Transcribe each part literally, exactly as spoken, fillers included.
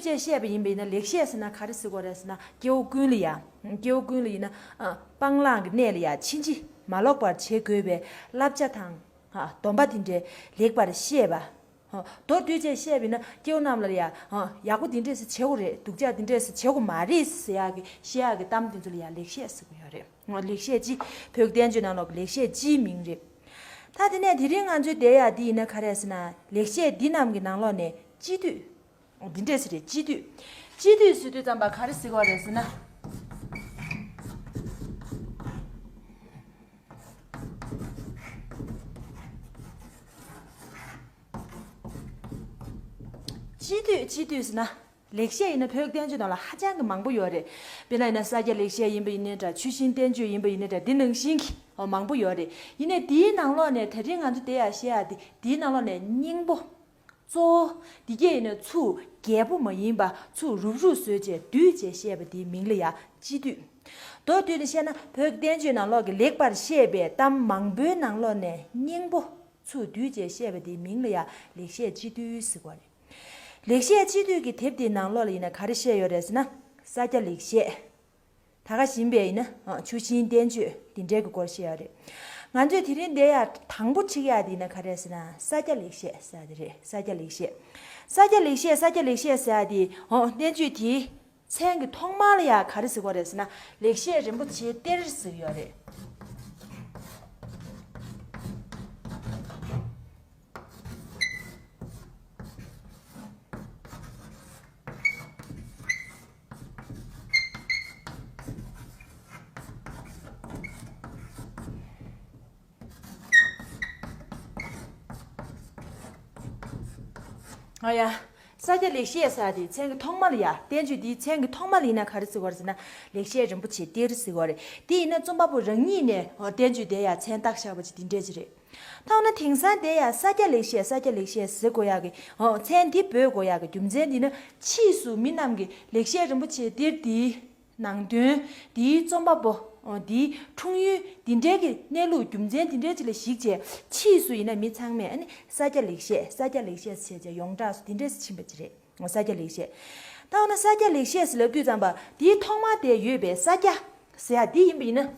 ཅེས་བཤད་པ་ཡིན་པ་ཡིན་ན་ལེགས་བཤད་ཟེར་ན་ག་རེ་ཟེར་དགོས་རེད་ཟེར་ན། སྐྱེ་བོ་ཀུན་ལ་ཡང་། སྐྱེ་བོ་ཀུན་ལ་ཡིན་ན་ཨ་སྤང་བླང་གི་གནས་ལ་ཡང་ཕྱིན་ཅི་མ་ལོག་པར་བྱེད་དགོས་པའི་བསླབ་བྱ་དང་། ཨ་སྡོམ་པ་དེ་འདྲའི་ལེགས་པར་བཤད་པ། ཨ་མདོར་བསྡུས་བྱས་བཤད་པ་ཡིན་ན་སྐྱེ་བོ་རྣམས་ལ་ཡང་ཨ་ཡག་པོ་དེ་འདྲས་སེ་བྱེད་དགོས་རེད། སྡུག་ཅག་དེ་འདྲས་སེ་བྱེད་དགོས་མ་རེད་ཟེར་ཡག་གི་བཤད་ཡག་གི་གཏམ་དེ་ཚོ་ལ་ཡང་ལེགས་བཤད་ཟེར་གི་ཡོད་རེད། ལེགས་བཤད་སྤྱི། བོད་ཀྱི་བསྟན་བཅོས་ནང་ལོགས་ཀྱི་ལེགས་བཤད་སྤྱིའི་མིང་རེད། ད་དེ་ནས་དེ་རིང་ང་ཚོའི་འདིར་ཡ་འདི་ཡིན་ན་ག་རེ་ཟེར་ན། ལེགས་བཤད་འདི་རྣམས་ཀྱི་ནང་ལོགས་ནས་སྤྱི་བསྡུས། འདི་འདྲས་ཟེར་རེད། སྤྱི་བསྡུས། སྤྱི་བསྡུས་ཟེར་དུས་ཙམ་པ་ག་རེ་ཟེར་གྱི་ཡོད་རེད་ཟེར་ན། སྤྱི་བསྡུས། སྤྱི་བསྡུས་ཟེར་ན། ལེགས་བཤད་ཡིན་ན་བོད་ཀྱི་བསྟན་བཅོས་ནང་ལ་ཧ་ཅང་གི་མང་པོ་ཡོད་རེད། དཔེར་ན་ཡིན་ན་ས་སྐྱ་ལེགས་བཤད་ཡིན་པ་ཡིན་ནའི་འདྲ། ཆུ་ཤིང་བསྟན་བཅོས་ཡིན་པ་ཡིན་ནའི་འདྲ། འདི་ནང་བཞིན་གྱི་མང་པོ་ཡོད་རེད། ཡིན་ནའི་འདིའི་ནང་ལོགས་ནས་དེ་རིང་ང་ཚོ་འདིར་ཡ་བཤད་ཡ་དེ། འདིའི་ནང་ལོགས་ནས་སྙིང་པོ། གཙོ་བོ། འདི་གས་ཡིན་ན་ཚུར་རྒྱས་པོ་མ་ཡིན་པ་ཚུར་རུབ་རུབ་བཟོས་བྱས་བསྡུས་བྱས་བཤད་པ་དེའི་མིང་ལ་ཡ་སྤྱི་བསྡུས། མདོར་བསྡུས་ནས་བཤད་ན་བོད་ཀྱི་བསྟན་བཅོས་ནང་ལོགས་ཀྱི་ལེགས་པར་བཤད་པའི་གཏམ་མང་པོའི་ནང་ལོགས་ནས་སྙིང་པོ། ཚུར་བསྡུས་བྱས་བཤད་པ་དེའི་མིང་ལ་ཡང་ལེགས་བཤད་སྤྱི་བསྡུས་ཟེར་གོ་རེད། ལེགས་བཤད་སྤྱི་བསྡུས་ཀྱི་དེབ་དེའི་ནང་ལོགས་ལ་ཡིན་ན་ག་རེ་བཤད་ཡོད་རེད་ཟེར་ན། ས་སྐྱ་ལེགས་བཤད། ད་ག་བཞིན་པའི་ཡིན་ན་ཨ་ཆུ་ཤིང་བསྟན་བཅོས་འདི་འདྲའི་གི་སྐོར་བཤད་ཡོད་རེད། ང་ཚོས་དེ་རིང་འདིར་ཡ་དང་པོ་ཁྲིད་ཡ་དེ་ཡིན་ན་ག་རེ་ཟེར་ན། ས་སྐྱ་ལེགས་བཤད་ཟེར་ཡ་དེ་རེད། ས་སྐྱ་ལེགས་བཤད། ས་སྐྱ་ལེགས་བཤད། ས་སྐྱ་ལེགས་བཤད་ཟེར་ཡ་དེ་ཨོ་བསྟན་བཅོས་དེའི་མཚན་གྱི་ཐོག་མ་ལ་ཡ་ག་རེ་ཟེར་གོ་རེད་ཟེར་ན། ལེགས་བཤད་རིན་པོ་ཆེའི་གཏེར་ཟེར་གི་ཡོད་རེད། ཨ་ཡ། ས་སྐྱ་ལེགས་བཤད་ཟེར་དེ་མཚན་གྱི་ཐོག་མ་ལ་ཡ། བསྟན་བཅོས་འདིའི་མཚན་གྱི་ཐོག་མ་ལ་ཡིན་ན་ག་རེ་ཟེར་གྱི་ཡོད་རེད་ཟེར་ན། ལེགས་བཤད་རིན་པོ་ཆེའི་གཏེར་ཟེར་གྱི་ཡོད་རེད། དེ་ཡིན་ན་རྩོམ་པ་པོ་རང་ཉིད་ནས་ཨོ་བསྟན་བཅོས་དེ་ཡ་མཚན་བཏགས་བཞག་པ་ཅིག་དེ་འདྲས་ཅིག་རེད། ད་འོ་ན་དེང་སང་དེ་ཡ་ས་སྐྱ་ལེགས་བཤད། ས་སྐྱ་ལེགས་བཤད་ཟེར་དགོས་ཡག་གི་ཨོ་མཚན་འདི་འབོད་དགོས་ཡག་གི་རྒྱུ་མཚན་འདི་ནི། ཕྱིས་སུ་མི་རྣམས་ཀྱིས་ལེགས་བཤད་རིན་པོ་ཆེའི་གཏེར་འདིའི་ནང་དོན། འདིའི་རྩོམ་པ་པོ། འདིའི་འཁྲུངས་ཡུལ་འདི་འདྲའི་གི་གནས་ལུགས་རྒྱུ་མཚན་འདི་འདྲའི་ཅིག་ལ་གཞིགས་བྱས། ཕྱིས་སུ་ཡིན་ན་མི་ཚང་མས་ཨ་ནི་ས་སྐྱ་ལེགས་བཤད། ས་སྐྱ་ལེགས་བཤད་ཟེར་བྱས་ཡོངས་གྲགས་སུ་འདི་འདྲས་སུ་ཕྱིན་པ་ཅིག་རེད། ས་སྐྱ་ལེགས་བཤད། ད་འོ་ན་ས་སྐྱ་ལེགས་བཤད་ཟེར་ལབ་དུས་ཙམ་པ་འདིའི་ཐོག་མ་དེ་ཡོད་པའི་ས་སྐྱ་ཟེར་ཡ་འདི་ཡིན་པ་ཡིན་ན།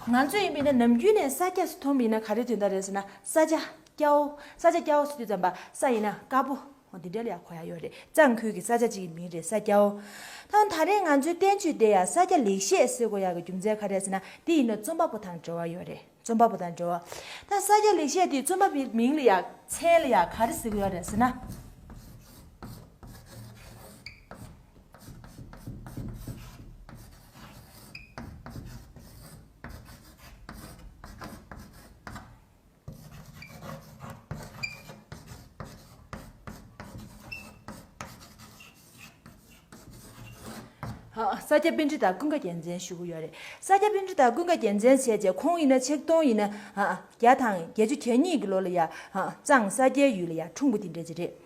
ང་ཚོས་ཡིན་པ་ཡིན་ན་ནམ་རྒྱུན་ནས་ས་སྐྱ་ཟེར་མཐོང་བ་ཡིན་ན་ག་རེ་དོན་དག་རེད་ཟེར་ན། ས་ཆ་སྐྱ་བོ། ས་ཆ་སྐྱ་བོ་ཟེར་དུས་ཙམ་པ་ས་ཡིན་ན་དཀར་པོ། འོ་འདི་འདྲ་ལ་ཡ་གོ་ཡ་ཡོད་རེད། གཙང་ཁུལ་གྱི་ས་ཆ་གཅིག་གི་མིང་རེད། ས་སྐྱ་བོ། ད་ད་རེས་ང་ཚོའི་བསྟན་བཅོས་དེ་ཡ་ས་སྐྱ་ལེགས་བཤད་ཟེར་དགོས་ཡ་གི་རྒྱུ་མཚན་ག་རེ་ཟེར་ན། དེ་ཡིན་ན་རྩོམ་པ་པོ་དང་འབྲེལ་བ་ཡོད་རེད། རྩོམ་པ་པོ་དང་འབྲེལ་བ། ད་ས་སྐྱ་ལེགས་བཤད་དེ་རྩོམ་པ་པོའི་མིང་ལ་ཡ་མཚན་ལ་ཡ་ག་རེ་ཟེར་གི་ཡོད་རེད་ཟེར་ན། ཧ། ས་སྐྱ་པཎྜི་ཏ་ཀུན་དགའ་རྒྱལ་མཚན་ཞུ་གི་ཡོད་རེད། ས་སྐྱ་པཎྜི་ཏ་ཀུན་དགའ་རྒྱལ་མཚན་ཟེར་བྱས་ཁོང་ཡིན་ན་ཆིག་སྟོང་ཡིན་ན་ཧ་བརྒྱ་དང་བརྒྱད་ཅུ་གྱ་གཉིས་ཀྱི་ལོ་ལ་ཡ་ཧ་གཙང་ས་སྐྱའི་ཡུལ་ལ་ཡ་འཁྲུངས་པ་དེ་འདྲ་ཅིག་རེད།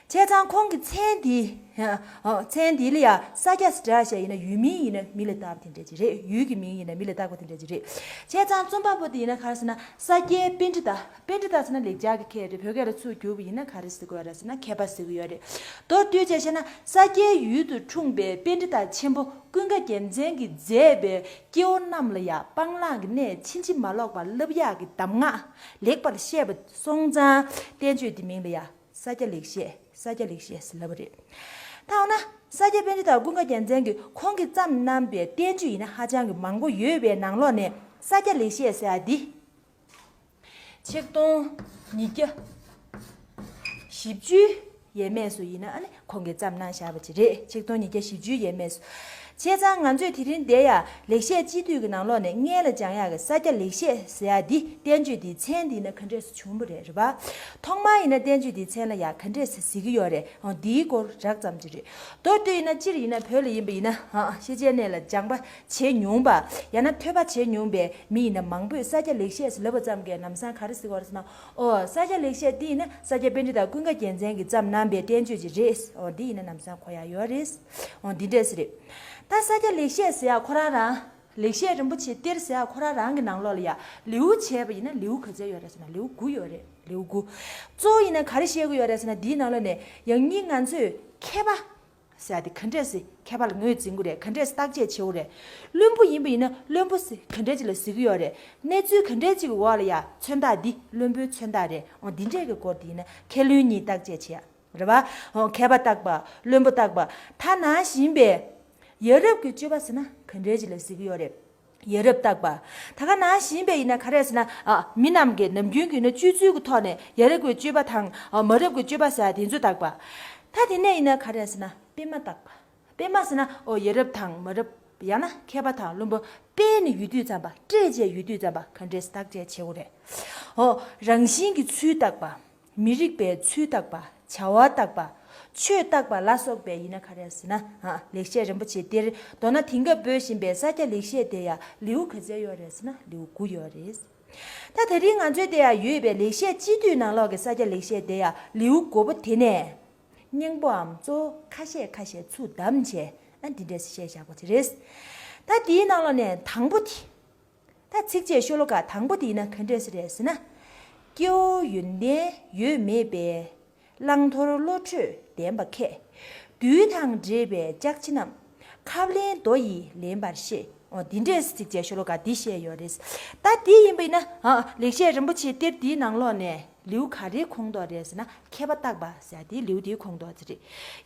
བྱས་ཙང་ཁོང་གི་མཚན་འདི། ཨ་མཚན་འདི་ལ་ཡ་ས་སྐྱ་ཟེར་བྱས་ཡིན་ན་ཡུལ་མིང་ཡིན་ན་མི་ལ་བཏགས་པ་དེ་འདྲ་ཅིག་རེད། ཡུལ་གྱི་མིང་ཡིན་ན་མི་ལ་བཏགས་པ་དེ་འདྲ་ཅིག་རེད། བྱས་ཙང་རྩོམ་པ་པོ་དེ་ཡིན་ན་ག་རེ་ཟེར་ན། ས་སྐྱའི་པཎྜི་ཏ། པཎྜི་ཏ་ཟེར་ན་ལེགས་སྦྱར་གྱི་མཁས་རེད། བོད་སྐད་ལ་ཚུར་བསྒྱུར་བ་ཡིན་ན་ག་རེ་ཟེར་གྱི་ཡོད་རེད་ཟེར་ན་མཁས་པ་ཟེར་གྱི་ཡོད་རེད། མདོར་བསྡུས་བྱས་བཤད་ན་ས་སྐྱའི་ཡུལ་དུ་འཁྲུངས་པའི་པཎྜི་ཏ་ཆེན་པོ་ཀུན་དགའ་རྒྱལ་མཚན་གྱིས་མཛད་པའི་སྐྱེ་བོ་རྣམས་ལ་ཡང་སྤང་བླང་གི་གནས་ཕྱིན་ཅི་མ་ལོག་པར་བསླབ་ཡག་གི་གདམས་ངག་ལེགས་པར་བཤད་པ་སོང་ཙང་བསྟན་བཅོས་འདི་མིང་ལ་ཡང་ས་སྐྱ་ལེགས་བཤད། ས་སྐྱ་ལེགས་བཤད་ཟེར་ལབ་པ་རེད། ད་འོ་ན་ས་སྐྱ་པཎྜི་ཏ་ཀུན་དགའ་རྒྱལ་མཚན་གྱིས་ཁོང་གིས་བརྩམས་གནང་པའི་བསྟན་བཅོས་ཡིན་ན་ཧ་ཅང་གི་མང་པོ་ཡོད་པའི་ནང་ལོགས་ནས་ས་སྐྱ་ལེགས་བཤད་ཟེར་ཡ་འདི། ཆིག་སྟོང་ཉིས་བརྒྱ་བཞི་བཅུའི་ཡས་མས་སུ་ཡིན་ན་ཨ་ནི་ཁོང་གིས་བརྩམས་གནང་བཞག་པ་ཅིག་རེད། ཆིག་སྟོང་ཉིས་བརྒྱ་བཞི་བཅུའི་ཡས་མས་སུ། བྱས་ཙང་ང་ཚོས་དེ་རིང་འདིར་ཡ་ལེགས་བཤད་སྤྱི་བསྡུས་ཀྱི་ནང་ལོགས་ནས་སྔོན་ལ་སྦྱང་ཡག་གི་ས་སྐྱ་ལེགས་བཤད་ཟེར་ཡ་འདི་བསྟན་བཅོས་འདིའི་མཚན་འདི་ཡིན་ན་ག་འདྲས་སུ་བྱུང་བ་རེད། རེད་པ། ཐོག་མར་ཡིན་ན་བསྟན་བཅོས་འདིའི་མཚན་ལ་ཡ་ག་འདྲས་སུ་ཟེར་གྱི་ཡོད་རེད། འོ་འདིའི་སྐོར་རགས་ཙམ་ཅིག་རེད། མདོར་བསྡུས་ཡིན་ན་སྤྱིར་ཡིན་ན་བོད་ལ་ཡིན་པ་ཡིན་ན་ཨ་ཤེས་བྱའི་གནས་ལ་སྦྱངས་པ་བྱེད་མྱོང་བ། ཡང་ན་ཐོས་པ་བྱེད་མྱོང་བའི་མི་ཡིན་ན་མང་པོས་ས་སྐྱ་ལེགས་བཤད་ཟེར་ལབ་པ་ཙམ་གྱིས་ལམ་སང་ག་རེ་ཟེར་གྱི་ཡོད་རེད་ཟེར་ན། ཨོ་ས་སྐྱ་ལེགས་བཤད་འདི་ཡིན་ན་ས་སྐྱ་པཎྜི་ཏ་ཀུན་དགའ་རྒྱལ་མཚན་གྱིས་བརྩམས་གནང་པའི་བསྟན་བཅོས་ཅིག་རེད། ཨོ་འདི་ཡིན་ན་ལམ་སང་གོ་ཡག་ཡོད་རེད། ཨོ་འདི་འདྲས་རེད། ད་ས་སྐྱ་ལེགས་བཤད་ཟེར་ཡག་ཁོ་རང་རང་། ལེགས་བཤད་རིན་པོ་ཆེའི་གཏེར་ཟེར་ཡག་ཁོ་རང་རང་གི་ནང་ལོགས་ལ་ཡ་ལེའུ་བྱས་པ་ཡིན་ན་ལེའུ་ག་ཚོད་ཡོད་རེད་ཟེར་ན་ལེའུ་དགུ་ཡོད་རེད། ལེའུ་དགུ། གཙོ་བོ་ཡིན་ན་ག་རེ་བཤད་ཀྱི་ཡོད་རེད་ཟེར་ན། འདིའི་ནང་ལོགས་ནས་ཡང་སྙིང་ང་ཚོས་མཁས་པ་ཟེར་ཡ་དེ་ག་འདྲས་སེ་མཁས་པ་ལ་ངོས་འཛིན་དགོས་རེད། ག་འདྲས་སེ་བརྟག་དཔྱད་བྱེད་དགོས་རེད། བླུན་པོ་ཡིན་པ་ཡིན་ན་བླུན་པོ་ཟེར་ག་འདྲས་ཅིག་ལ་ཟེར་གྱི་ཡོད་རེད། གནས་ཚུལ་ག་འདྲས་ཅིག་གི་འོག་ལ་ཡ་མཚོན་རྟགས་འདི་བླུན་པོའི་མཚོན་རྟགས་རེད། འོ་འདི་འདྲས་ཀྱི་སྐོར་དེ་ཡིན་ན་མཁས་བླུན་གཉིས་བརྟག་དཔྱད་བྱེད་ཡ། རེད་བ། འོ་མཁས་པ་བརྟག་པ། བླུན་པོ་བརྟག་པ། ད་ནང་བཞིན་པའི་ཡ་རབས་ཀྱི་སྤྱོད་པ་ཟེར་ན་ག་འདྲས་ཅིག་ལ་ཟེར་གྱི་ཡོད་རེད། ཡ་རབས་བརྟག་པ། ད་ག་ནང་བཞིན་པའི་ཡིན་ན་ག་རེ་ཟེར་ན། ཨ་མི་རྣམས་ཀྱི་ནམ་རྒྱུན་གྱི་ཡིན་ན་སྤྱོད་ཚུལ་གྱི་ཐོག་ནས་ཡ་རབས་ཀྱི་སྤྱོད་པ་དང་། ཨ་མ་རབས་ཀྱི་སྤྱོད་པ་ཟེར་དེ་ཚོ་བརྟག་པ། ད་དེ་ནས་ཡིན་ན་ག་རེ་ཟེར་ན་སྤེལ་མ་བརྟག་པ། སྤེལ་མ་ཟེར་ན་ཨོ་ཡ་རབས་དང་མ་རབས་ཡང་ན་མཁས་པ་དང་བླུན་པོ་སྤེལ་ནས་ཡོད་དུས་ཙམ་པ། སྤྲད་བྱས་ཡོད་དུས་ཙམ་པ་ག་འདྲས་བརྟག་དཔྱད་བྱེད་དགོས་རེད། ཨོ་རང་བཞིན་གྱི་ཚུལ་བརྟག་པ། མི་རིགས་པའི་ཚུལ་བརྟག་པ། བྱ་བ་བརྟག་པ། ཆོས་བརྟག་པ་ལ་སོགས་པའི་ཡིན་ན་ག་རེ་ཟེར་ན། ཨ་ལེགས་བཤད་རིན་པོ་ཆེ་གཏེར། མདོར་ན་དེང་སྐབས་འབོད་བཞིན་པའི་ས་སྐྱ་ལེགས་བཤད་དེ་ཡང་ལེའུ་ག་ཚད་ཡོད་རེད་ཟེར་ན་ལེའུ་དགུ་ཡོད་རེད། ད་དེ་རིང་ང་ཚོའི་དེ་ཡང་ཡོད་པའི་ལེགས་བཤད་སྤྱི་འཐུས་ནང་ལོགས་ཀྱི་ས་སྐྱ་ལེགས་བཤད་དེ་ཡང་ལེའུ་དགུ་པོ་དེ་ནས་སྙིང་པོའམ་གཙོ་བོ་ཁ་ཤས་ཁ་ཤས་ཚུར་བདམས་བྱས། ཨ་འདི་འདྲས་བཤད་བཞག་པ་དེ་རེད། ད་དེའི་ནང་ལོགས་ནས་དང་པོ་དེ། ད་ཚིགས་བཅད་ཤོ་ལོ་ཀ་དང་པོ་དེ་ཡིན་ན་ག་འདྲས་སེ་རེད་ཟེར་ན། སྐྱེ་བོ་ཡོན་ཏན་ཡོད་མེད་པའི། བླང་དོར་བློ་གྲོས་ལྡན་པ་མཁས། དུས་དང་འབྲེལ་བའི་ལྕགས་ཕྱེ་རྣམས། ཁབ་ལེན་རྡོ་ཡིས་ལེན་པར་ཤེས། འོ་འདི་འདྲས་སེ་ཚིགས་བཅད་ཤོ་ལོ་ཀ་འདི་བཤད་ཡོད་རེད། ད་འདི་ཡིན་པ་ཡིན་ན། ཨ་ལེགས་བཤད་རིན་པོ་ཆེའི་གཏེར་འདིའི་ནང་ལོགས་ནས་ལེའུ་ག་རེའི་ཁོངས་གཏོགས་རེད་ཟེར་ན། མཁས་པ་བརྟག་པ་ཟེར་དེ་ལེའུ་དེའི་ཁོངས་གཏོགས་ཅིག་རེད།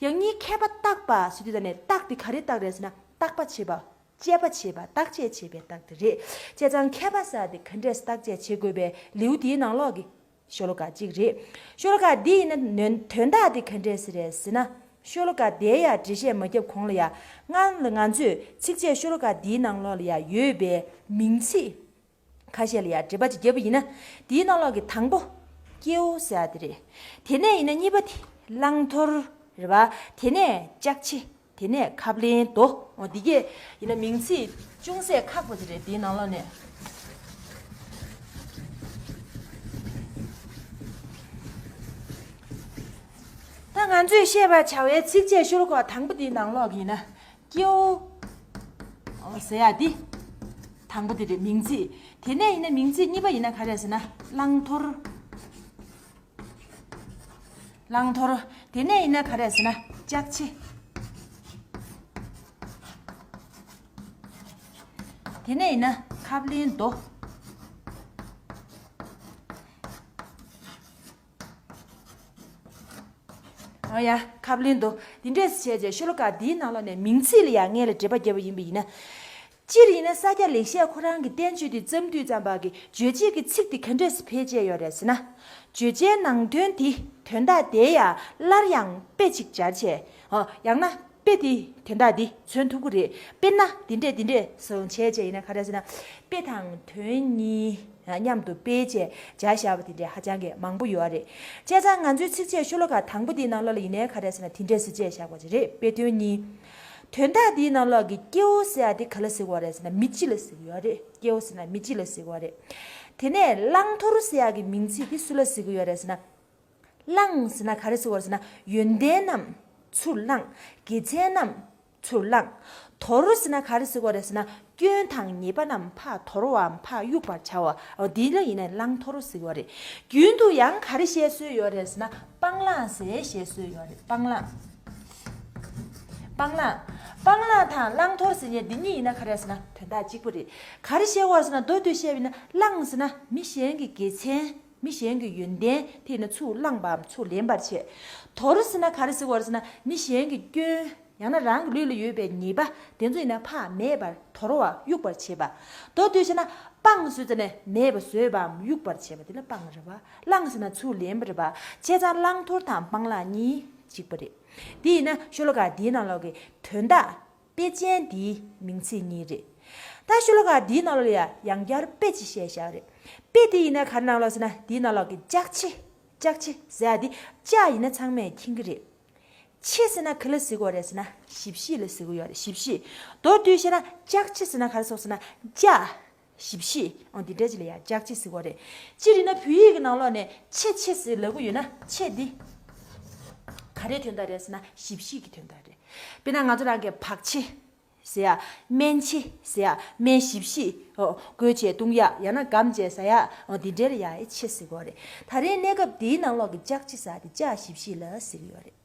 ཡང་སྙིང་མཁས་པ་བརྟག་པ་ཟེར་དུས་ད་ནས་བརྟག་དེ་ག་རེ་བརྟག་རེད་ཟེར་ན། བརྟག་པ་བྱེད་པ། དཔྱད་པ་བྱེད་པ། བརྟག་དཔྱད་བྱེད་པའི་རྟགས་དེ་རེད། བྱས་ཙང་མཁས་པ་ཟེར་དེ་ག་འདྲས་བརྟག་དཔྱད་བྱེད་དགོས་པའི་ལེའུ་དེའི་ནང་ལོགས་ཀྱི་ཤོ་ལོ་ཀ་གཅིག་རེད། ཤོ་ལོ་ཀ་འདི་ཡིན་ན་ནོན་དོན་དག་དེ་ག་འདྲས་སེ་རེད་ཟེར་ན། ཤོ་ལོ་ཀ་དེའི་ཡ་འགྲེལ་བཤད་མ་བརྒྱབ་གོང་ལ་ཡ། སྔར་ལ་ང་ཚོས་ཚིགས་བཅད་ཤོ་ལོ་ཀ་འདིའི་ནང་ལོགས་ལ་ཡ་ཡོད་པའི་མིང་ཚིག་ཁ་ཤས་ལ་ཡ་འགྲེལ་པ་ཅིག་བརྒྱབ་པ་ཡིན་ན། དེའི་ནང་ལོགས་ཀྱི་དང་པོ་སྐྱེ་བོ་ཟེར་ཡ་དེ་རེད། དེ་ནས་ཡིན་ན་གཉིས་པ་དེ་བླང་དོར་རེད་བ། དེ་ནས་ལྕགས་ཕྱེ། དེ་ནས་ཁབ་ལེན་རྡོ། འོ་འདི་གས་ཡིན་ན་མིང་ཚིག་ཅུང་ཟད་ཁག་པོ་ཅིག་རེད། དེའི་ནང་ལོགས་ནས། ད་ང་ཚོས་བཤད་པར་བྱ་བའི་ཚིགས་བཅད་ཤོ་ལོ་ཀ་དང་པོ་དེའི་ནང་ལོགས་ཀྱི་ཡིན་ན། སྐྱེ་བོ་ཟེར་ཡ་འདི་དང་པོ་དེ་རེད། མིང་ཚིག་དེ་ནས་ཡིན་ན་མིང་ཚིག་གཉིས་པ་ཡིན་ན་ག་རེ་ཟེར་ན། བླང་དོར། བླང་དོར། དེ་ནས་ཡིན་ན་ག་རེ་ཟེར་ན། ལྕགས་ཕྱེ། དེ་ནས་ཡིན་ན་ཁབ་ལེན་རྡོ། ཨོ་ཡ། ཁབ་ལེན་རྡོ། འདི་འདྲས་བྱས་རྗེས་ཤོ་ལོ་ཀ་འདིའི་ནང་ལོགས་ནས་མིང་ཚིག་ལ་ཡང་སྔོན་ལ་འགྲེལ་པ་བརྒྱབ་པ་ཡིན་པ་ཡིན་ན། སྤྱིར་ཡིན་ན་ས་སྐྱ་ལེགས་བཤད་ཁོ་རང་གི་བསྟན་བཅོས་འདི་བརྩམས་དུས་ཙམ་པ་གི་རྗོད་བྱེད་ཀྱི་ཚིག་འདི་ག་འདྲས་སེ་བེད་སྤྱད་ཡོད་རེད་ཟེར་ན། བརྗོད་བྱའི་ནང་དོན་འདི་དོན་དག་དེ་ཡང་སླར་ཡང་དཔེ་ཅིག་སྦྱར་བྱས། ཨོ་ཡང་ན། དཔེ་དེ་དོན་དག་འདི་མཚོན་ཐུབ་ཀྱི་རེད། དཔེར་ན་འདི་འདྲས་འདི་འདྲས་སོང་བྱས་བྱས་ཡིན་ན་ག་རེ་ཟེར་ན། དཔེ་དང་དོན་གཉིས་མཉམ་དུ་སྤེལ་བྱས་སྦྱར་བཞག་པ་དེ་འདྲས་ཧ་ཅང་གི་མང་པོ་ཡོད་རེད། བྱས་ཙང་ང་ཚོའི་ཚིགས་བཅད་ཤོ་ལོ་ཀ་དང་པོ་དེའི་ནང་ལོགས་ལ་ཡིན་ནའི་ག་རེ་ཟེར་ན་དེ་འདྲས་སེ་བྱས་བཞག་པ་ཅིག་རེད། དཔེ་དོན་གཉིས། དོན་དག་འདིའི་ནང་ལོགས་ཀྱི་སྐྱེ་བོ་ཟེར་ཡ་དེ་ག་ལ་ཟེར་གྱི་ཡོད་རེད་ཟེར་ན་མི་སྤྱི་ལ་ཟེར་གྱི་ཡོད་རེད། སྐྱེ་བོ་ཟེར་ན་མི་སྤྱི་ལ་ཟེར་གྱི་ཡོད་རེད། དེ་ནས་བླང་དོར་ཟེར་ཡ་གི་མིང་ཚིག་དེ་སུ་ལ་ཟེར་གྱི་ཡོད་རེད་ཟེར་ན། བླངས་ཟེར་ན་ག་རེ་ཟེར་བ་རེད་ཟེར་ན། ཡོན་ཏན་རྣམས་ཚུར་བླངས། དགེ་མཚན་རྣམས་ཚུར་བླངས། དོར་ཟེར་ན་ག་རེ་ཟེར་བ་རེད་ཟེར་ན། སྐྱོན་དང་ཉེས་པ་རྣམས་ཕར་དོར་བའམ་ཕར་གཡུག་པར་བྱ་བ། འོ་འདི་ལ་ཡིན་ན་བླང་དོར་ཟེར་བ་རེད། རྒྱུན་དུ་ཡང་ག་རེ་བཤད་སྲོལ་ཡོད་རེད་ཟེར་ན། སྤང་བླང་ཟེར་བཤད་སྲོལ་ཡོད་རེད། སྤང་བླང་། སྤང་བླང་། སྤང་བླང་དང་བླང་དོར་ཟེར་ཡ་འདི་གཉིས་ཡིན་ན་ག་རེ་ཟེར་ན་དོན་དག་གཅིག་པ་རེད། ག་རེ་བཤད་བ་ཟེར་ན་མདོར་བསྡུས་བཤད་པ་ཡིན་ན་བླངས་ཟེར་ན་མི་གཞན་གྱི་དགེ་མཚན། མི་གཞན་གྱི་ཡོན་ཏན་དེ་ཡིན་ན་ཚུར་བླངས་པའམ་ཚུར་ལེན་པར་བྱེད། དོར་ཟེར་ན་ག་རེ་ཟེར་བ་རེད་ཟེར་ན་མི་གཞན་གྱི་སྐྱོན་ཡང་ན་རང་གི་ལུས་ལ་ཡོད་པའི་ཉེས་པ་དེ་ཚོ་ཡིན་ན་ཕར་མེད་པར་དོར་བ་གཡུག་པར་བྱེད་པ། མདོར་བསྡུས་བྱས་ན་སྤངས་ཟེར་ཙམ་ནས་མེད་པ་བཟོས་པའམ་གཡུག་པར་བྱེད་པ་དེ་ལ་སྤངས་རེད་པ། བླངས་ཟེར་ན་ཚུར་ལེན་པ་རེད་པ། བྱས་ཙང་བླང་དོར་དང་སྤང་བླང་གཉིས་གཅིག་པ་རེད། དེ་ཡིན་ན་ཤོ་ལོ་ཀ་འདིའི་ནང་ལོགས་ཀྱི་དོན་དག་དཔེ་ཅན་འདིའི་མིང་ཚིག་གཉིས་རེད། ད་ཤོ་ལོ་ཀ་འདིའི་ནང་ལོགས་ལ་ཡང་ཡང་བསྐྱར་དཔེ་ཅིག་བཤད་བཞག་རེད། དཔེ་དེ་ཡིན་ན་ག་རེ་ནང་ལོགས་ཟེར་ན་འདིའི་ནང་ལོགས་ཀྱི་ལྕགས་ཕྱེ། ལྕགས་ཕྱེ་ཟེར་ཡ་འདི་ལྕགས་ཡིན་ན་ཚང་མས་མཁྱེན་གྱི་རེད། ཕྱེ་ཟེར་ན་ག་ལ་ཟེར་གྱི་ཡོད་རེད་ཟེར་ན་ཞིབ་ཕྱེ་ལ་ཟེར་གྱི་ཡོད་རེད། ཞིབ་ཕྱེ། མདོར་བསྡུས་བཤད་ན་ལྕགས་ཕྱེ་ཟེར་ན་ག་རེ་ཟེར་ཟེར་ན་ལྕགས། ཞིབ་ཕྱེ། འོ་འདི་འདྲ་ཅིག་ལ་ཡང་ལྕགས་ཕྱེ་ཟེར་གྱི་ཡོད་རེད། སྤྱིར་ཡིན་ན་བོད་ཡིག་གི་ནང་ལོགས་ནས་ཕྱེ་ཕྱེ་ཟེར་ལབ་ཀྱི་ཡོད་ན་ཕྱེ་འདི་ག་རེའི་དོན་དག་རེད་ཟེར་ན་ཞིབ་ཕྱེ་གི་དོན་དག་རེད། དཔེར་ན་ང་ཚོ་རང་གི་བག་ཕྱེ། ཟེར་ཡ། སྨན་ཕྱེ་ཟེར་ཡ། སྨན་ཞིབ་བཤིས། ཨོ། བསྐོལ་བྱས་བཏུང་ཡ། ཡང་ན་སྒམ་བྱས་ཟ་ཡ། ཨོ། འདི་འདྲའི་ལ་ཡ་ཨེ་ཕྱེ་ཟེར་གོ་རེད། ད་རེས་གནས་སྐབས་འདིའི་ནང་ལོགས་ཀྱི་ལྕགས་ཕྱེ་ཟེར་ཡ་དེ་ལྕགས་ཞིབ་བཤིས་ལ་ཟེར་གྱི་ཡོད་རེད།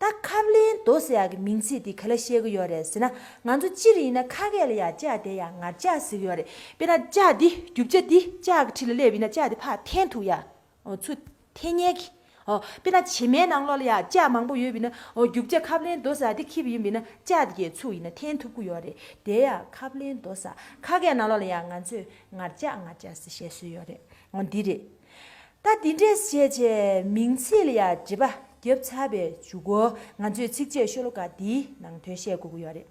ད་ཁབ་ལེན་རྡོ་ཟེར་ཡག་གི་མིང་ཚིག་འདི་ག་ལ་བཤད་ཀྱི་ཡོད་རེད་ཟེར་ན། ང་ཚོ་སྤྱིར་ཡིན་ན་ཁ་སྐད་ལ་ཡ་ལྕགས་དེ་ཡ་ངར་ལྕགས་ཟེར་གྱི་ཡོད་རེད། དཔེར་ན་ལྕགས་འདི་རྒྱུ་ཆ་འདི་ལྕགས་ཀྱི་འཁྲི་ལ་སླེབས་ཡིན་ན་ལྕགས་འདི་ཕར་འཐེན་ཐུབ་ཡ། ཨོ། ཚུར་འཐེན་ཉན་གྱི། ཨོ། དཔེར་ན་བྱེ་མའི་ནང་ལོགས་ལ་ཡ་ལྕགས་མང་པོ་ཡོད་པ་ཡིན་ན། ཨོ། རྒྱུ་ཆ་ཁབ་ལེན་རྡོ་ཟེར་ཡ་འདི་འཁྱེར་བ་ཡིན་པ་ཡིན་ན་ལྕགས་འདི་གས་ཚུར་ཡིན་ན་འཐེན་ཐུབ་ཀྱི་ཡོད་རེད། དེ་ཡ་ཁབ་ལེན་རྡོ་ཟེར། ཁ་སྐད་ནང་ལོགས་ལ་ཡ་ང་ཚོས་ངར་ལྕགས་ངར་ལྕགས་ཟེར་བཤད་སྲོལ་ཡོད་རེད། ཨོ། འདི་རེད། ད་འདི་འདྲས་བྱས་བྱས་མིང་ཚིག་ལ་ཡ་འགྲེལ་པ་བརྒྱབ་ཚར་བའི་མཇུག་གུ། ང་ཚོས་ཚིགས་བཅད་ཤོ་ལོ་ཀ་འདིའི་ནང་དོན་བཤད་དགོས་ཀྱི་ཡོད་རེད།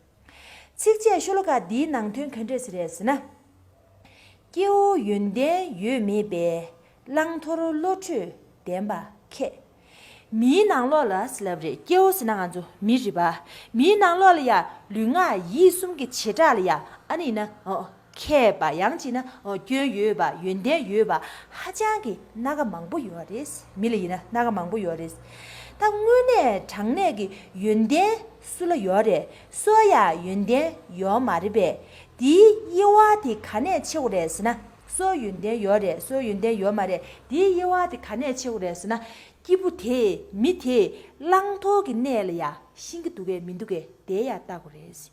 ཚིགས་བཅད་ཤོ་ལོ་ཀ་འདིའི་ནང་དོན་ག་འདྲས་ཟེར་རེད་ཟེར་ན། སྐྱེ་བོ་ཡོན་ཏན་ཡོད་མེད་པའི། བླང་དོར་བློ་གྲོས་ལྡན་པ་མཁས། མིའི་ནང་ལོགས་ལ་ཟེར་ལབ་རེད། སྐྱེ་བོ་ཟེར་ན་ང་ཚོ་མི་རེད་པ། མིའི་ནང་ལོགས་ལ་ཡ་ལུས་ངག་ཡིད་གསུམ་གྱི་བྱེ་བྲག་ལ་ཡ་ཨ་ནི་ཡིན་ན། ཨོ། མཁས་པ། ཡང་ཅིག་ན། ཨོ། སྐྱོན་ཡོད་པ། ཡོན་ཏན་ཡོད་པ་ཧ་ཅང་གི་སྣ་ཁ་མང་པོ་ཡོད་རེད། མི་ལ་ཡིན་ན་སྣ་ཁ་མང་པོ་ཡོད་རེད། ད་དངོས་གནས་དྲང་གནས་ཀྱི་ཡོན་ཏན་སུ་ལ་ཡོད་རེད། སུ་ཡ་ཡོན་ཏན་ཡོད་མ་རེད་པས། དེའི་དབྱེ་བ་དེ་ག་ནས་ཕྱེ་དགོས་རེད་ཟེར་ན། སུ་ཡོན་ཏན་ཡོད་རེད། སུ་ཡོན་ཏན་ཡོད་མ་རེད། དེའི་དབྱེ་བ་དེ་ག་ནས་ཕྱེ་དགོས་རེད་ཟེར་ན། སྐྱེས་བུ་དེ། མི་དེ་བླང་དོར་གྱི་གནས་ལ་ཡ་ཤེས་ཀྱི་འདུག་གས་མི་འདུག་གས་དེ་ཡ་བལྟ་དགོས་རེད།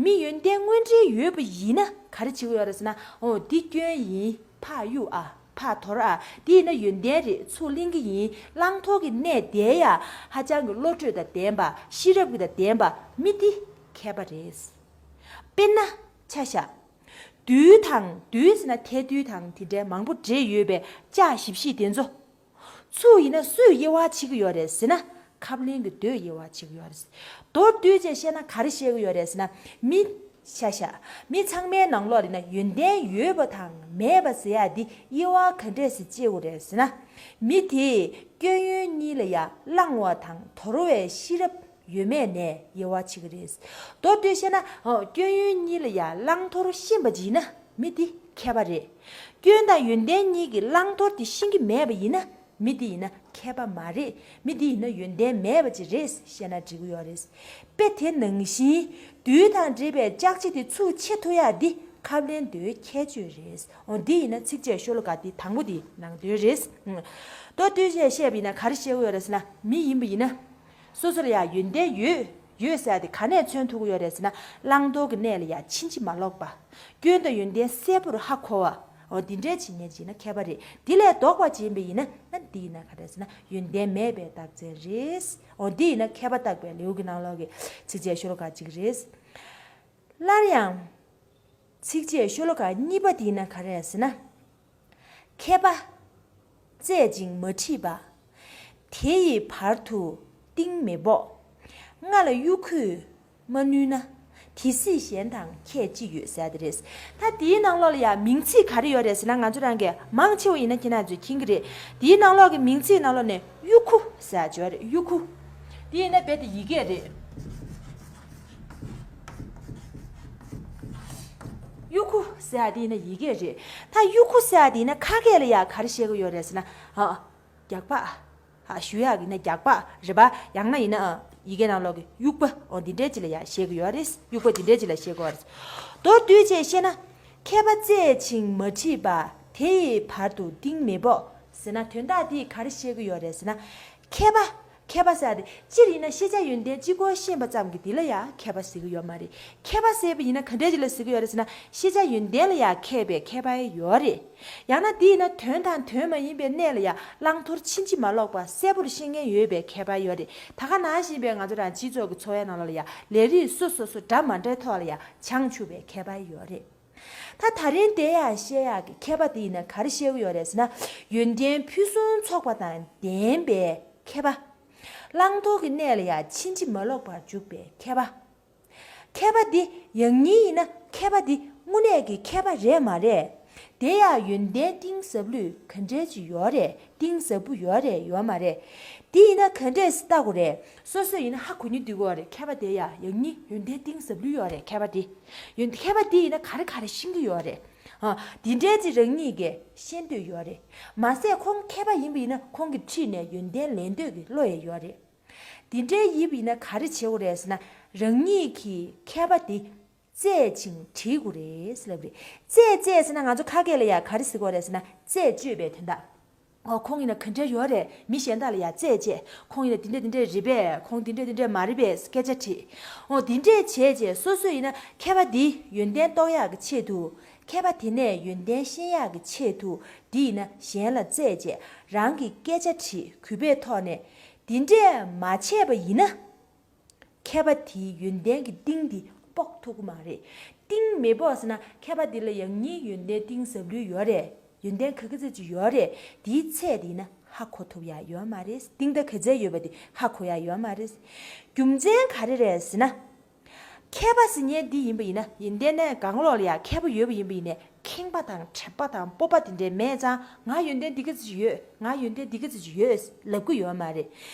མི་ཡོན་ཏན་དངོས་འབྲེལ་ཡོད་པ་ཡིན་ན་ག་རེ་བྱེད་ཀྱི་ཡོད་རེད་ཟེར་ན། ཨོ། འདི་སྐྱོན་ཡིན། ཕར་གཡུག་ཨ། ཕར་དོར་ཨ། འདི་ཡིན་ན་ཡོན་ཏན་རེད། ཚུར་ལེན་གྱི་ཡིན། བླང་དོར་གྱི་གནས་དེ་ཡ་ཧ་ཅང་གི་བློ་གྲོས་དང་ལྡན་པ། ཤེས་རབ་ཀྱི་དང་ལྡན་པ། མི་འདི་མཁས་པ་རེད། དཔེར་ན་ཆ་བཞག་རྡུལ་དང་། རྡུལ་ཟེར་ན་ཐལ་རྡུལ་དང་དེ་འདྲའི་མང་པོ་འདྲེས་ཡོད་པའི་ལྕགས་ཞིབ་བཤིས་དེ་ཚོ། ཚུར་ཡིན་ན་སུས་དབྱེ་བ་ཕྱེ་གི་ཡོད་རེད་ཟེར་ན། ཁབ་ལེན་གྱི་རྡོས་དབྱེ་བ་ཕྱེ་གི་ཡོད་རེད། མདོར་བསྡུས་བྱས་བཤད་ན་ག་རེ་བཤད་གི་ཡོད་རེད་ཟེར་ན། མི། ཤ་ཤ། མི་ཚང་མའི་ནང་ལོགས་ལ་ཡིན་ན་ཡོན་ཏན་ཡོད་པ་དང་མེད་པ་ཟེར་ཡ་འདི་དབྱེ་བ་ག་འདྲས་སེ་ཕྱེ་དགོས་རེད་ཟེར་ན། མི་དེས་སྐྱོན་ཡོན་གཉིས་ལ་ཡ་བླང་བ་དང་དོར་བའི་ཤེས་རབ་ཡོད་མེད་ནས་དབྱེ་བ་ཕྱེ་གི་རེད། མདོར་བསྡུས་བཤད་ན། ཨོ། སྐྱོན་ཡོན་གཉིས་ལ་ཡ་བླང་དོར་ཤེས་པ་ཅིག་ཡིན་ན་མི་དེ་མཁས་པ་རེད། སྐྱོན་དང་ཡོན་ཏན་གཉིས་ཀྱི་བླང་དོར་དེ་ཤེས་ཀྱི་མེད་པ་ཡིན་ན། མི་དེ་ཡིན་ན་མཁས་པ་མ་རེད། མི་དེ་ཡིན་ན་ཡོན་ཏན་མེད་པ་ཅིག་རེད་བཤད་ན་འགྲིག་གི་ཡོད་རེད། དཔེ་དེ་ནང་བཞིན་རྡུལ་དང་འདྲེས་པའི་ལྕགས་ཕྱེ་དེ་ཚུར་ཕྱེ་ཐུབ་ཡ་འདི་ཁབ་ལེན་རྡོའི་ཁྱད་ཆོས་རེད། འོ། འདི་ཡིན་ན་ཚིགས་བཅད་ཤོ་ལོ་ཀ་འདི་དང་པོ་འདི་ནང་དོན་རེད། ཨུ། མདོར་བསྡུས་བཤད་བཤད་པ་ཡིན་ན་ག་རེ་བཤད་ཀྱི་ཡོད་རེད་ཟེར་ན། མི་ཡིན་པ་ཡིན་ན། སོ་སོ་ལ་ཡ་ཡོན་ཏན་ཡོད། ཡོད་ཟེར་ཡ་དེ་ག་ནས་མཚོན་ཐུབ་ཀྱི་ཡོད་རེད་ཟེར་ན། བླང་དོར་གྱི་གནས་ལ་ཡ་ཕྱིན་ཅི་མ་ལོག་པ། སྐྱོན་དང་ཡོན་ཏན་གསལ་པོར་ཧ་གོ་བ། འོ། འདི་འདྲའི་བྱེད་མཁན་ཅིག་ཡིན་ན་མཁས་པ་རེད། འདི་ལས་ལྡོག་པ་ཅིག་ཡིན་པ་ཡིན་ན། ན་འདི་ཡིན་ན་ག་རེ་ཟེར་ན་ཡོན་ཏན་མེད་པའི་རྟགས་མཚན་རེད། འོ། འདི་ཡིན་ན་མཁས་པ་བརྟག་པའི་ལེའུ་གི་ནང་ལོགས་ཀྱི་ཚིགས་བཅད་ཤོ་ལོ་ཀ་གཅིག་རེད། སླར་ཡང་། ཚིགས་བཅད་ཤོ་ལོ་ཀ་གཉིས་པ་དེ་ཡིན་ན་ག་རེ་ཟེར་ན། མཁས་པ། རྩེ་ཅིང་མ་ཁྲིད་པ། དེ་ཡི་བར་དུ་གཏིང་མི་དཔོག། རྔ་ལ་དབྱུག་གུས་མ་བསྣུན་ན། དེ་སྲིད་གཞན་དང་ཁྱད་ཅི་ཡོད་ཟེར་དེ་རེད། ད་དེའི་ནང་ལོགས་ལ་ཡ་མིང་ཚིག་ག་རེ་ཡོད་རེད་ཟེར་ན། ང་ཚོ་རང་གིས་མང་ཆེ་བ་ཡིན་ན་ཁྱེད་རང་ཚོས་མཁྱེན་གྱི་རེད། དེའི་ནང་ལོགས་ཀྱི་མིང་ཚིག་ནང་ལོགས་ནས་དབྱུག་གུ་ཟེར་ཡ་ཅིག་ཡོད་རེད། དབྱུག་གུ། དེ་ཡིན་ན་རྦད་དེ་ཡི་གེ་རེད། དབྱུག་གུ་ཟེར་ཡ་དེ་ཡིན་ན་ཡི་གེ་རེད། ད་དབྱུག་གུ་ཟེར་ཡ་དེ་ཡིན་ན་ཁ་སྐད་ལ་ཡ་ག་རེ་བཤད་ཀྱི་ཡོད་རེད་ཟེར་ན། ཨ། རྒྱག་པ། ཨ། ཞུ་ཡག་ཡིན་ན་རྒྱག་པ་རེད་པ། ཡང་ན་ཡིན་ན། ཨ། ཡི་གེ་ནང་ལོགས་ཀྱི་དབྱུག་པ། འོ། འདི་འདྲའི་ཅིག་ལ་ཡ་བཤད་ཀྱི་ཡོད་རེད། དབྱུག་པ་འདི་འདྲའི་ཅིག་ལ་བཤད་ཀྱི་ཡོད་རེད། མདོར་བསྡུས་བྱས་བཤད་ན། མཁས་པ་རྩེ་ཅིང་མ་ཁྲིད་པ། དེ་ཡི་བར་དུ་གཏིང་མི་དཔོག་ཟེར་ན་དོན་དག་འདི་ག་རེ་བཤད་ཀྱི་ཡོད་རེད་ཟེར་ན། མཁས་པ། མཁས་པ་ཟེར་ཡ་དེ་སྤྱིར་ཡིན་ན་ཤེས་བྱ་ཡོན་ཏན་གཅིག་པོ་ཤེས་པ་ཙམ་གྱིས་འདི་ལ་ཡ་མཁས་པ་ཟེར་གྱི་ཡོད་མ་རེད། མཁས་པ་ཟེར་བ་ཡིན་ན་ག་འདྲས་ཅིག་ལ་ཟེར་གྱི་ཡོད་རེད་ཟེར་ན། ཤེས་བྱ་ཡོན་ཏན་ལ་ཡ་མཁས་པའི་མཁས་པ་ཡོད་རེད། ཡང་ན་འདི་ཡིན་ན་དོན་དང་དོན་མ་ཡིན་པའི་གནས་ལ་ཡ་བླང་དོར་ཕྱིན་ཅི་མ་ལོག་པ་གསལ་པོར་ཤེས་མཁན་ཡོད་པའི་མཁས་པ་ཡོད་རེད། ད་ག་ནང་བཞིན་པའི་ང་ཚོ་རང་སྤྱི་ཚོགས་ཀྱི་འཚོ་བའི་ནང་ལོགས་ལ་ཡ་ལས་རིགས་སོ་སོ་སོ་འདྲ་མ་འདྲའི་ཐོག་ལ་ཡ་བྱང་ཆུབ་པའི་མཁས་པ་ཡོད་རེད། ད་ད་རིང་དེ་ཡང་བཤད་ཡག་གི་མཁས་པ་དེ་ཡིན་ན་ག་རེ་བཤད་ཀྱི་ཡོད་རེད་ཟེར་ན། ཡོན་ཏན་ཕུན་སུམ་ཚོགས་པ་དང་ལྡན་པའི་མཁས་པ། བླང་དོར་གྱི་གནས་ལ་ཡང་ཕྱིན་ཅི་མ་ལོག་པར་འཇུག་པའི་མཁས་པ། མཁས་པ་འདི་ཡང་སྙིང་ཡིན་ན་མཁས་པ་འདི་དངོས་གནས་ཀྱི་མཁས་པ་རེད་མ་རེད། དེ་ཡང་ཡོན་ཏན་གཏིང་ཟབ་ལོས་ག་འདྲས་ཅིག་ཡོད་རེད། གཏིང་ཟབ་པོ་ཡོད་རེད་ཡོད་མ་རེད། འདི་ཡིན་ན་ག་འདྲས་སེ་ལྟ་དགོས་རེད། སོ་སོ་ཡིན་ན་ཧ་གོ་སྙིང་འདོད་ཀྱི་ཡོད་རེད། མཁས་པ་དེ་ཡང་ཡང་སྙིང་ཡོན་ཏན་གཏིང་ཟབ་ལོས་ཡོད་རེད་མཁས་པ་འདི། ཡོན་མཁས་པ་འདི་ཡིན་ན་ག་རེ་ག་རེ་ཤེས་ཀྱི་ཡོད་རེད། ཨ། འདི་འདྲའི་ཅིག་རང་ཉིད་ཀྱིས་ཤེས་འདོད་ཡོད་རེད། མ་ཟད་ཁོང་མཁས་པ་ཡིན་པ་ཡིན་ན་ཁོང་གི་འཁྲིས་ནས་ཡོན་ཏན་ལེན་འདོད་ཀྱི་བློ་ཡང་ཡོད་རེད། འདི་འདྲའི་དབྱིབས་ཡིན་ན་ག་རེ་བྱེད་དགོས་རེད་ཟེར་ན། རང་ཉིད་ཀྱི་མཁས་པ་འདི་རྩད་ཅིང་བྲིས་དགོས་རེད་ལབ་རེད། རྩད་རྩད་ཟེར་ན་ང་ཚོ་ཁ་སྐད་ལ་ཡང་ག་རེ་ཟེར་དགོས་རེད་ཟེར་ན། རྩད་གཅོད་པའི་དོན་དག། ཨོ་ཁོང་ཡིན་ན་ག་འདྲ་ཡོད་རེད། མི་གཞན་དག་ལ་ཡང་རྩད་བཅད། ཁོང་ཡིན་ན་འདི་འདྲ་འདི་འདྲ་རེད་པས། ཁོང་འདི་འདྲ་འདི་འདྲ་མ་རེད་པས་སྐད་ཆ་དྲིས། ཨོ་འདི་འདྲས་བྱས་རྗེས་སོ་སོ་ཡིན་ན་མཁས་པ་འདི་ཡོན་ཏན་རྟོགས་ཡག་གི་ཆེད་དུ། མཁས་པ་དེ་ནས་ཡོན་ཏན་ཤེས་ཡག་གི་ཆེད་དུ། འདི་ཡིན་ན་གཞན་ལ་རྩད་བཅད། རང་གི་སྐད་ཆ་དྲིས། གུས་པའི་ཐོག་ནས། འདི་འདྲས་མ་བྱས་པ་ཡིན་ན། མཁས་པ་དེའི་ཡོན་ཏན་གྱི་གཏིང་འདི་དཔོག་ཐུབ་ཀྱི་མ་རེད། གཏིང་མི་དཔོག་ཟེར་ན་མཁས་པ་འདི་ལ་ཡང་སྙིང་ཡོན་ཏན་གཏིང་ཟབ་ལོས་ཡོད་རེད། ཡོན་ཏན་ག་གི་ཚད་ཅིག་ཡོད་རེད། དེའི་ཚད་དེ་ཡིན་ན་ཧ་གོ་ཐུབ་ཡ་ཡོད་མ་རེད། གཏིང་མཐའ་ག་ཚད་ཡོད་པ་དེ་ཧ་གོ་ཡ་ཡོད་མ་རེད། རྒྱུ་མཚན་ག་རེ་རེད་ཟེར་ན། མཁས་པ་ཟེར་མཁན་འདི་ཡིན་པ་ཡིན་ན། ཡོན་ཏན་ནས་གང་ལོག་ལ་ཡ་མཁས་པ་ཡོད་པ་ཡིན་པ་ཡིན་ནས། ཁེངས་པ་དང་དྲེགས་པ་དང་སྤོབས་པ་དེ་འདྲའི་མེད་ཙང་། ང་ཡོན་ཏན་འདི་ག་ཚོད་ཅིག་ཡོད། ང་ཡོན་ཏན་འདི་ག་ཚོད་ཅིག་ཡོད་ལབ་ཀྱི་ཡོད་མ་རེད།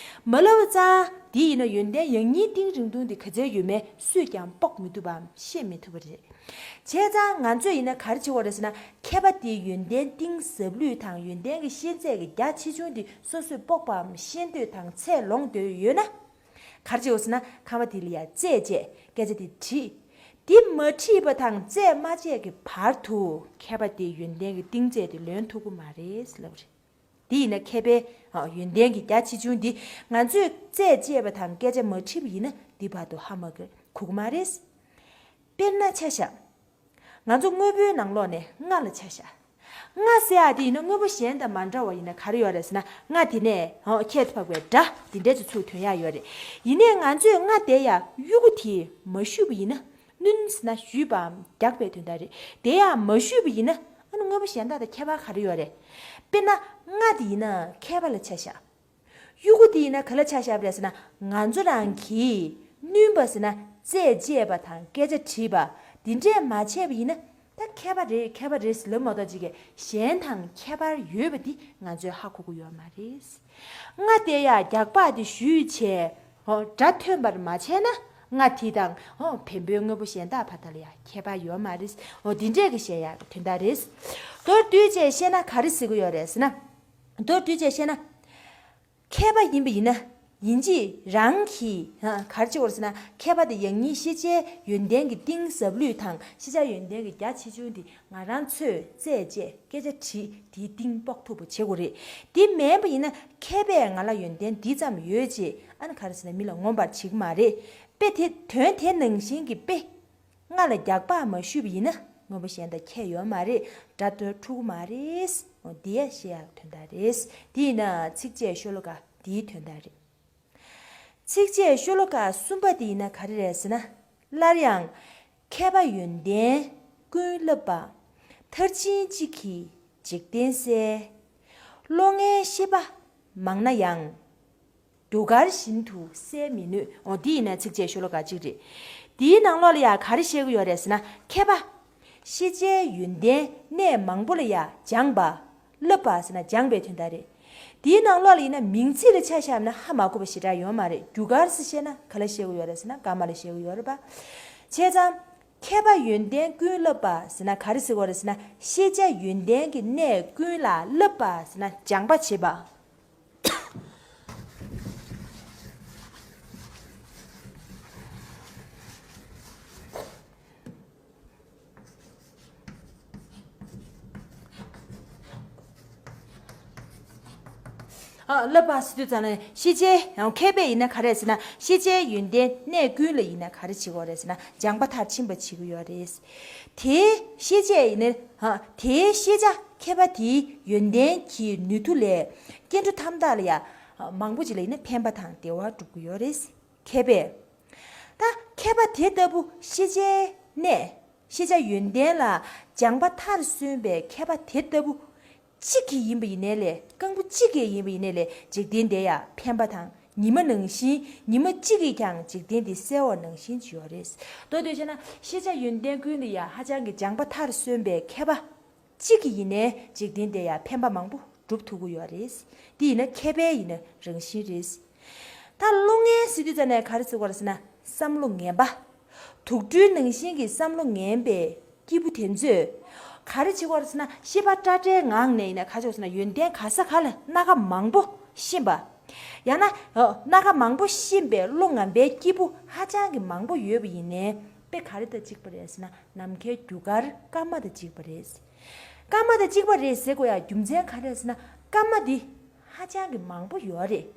མ་ལབ་ཙང་འདི་ཡིན་ན་ཡོན་ཏན་ཡང་སྙིང་གཏིང་རིང་ཐུང་འདི་ག་ཚད་ཡོད་མེད་སུས་ཀྱང་དཔོག་མི་ཐུབ་པའམ་ཤེས་མི་ཐུབ་པ་རེད། བྱས་ཙང་ང་ཚོས་ཡིན་ན་ག་རེ་བྱེད་དགོས་རེད་ཟེར་ན། མཁས་པ་དེའི་ཡོན་ཏན་གཏིང་ཟབ་ལོས་དང་ཡོན་ཏན་གྱི་ཤེས་ཚད་ཀྱི་རྒྱ་ཆེ་ཆུང་འདི་སོ་སོས་དཔོག་པའམ་ཤེས་འདོད་དང་ཚད་ལོངས་འདོད་ཡོད་ན། ག་རེ་བྱེད་དགོས་ཟེར་ན། མཁས་པ་དེ་ལ་ཡ་རྩད་བཅད། སྐད་ཆ་དེ་དྲིས། དེ་མ་དྲིས་པ་དང་རྩད་མ་བཅད་ཀྱི་བར་དུ་མཁས་པ་དེའི་ཡོན་ཏན་གྱི་གཏིང་ཚད་དེ་ལོན་ཐུབ་ཀྱི་མ་རེད་ལབ་རེད། དེ་ཡིན་ན་མཁས་པའི་ཨ་ཡོན་ཏན་གྱི་རྒྱ་ཆེ་ཆུང་འདི་ང་ཚོས་རྩད་བཅད་པ་དང་སྐད་ཆ་མ་དྲིས་པ་ཡིན་ན་འདི་བར་དུ་ཧ་མ་གོ་གི་མ་རེད། དཔེར་ན་ཆ་བཞག། ང་ཚོ་དངོས་པོའི་ནང་ལོགས་ནས་རྔ་ལ་ཆ་བཞག། རྔ་ཟེར་ཡ་དེ་ཡིན་ན་དངོས་པོ་གཞན་དང་མ་འདྲ་བ་ཡིན་ན་ག་རེ་ཡོད་རེད་ཟེར་ན། རྔ་དེ་ནས་ཧོ་ཁྱད་དུ་འཕགས་པའི་སྒྲ་དེ་འདྲ་ཅིག་ཚུར་ཐོན་ཡ་ཡོད་རེད། ཡིན་ནའི་ང་ཚོས་རྔ་དེ་ཡ་གཡུག་གུ་དེ་མ་གཞུས་པ་ཡིན་ན། བསྣུན་ཟེར་ན་གཞུས་པའམ་རྒྱག་པའི་དོན་དག་རེད། དེ་ཡ་མ་གཞུས་པ་ཡིན་ན། ཨ་ནི་དངོས་པོ་གཞན་དག་དང་ཁྱད་པར་ག་རེ་ཡོད་རེད། དཔེར་ན་རྔ་དེ་ཡིན་ན་མཁས་པ་ལ་ཆ་བཞག། གཡུག་གུ་དེ་ཡིན་ན་ག་ལ་ཆ་བཞག་པ་རེད་ཟེར་ན། ང་ཚོ་རང་གིས་བསྣུན་པ་ཟེར་ན་རྩད་བཅད་པ་དང་སྐད་ཆ་དྲིས་པ་འདི་འདྲས་མ་བྱས་པ་ཡིན་ན། ད་མཁས་པ་རེད་མཁས་པ་རེད་ཟེར་ལབ་མ་གཏོགས་ཅིག་གིས་གཞན་དང་ཁྱད་པར་ཡོད་པ་འདི་ང་ཚོས་ཧ་གོ་གི་ཡོད་མ་རེད། རྔ་དེ་ཡ་རྒྱག་པ་དེ་གཞུས་བྱས་ཧོ་སྒྲ་ཐོན་པར་མ་བྱས་ན། རྔ་དེ་དང་ཧོ་བེམ་པོའི་དངོས་པོ་གཞན་དག་བར་དག་ལ་ཡ་ཁྱད་པར་ཡོད་མ་རེད། ཧོ་འདི་འདྲས་ཀྱི་བཤད་ཡག་གི་དོན་དག་རེད། མདོར་བསྡུས་བྱས་བཤད་ན་ག་རེ་ཟེར་གི་ཡོད་རེད་ཟེར་ན། མདོར་བསྡུས་བྱས་བཤད་ན། མཁས་པ་ཡིན་པ་ཡིན་ན། ཡིན་གཅིག་རང་གིས་ཧ་ག་རེ་བྱེད་དགོས་རེད་ཟེར་ན། མཁས་པ་དེ་ཡང་སྙིང་ཤེས་བྱའི་ཡོན་ཏན་གྱི་གཏིང་ཟབ་ལོས་དང་ཤེས་བྱ་ཡོན་ཏན་གྱི་རྒྱ་ཆེ་ཆུང་དེ་ང་རང་ཚོས་རྩད་བཅད་སྐད་ཆ་དྲིས་དེའི་གཏིང་དཔོག་ཐུབ་པ་བྱེད་དགོས་རེད། དེ་མིན་པ་ཡིན་ན་མཁས་པས་ང་ལ་ཡོན་ཏན་འདི་ཙམ་ཡོད་ཅེས་ཨ་ནི་ག་རེ་ཟེར་ན་མི་ལ་ངོམ་པར་བྱེད་ཀྱི་མ་རེད། དཔེ་དེ་དོན་དེ་ནང་བཞིན་གྱི་དཔེ། རྔ་ལ་རྒྱག་པ་མ་གཞུས་པ་ཡིན་ན་དངོས་པོ་གཞན་དང་ཁྱད་ཡོད་མ་རེད། སྒྲ་ཐོན་ཐུབ་ཀྱི་མ་རེད། འོ་འདི་ཡ་བཤད་ཡག་དོན་དག་རེད། དེ་ཡིན་ན་ཚིགས་བཅད་ཤོ་ལོ་ཀ་འདིའི་དོན་དག་རེད། ཚིགས་བཅད་ཤོ་ལོ་ཀ་གསུམ་པ་དེ་ཡིན་ན་ག་རེ་རེད་ཟེར་ན། སླར་ཡང་། མཁས་པ་ཡོན་ཏན་ཀུན་བསླབ་པ། མཐར་ཕྱིན་གཅིག་གིས་འཇིག་རྟེན་གསལ། བློ་ངན་ཤེས་པ་མང་ན་ཡང་། རྒྱུ་སྐར་བཞིན་དུ་གསལ་མི་ནུས། འོ་འདི་ཡིན་ན་ཚིགས་བཅད་ཤོ་ལོ་ཀ་གཅིག་རེད། འདིའི་ནང་ལོགས་ལ་ཡང་ག་རེ་བཤད་ཀྱི་ཡོད་རེད་ཟེར་ན་མཁས་པ། ཤེས་བྱའི་ཡོན་ཏན་གནས་མང་པོ་ལ་ཡང་སྦྱངས་པ། བསླབ་པ་ཟེར་ན་སྦྱངས་པའི་དོན་དག་རེད། འདིའི་ནང་ལོགས་ལ་ཡིན་ན་མིང་ཚིག་ལ་ཆ་བཞག་ན་ཧ་མ་གོ་བ་ཞེ་དྲག་ཡོད་མ་རེད། རྒྱུ་སྐར་ཟེར་བཤད་ན་ག་ལ་བཤད་ཀྱི་ཡོད་རེད་ཟེར་ན་སྐར་མ་ལ་བཤད་ཀྱི་ཡོད་རེད་པ། བྱས་ཙང་། མཁས་པ་ཡོན་ཏན་ཀུན་བསླབ་པ་ཟེར་ན་ག་རེ་ཟེར་དགོས་རེད་ཟེར་ན་ཤེས་བྱ་ཡོན་ཏན་གྱི་གནས་ཀུན་ལ་བསླབ་པ་ཟེར་ན་སྦྱངས་པ་བྱེད་པ། ཨ་བསླབ་པ་ཟེར་དུས་ཙམ་ནས་ཤེས་བྱའི་ཡང་མཁས་པས་ཡིན་ན་ག་རེ་ཟེར་ན་ཤེས་བྱའི་ཡོན་ཏན་གནས་ཀུན་ལ་ཡིན་ན་ག་རེ་བྱེད་དགོས་རེད་ཟེར་ན་སྦྱངས་པ་མཐར་ཕྱིན་པ་བྱེད་ཀྱི་ཡོད་རེད། དེའི་ཤེས་བྱས་ཡིན་ན་ཧ་དེའི་ཤེས་བྱ་མཁས་པ་དེའི་ཡོན་ཏན་གྱི་ནུས་མཐུ་ལས་སྐྱེ་འགྲོ་ཐམས་ཅད་ལ་ཡང་མང་པོ་ཅིག་ལ་ཡིན་ན་ཕན་པ་དང་བདེ་བ་སྒྲུབ་ཀྱི་ཡོད་རེད། མཁས་པས། ད་མཁས་པ་དེ་ལྟ་བུ་ཤེས་བྱའི་གནས་ཤེས་བྱ་ཡོན་ཏན་ལ་སྦྱངས་པ་མཐར་སོན་པའི་མཁས་པ་དེ་ལྟ་བུ། གཅིག་གིས་ཡིན་པ་ཡིན་ནའི་ལས་རྐང་པ་གཅིག་གིས་ཡིན་པ་ཡིན་ནའི་ལས་འཇིག་རྟེན་འདི་ཡ་ཕན་པ་དང་ཉི་མ་ནང་བཞིན་ཉི་མ་གཅིག་གིས་ཀྱང་འཇིག་རྟེན་འདི་གསལ་བ་ནང་བཞིན་ཅིག་ཡོད་རེད། མདོར་བསྡུས་བྱས་ན་ཤེས་བྱ་ཡོན་ཏན་ཀུན་ལ་ཡ་ཧ་ཅང་གི་སྦྱངས་པ་མཐར་སོན་པའི་མཁས་པ་གཅིག་གིས་ཡིན་ནའི་འཇིག་རྟེན་འདི་ཡ་ཕན་པ་མང་པོ་སྒྲུབ་ཐུབ་ཀྱི་ཡོད་རེད། འདི་ཡིན་ན་མཁས་པའི་ཡིན་ན་རང་བཞིན་རེད། ད་བློ་ངན་ཟེར་དུས་ཙམ་ནས་ག་རེ་ཟེར་དགོས་རེད་ཟེར་ན་བསམ་བློ་ངན་པ། དུག་སྦྲུལ་ནང་བཞིན་གྱི་བསམ་བློ་ངན་པའི་སྐྱེས་བུ་དེ་ཚོས་ག་རེ་བྱེད་དགོས་རེད་ཟེར་ན་ཤེས་པ་ཏྲ་ཏྲའི་ངང་ནས་ཡིན་ན་ག་རེ་བྱེད་དགོས་ཟེར་ན་ཡོན་ཏན་ག་ས་ག་ལ་སྣ་ཁ་མང་པོ་ཤེས་པ། ཡང་ན་ཨོ་སྣ་ཁ་མང་པོ་ཤེས་པའི་བློ་ངན་པའི་སྐྱེས་བུ་ཧ་ཅང་གི་མང་པོ་ཡོད་པ་ཡིན་ནའི་དཔེ་ག་རེ་དང་གཅིག་པ་རེད་ཟེར་ན། ནམ་མཁའི་རྒྱུ་སྐར་སྐར་མ་དང་གཅིག་པ་རེད། སྐར་མ་དང་གཅིག་པ་རེད་ཟེར་དགོས་ཡ་རྒྱུ་མཚན་ག་རེ་རེད་ཟེར་ན། སྐར་མ་འདི་ཧ་ཅང་གི་མང་པོ་ཡོད་རེད།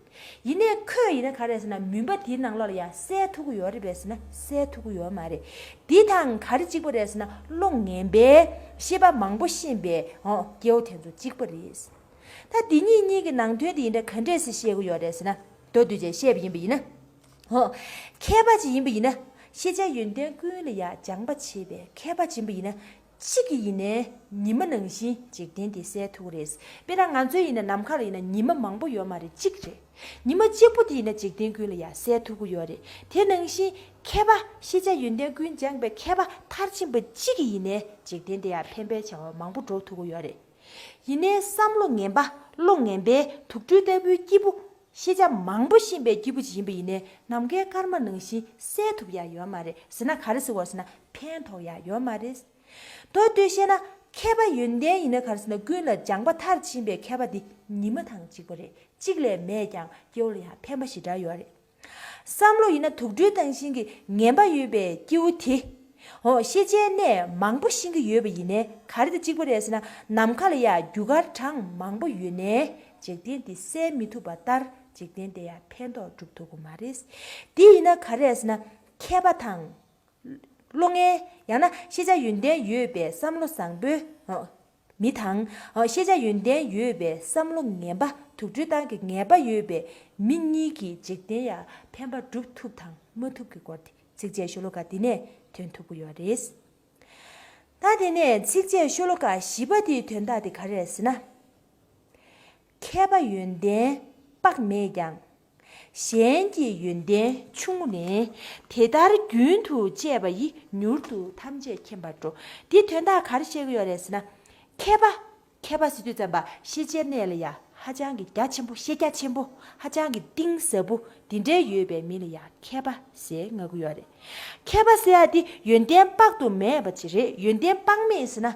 ཡིན་ནའི་ཁོས་ཡིན་ན་ག་རེ་ཟེར་ན། མུན་པ་དེའི་ནང་ལོགས་ལ་ཡ་གསལ་ཐུབ་ཀྱི་ཡོད་རེད་པས་ཟེར་ན། གསལ་ཐུབ་ཀྱི་ཡོད་མ་རེད། འདི་དང་ག་རེ་གཅིག་པ་རེད་ཟེར་ན། བློ་ངན་པའི་ཤེས་པ་མང་པོ་ཤེས་པའི་ཨོ་སྐྱེ་བོ་དེ་ཚོ་གཅིག་པ་རེད། ད་འདི་གཉིས་གཉིས་ཀྱི་ནང་དོན་དེ་ཡིན་ན་ག་འདྲས་སེ་བཤད་ཀྱི་ཡོད་རེད་ཟེར་ན། མདོར་བསྡུས་བྱས་བཤད་པ་ཡིན་པ་ཡིན་ན། ཧོ། མཁས་པ་ཅིག་ཡིན་པ་ཡིན་ན། ཤེས་བྱ་ཡོན་ཏན་ཀུན་ལ་ཡ་སྦྱངས་པ་བྱས་པའི་མཁས་པ་ཅིག་ཡིན་པ་ཡིན་ན། གཅིག་གིས་ཡིན་ནའི་ཉི་མ་ནང་བཞིན་འཇིག་རྟེན་འདི་གསལ་ཐུབ་ཀྱི་རེད། དཔེར་ན་ང་ཚོའི་ཡིན་ན་ནམ་མཁའ་ལ་ཡིན་ན་ཉི་མ་མང་པོ་ཡོད་མ་རེད། གཅིག་རེད། ཉི་མ་གཅིག་པོ་དེ་ཡིན་ན་འཇིག་རྟེན་ཀུན་ལ་ཡ་གསལ་ཐུབ་ཀྱི་ཡོད་རེད། དེ་ནང་བཞིན་མཁས་པ་ཤེས་བྱ་ཡོན་ཏན་ཀུན་སྦྱངས་པའི་མཁས་པ་མཐར་ཕྱིན་པ་གཅིག་གིས་ཡིན་ནའི་འཇིག་རྟེན་འདི་ཡ་ཕན་པའི་བྱ་བ་མང་པོ་སྒྲུབ་ཐུབ་ཀྱི་ཡོད་རེད། ཡིན་ནའི་བསམ་བློ་ངན་པ། བློ་ངན་པའི་དུག་སྦྲུལ་ལྟ་བུའི་སྐྱེས་བུ། ཤེས་བྱ་མང་པོ་ཤེས་པའི་སྐྱེས་བུ་ཅིག་ཡིན་པ་ཡིན་ནའི་ནམ་མཁའི་སྐར་མ་ནང་བཞིན་གསལ་ཐུབ་ཡ་ཡོད་མ་རེད་ཟེར་ན། ག་རེ་ཟེར་བ་ཟེར་ན། ཕན་ཐོགས་ཡ་ཡོད་མ་རེད། མདོར་བསྡུས་བཤད་ན་མཁས་པ་ཡོན་ཏན་ཡིན་ན་ག་རེ་ཟེར་ན། ཀུན་ལ་སྦྱངས་པ་མཐར་ཕྱིན་པའི་མཁས་པ་འདི་ཉི་མ་དང་གཅིག་པ་རེད། གཅིག་ལས་མེད་ཀྱང་སྐྱེ་བོ་ལ་ཡང་ཕན་པ་ཞེ་དྲག་ཡོད་རེད། བསམ་བློ་ཡིན་ན་དུག་སྦྲུལ་དང་བཞིན་གྱི་ངན་པ་ཡོད་པའི་སྐྱེ་བོ་དེ། འོ་ཤེས་བྱའི་གནས་མང་པོ་ཤེས་ཀྱི་ཡོད་པ་ཡིན་ནའི་ག་རེ་དང་གཅིག་པ་རེད་ཟེར་ན། ནམ་མཁའ་ལ་ཡ་རྒྱུ་སྐར་གྲངས་མང་པོ་ཡོད་ནའི་འཇིག་རྟེན་འདི་གསལ་མི་ཐུབ་པ་ལྟར་འཇིག་རྟེན་འདི་ཡ་ཕན་ཐོགས་སྒྲུབ་ཐུབ་ཀྱི་མ་རེད། དེ་ཡིན་ན་ག་རེ་ཟེར་ན། མཁས་པ་དང་། བློ་ངན། ཡང་ན་ཤེས་བྱ་ཡོན་ཏན་ཡོད་པའི་བསམ་བློ་བཟང་པོའི་མི་དང་། ཤེས་བྱ་ཡོན་ཏན་ཡོད་པའི་བསམ་བློ་ངན་པ། དུག་སྦྲུལ་སྟངས་ཀྱི་ངན་པ་ཡོད་པའི་མི་གཉིས་ཀྱིས་འཇིག་རྟེན་ཡ་ཕན་པ་སྒྲུབ་ཐུབ་དང་མ་ཐུབ་ཀྱི་སྐོར་དེ་ཚིགས་བཅད་ཤོ་ལོ་ཀ་འདི་ནས་ཐོན་ཐུབ་ཀྱི་ཡོད་རེད། ད་དེ་ནས་ཚིགས་བཅད་ཤོ་ལོ་ཀ་བཞི་པ་དེའི་དོན་དག་དེ་ག་རེ་རེད་ཟེར་ན། མཁས་པ་ཡོན་ཏན་དཔག་མེད་ཀྱང་། གཞན་གྱི་ཡོན་ཏན་ཆུང་ངུ་ལེན། དེ་ལྟར་རྒྱུན་དུ་སྤྱད་པ་ཡིས། མྱུར་དུ་ཐམས་ཅད་མཁྱེན་པར་འགྲོ། འདིའི་དོན་དག་ག་རེ་བཤད་ཀྱི་ཡོད་རེད་ཟེར་ན། མཁས་པ། མཁས་པ་ཟེར་དུས་ཙམ་པ་ཤེས་བྱའི་གནས་ལ་ཡ་ཧ་ཅང་གི་རྒྱ་ཆེན་པོ། ཤེས་རྒྱ་ཆེན་པོ། ཧ་ཅང་གི་གཏིང་ཟབ་པོ་འདི་འདྲའི་ཡོད་པའི་མི་ལ་ཡ་མཁས་པ་ཟེར་ང་གི་ཡོད་རེད། མཁས་པ་ཟེར་ཡ་དེ་ཡོན་ཏན་དཔག་ཏུ་མེད་པ་ཅིག་རེད། ཡོན་ཏན་དཔག་མེད་ཟེར་ན།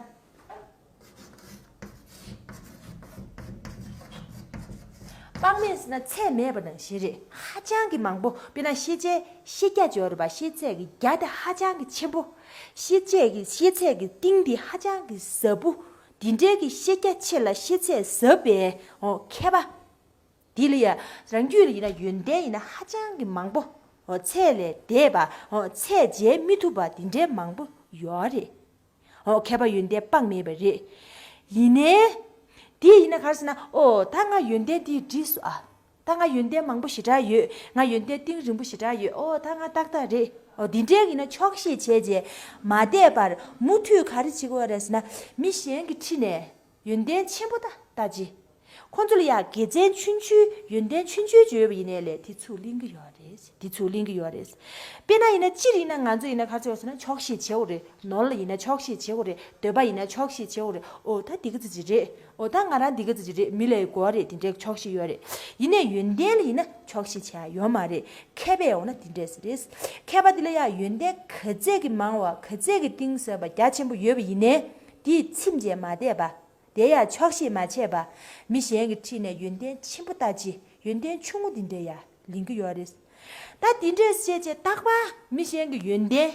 དཔག་མེད་ཟེར་ན་ཚད་མེད་པ་ནང་བཞིན་རེད། ཧ་ཅང་གི་མང་པོ། དཔེར་ན་ཤེས་བྱའི་ཤེས་རྒྱ་ཅིག་ཡོད་རེད་པ། ཤེས་ཚད་ཀྱི་རྒྱ་དེ་ཧ་ཅང་གི་ཆེན་པོ། ཤེས་བྱའི་གི་ཤེས་ཚད་ཀྱི་གཏིང་དེ་ཧ་ཅང་གི་ཟབ་པོ། འདི་འདྲའི་གི་ཤེས་རྒྱ་ཆེ་ལ་ཤེས་ཚད་ཟབ་པའི་འོ་མཁས་པ། འདི་ལ་ཡ་རང་རྒྱུད་ལ་ཡིན་ན་ཡོན་ཏན་ཡིན་ན་ཧ་ཅང་གི་མང་པོ། འོ་ཚད་ལས་འདས་པ། འོ་ཚད་འཇལ་མི་ཐུབ་པ་འདི་འདྲའི་མང་པོ་ཡོད་རེད། འོ་མཁས་པ་ཡོན་ཏན་དཔག་མེད་པ་རེད། ཡིན་ནའི། དེ་ཡིན་ན་ག་རེ་ཟེར་ན། ཨོ་ད་ང་ཡོན་ཏན་འདི་འགྲིག་སོང་ཨ། ད་ང་ཡོན་ཏན་མང་པོ་ཞེ་དྲག་ཡོད། ང་ཡོན་ཏན་གཏིང་རིང་པོ་ཞེ་དྲག་ཡོད། ཨོ་ད་ང་ཏག་ཏག་རེད། ཨོ་འདི་འདྲའི་ཡིན་ན་ཆོག་ཤེས་བྱས་རྗེས་མ་བསྡད་པར་མུ་མཐུད་ག་རེ་བྱེད་དགོས་རེད་ཟེར་ན། མི་གཞན་གྱི་འཁྲིས་ནས་ཡོན་ཏན་ཆེན་པོ་ད་ལྟ་ཅི། ཁོང་ཚོ་ལ་ཡ་དགེ་མཚན་ཆུང་ཆུང་། ཡོན་ཏན་ཆུང་ཆུང་བརྗོད་པ་ཡིན་ནའི་ལས་དེ་ཚུར་ལེན་གྱི་ཡོད་རེད། དེ་ཚུར་ལེན་གྱི་ཡོད་རེད། དཔེར་ན་ཡིན་ན་སྤྱིར་ཡིན་ན་ང་ཚོ་ཡིན་ན་ག་ཚོད་ཟེར་ན་ཆོག་ཤེས་བྱེད་འོ་རེད། ནོར་ལ་ཡིན་ན་ཆོག་ཤེས་བྱེད་འོ་རེད། འདོད་པ་ཡིན་ན་ཆོག་ཤེས་བྱེད་འོ་རེད། ཨོ་ད་འདི་ག་ཚོད་ཅིག་རེད། ཨོ་ད་ང་རང་འདི་ག་ཚོད་ཅིག་རེད། མི་ལ་ཡི་གོ་བ་རེད། དེ་འདྲའི་ཆོག་ཤེས་ཡོད་རེད། ཡིན་ནའི་ཡོན་ཏན་ལ་ཡིན་ན་ཆོག་ཤེས་བྱེད་ཡ་ཡོད་མ་རེད། མཁས་པས་འོ་ན་དེ་འདྲས་རེད། མཁས་པ་དེ་ལ་ཡ་ཡོན་ཏན་ག་ཚད་ཀྱི་མང་བ། ག་ཚད་ཀྱི་གཏིང་ཟབ་པ་རྒྱ་ཆེན་པོ་ཡོད་པ་ཡིན་ནའི་དེས་ཚིམ་བྱས་མ་བསྡད་པ། དེ་ཡང་ཆོག་ཤེས་མ་བྱས་པ། མི་གཞན་གྱི་འཁྲིས་ནས་ཡོན་ཏན་ཆེན་པོ་ལྟ་ཅི། ཡོན་ཏན་ཆུང་ངུ་འདི་འདྲས་ཡ་ལེན་གྱི་ཡོད་རེད། ད་འདི་འདྲས་བྱས་བྱས་རྟག་པར་མི་གཞན་གྱི་ཡོན་ཏན་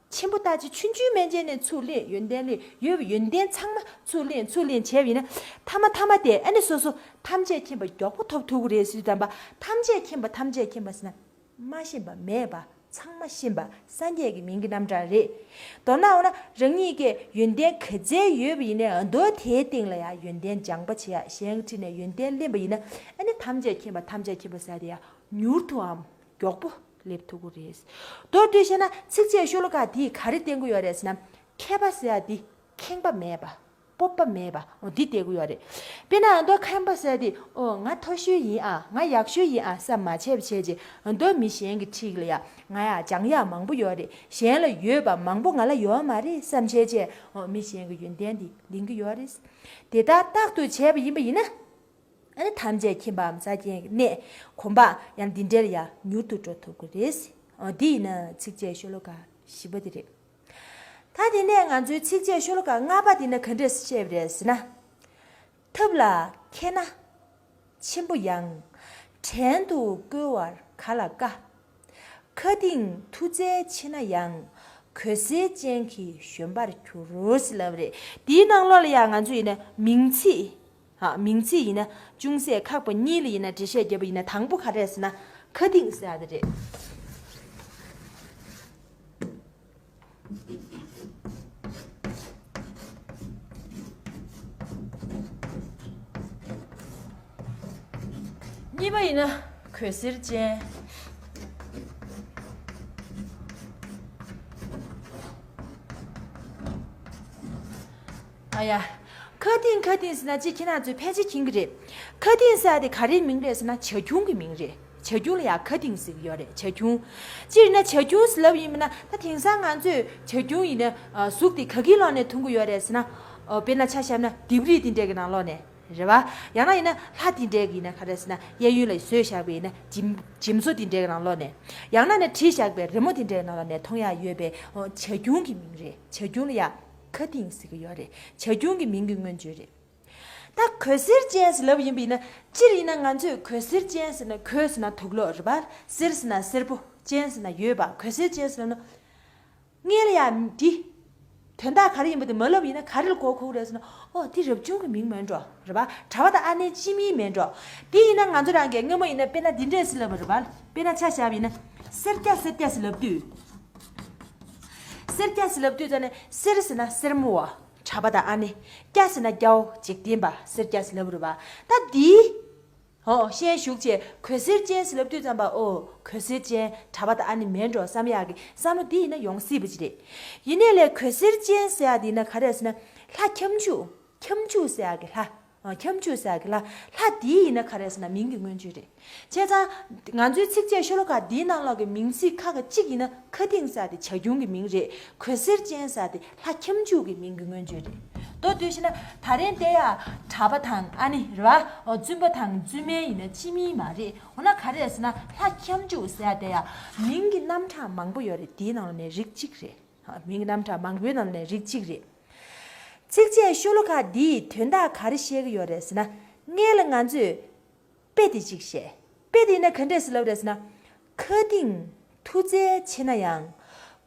ཆེན་པོ་ལྟ་ཅི། ཆུང་ཆུང་མན་ཆད་ནས་ཚུར་ལེན། ཡོན་ཏན་ལེན། ཡོད་པའི་ཡོན་ཏན་ཚང་མ་ཚུར་ལེན་ཚུར་ལེན་བྱས་པ་ཡིན་ན། མཐའ་མ་མཐའ་མ་དེ་ཨ་ནི་སོ་སོ་ཐམས་ཅད་མཁྱེན་པ་མགྱོགས་པོ་ཐོབ་ཐུབ་ཀྱི་རེད་ཟེར་དུས་ཙམ་པ། ཐམས་ཅད་མཁྱེན་པ་ཐམས་ཅད་མཁྱེན་པ་ཟེར་ན། མ་ཤེས་པ་མེད་པ། ཚང་མ་ཤེས་པ་སངས་རྒྱས་ཀྱི་མིང་གི་རྣམ་གྲངས་རེད། མདོར་ན་འོ་ན་རང་ཉིད་ཀྱི་ཡོན་ཏན་ག་ཚད་ཡོད་པ་ཡིན་ནའི་མདོ་དེའི་སྟེང་ལ་ཡང་ཡོན་ཏན་སྦྱང་པ་བྱེད་ཡ། གཞན་གྱི་འཁྲིས་ནས་ཡོན་ཏན་ལེན་པ་ཡིན་ན་ཨ་ནི་ཐམས་ཅད་མཁྱེན་པ་ཐམས་ཅད་མཁྱེན་པ་ཟེར་དེ་ཡང་མྱུར་དུའམ་མགྱོགས་པོ་སླེབས་ཐུབ་ཀྱི་རེད། མདོར་བསྡུས་བཤད་ན་ཚིགས་བཅད་ཤོ་ལོ་ཀ་འདིས་ག་རེ་བསྟན་གྱི་ཡོད་རེད་ཟེར་ན། མཁས་པ་ཟེར་ཡ་འདི་ཁེངས་པ་མེད་པ། སྤོབས་པ་མེད་པ། འོ་འདི་བསྡད་ཀྱི་ཡོད་རེད། དཔེར་ན་ཨ་མདོ་མཁས་པ་ཟེར་དེ། ཨོ་ང་མཐོ་ཤོས་ཡིན་ཨ། ང་ཡག་ཤོས་ཡིན་ཨ་བསམ་མ་བྱས་པ་བྱས་རྗེས། ཨ་མདོ་མི་གཞན་གྱི་འཁྲིས་ལ་ཡ་ང་ཡ་སྦྱང་ཡག་མང་པོ་ཡོད་རེད། གཞན་ལ་ཡོད་པ་མང་པོ་ང་ལ་ཡོད་མ་རེད་བསམ་བྱས་རྗེས། ཨོ་མི་གཞན་གྱི་ཡོན་ཏན་འདི་ལེན་གྱི་ཡོད་རེད། དེ་ལྟར་རྟག་ཏུ་བྱས་པ་ཡིན་པ་ཡིན་ན། ཨ་ནི་ཐམས་ཅད་མཁྱེན་པའམ་ས་ཆེན་གྱི་གནས་གོམ་པ་ཡང་འདི་འདྲ་ལ་ཡ་མྱུར་དུ་འགྲོ་ཐུབ་ཀྱི་རེད། ཨོ་འདི་ཡིན་ན་ཚིགས་བཅད་ཤོ་ལོ་ཀ་བཞི་པ་འདི་རེད། ད་དེ་ནས་ང་ཚོའི་ཚིགས་བཅད་ཤོ་ལོ་ཀ་ལྔ་པ་འདི་ན་ག་འདྲས་བཤད་པ་རེད་ཟེར་ན། ཐབས་ལ་མཁས་ན་ཆེན་པོ་ཡང་། བྲན་དུ་བཀོལ་བར་ག་ལ་དཀའ། མཁའ་ལྡིང་མཐུ་རྩལ་ཆེ་ན་ཡང་། གོས་གཟེར་ཅན་གྱི་བཞོན་པར་འགྱུར་ཟེར་ལབ་རེད། དེའི་ནང་ལོགས་ལ་ཡང་ང་ཚོ་ཡིན་ན་མིང་ཚིག་ཧ། མིང་ཚིག་ཡིན་ན་ཅུང་ཟད་ཁག་པ་གཉིས་ལ་ཡིན་ན་འགྲེལ་བཤད་བརྒྱབ་པ་ཡིན་ན་དང་པོ་ག་རེ་རེད་ཟེར་ན་མཁའ་ལྡིང་ཟེར་ཡ་དེ་རེད། གཉིས་པ་ཡིན་ན་གོས་གཟེར་ཅན། ཨ་ཡ། མཁའ་ལྡིང་མཁའ་ལྡིང་ཟེར་ན་ཅིག་ཁྱེད་རང་ཚོས་ཕལ་ཆེར་མཁྱེན་གྱི་རེད། མཁའ་ལྡིང་ཟེར་ཡ་དེ་ག་རེའི་མིང་རེད་ཟེར་ན་བྱ་ཁྱུང་གི་མིང་རེད། བྱ་ཁྱུང་ལ་ཡ་མཁའ་ལྡིང་ཟེར་གྱི་ཡོད་རེད། བྱ་ཁྱུང་། སྤྱིར་ན་བྱ་ཁྱུང་ཟེར་ལབ་ཡིན་མིན་ན་ད་དེང་སང་ང་ཚོས་བྱ་ཁྱུང་ཡིན་ན་གཟུགས་དེ་ག་གི་ལོགས་ནས་མཐོང་གི་ཡོད་རེད་ཟེར་ན། དཔེར་ན་ཆ་བཞག་ན་ལྡེབས་རིས་དེ་འདྲས་ཀྱི་ནང་ལོགས་ནས་རེད་བ། ཡང་ན་ཡིན་ན་ལྷ་དེ་འདྲས་ཀྱི་ཡིན་ན་ག་རེ་ཟེར་ན་གཡས་གཡོན་ལ་བཟོས་བཞག་པ་ཡིན་ན་འཇིམ་འཇིམ་བཟོ་དེ་འདྲས་ཀྱི་ནང་ལོགས་ནས། ཡང་ན་ནི་བྲིས་བཞག་པའི་རི་མོ་དེ་འདྲས་ཀྱི་ནང་ལོགས་ནས་མཐོང་ཡ་ཡོད་པའི་བྱ་ཁྱུང་གི་མིང་རེད། བྱ་ཁྱུང་ལ་ཡ་མཁའ་ལྡིང་ཟེར་གྱི་ཡོད་རེད། བྱ་ཁྱུང་གི་མིང་གི་མངོན་བརྗོད་རེད། ད་གོས་གཟེར་ཅན་ཟེར་ལབ་ཡིན་པ་ཡིན་ན་སྤྱིར་ཡིན་ན་ང་ཚོས་གོས་གཟེར་ཅན་ཟེར་ན་གོས་ཟེར་ན་དུག་ལོག་རེད་པ། གཟེར་ཟེར་ན་སེར་པོ། ཅན་ཟེར་ན་ཡོད་པ། གོས་གཟེར་ཅན་ཟེར་ན་སྔོན་ལ་ཡ་འདི་དོན་དག་ག་རེ་ཡིན་པ་དེ་མ་ལབ་ཡིན་ན་ག་རེ་ལ་གོ་གོ་རེད་ཟེར་ན། ཨོ་དེ་རབ་བྱུང་གི་མིང་མིན་འགྲོ་རེད་པ། གྲྭ་པ་དང་ཨ་ནེ་སྤྱི་མིང་མིན་འགྲོ། དེ་ཡིན་ན་ང་ཚོ་རང་གིས་སྔོན་མ་ཡིན་ན་དཔེར་ན་འདི་འདྲས་ཟེར་ལབ་པ་རེད་པ། དཔེར་ན་ཆ་བཞག་པ་ཡིན་ན་སེར་སྐྱ་སེར་སྐྱ་ཟེར་ལབ་དུས། སེར་སྐྱ་ཟེར་ལབ་དུས་ཙ་ནས་སེར་ཟེར་ན་སེར་མོ་བ། གྲྭ་པ་དང་ཨ་ནེ། སྐྱ་ཟེར་ན་སྐྱ་བོ་འཇིག་རྟེན་པ་སེར་སྐྱ་ཟེར་ལབ་རེད་པ། ད་འདི། ཧོ་ཤན་ཞུགས་བྱས་གོས་གཟེར་ཅན་ཟེར་ལབ་དུས་ཙམ་པ་ཨོ་གོས་གཟེར་ཅན་གྲྭ་པ་དང་ཨ་ནེ་མིན་འགྲོ་བསམ་ཡག་གི་བསམ་བློ་འདི་ཡིན་ན་ཡོང་སྲིད་པ་ཅིག་རེད། ཡིན་ནའི་ལས་གོས་གཟེར་ཅན་ཟེར་ཡག་འདི་ཡིན་ན་ག་རེ་ཟེར་ན་ལྷ་ཁྱབ་འཇུག་ཁྱབ་འཇུག་ཟེར་ཡག་གི་ལྷ། ཨ་ཁྱབ་འཇུག་ཟེར་ཡག་གི་ལྷ། ལྷ་འདི་ཡིན་ན་ག་རེ་ཟེར་ན་མིང་གི་མངོན་བརྗོད་རེད། བྱས་ཙང་ང་ཚོའི་ཚིགས་བཅད་ཤོ་ལོ་ཀ་འདིའི་ནང་ལོགས་ཀྱི་མིང་ཚིག་ཁག་གཅིག་ཡིན་ན་མཁའ་ལྡིང་ཟེར་ཡག་དེ་བྱ་ཁྱུང་གི་མིང་རེད། གོས་གཟེར་ཅན་ཟེར་ཡག་དེ་ལྷ་ཁྱབ་འཇུག་གི་མིང་གི་མངོན་བརྗོད་རེད། མདོར་བསྡུས་ཤེ་ན་ད་རིང་དེ་ཡ་གྲྭ་པ་དང་ཨ་ནེ་རེད་བ། ཨོ་བཙུན་པ་དང་བཙུན་མའི་ཡིན་ན་སྤྱི་མིང་མ་རེད། འོ་ན་ག་རེ་ཟེར་ན་ལྷ་ཁྱབ་འཇུག་ཟེར་ཡག་དེ་ཡ་མིང་གི་རྣམ་གྲངས་མང་པོ་ཡོད་རེད། དེའི་ནང་ལ་ནས་རིགས་གཅིག་རེད། ཨ་མིང་གི་རྣམ་གྲངས་མང་པོའི་ནང་ལ་ནས་རིགས་གཅིག་རེད། ཚིགས་བཅད་ཤོ་ལོ་ཀ་འདིས་དོན་དག་ག་རེ་བཤད་ཀྱི་ཡོད་རེད་ཟེར་ན། སྔོན་ལ་ང་ཚོས་དཔེ་དེ་གཅིག་བཤད། དཔེ་དེ་ཡིན་ན་ག་འདྲས་སེ་ལབ་རེད་ཟེར་ན། མཁའ་ལྡིང་མཐུ་རྩལ་ཆེ་ན་ཡང་།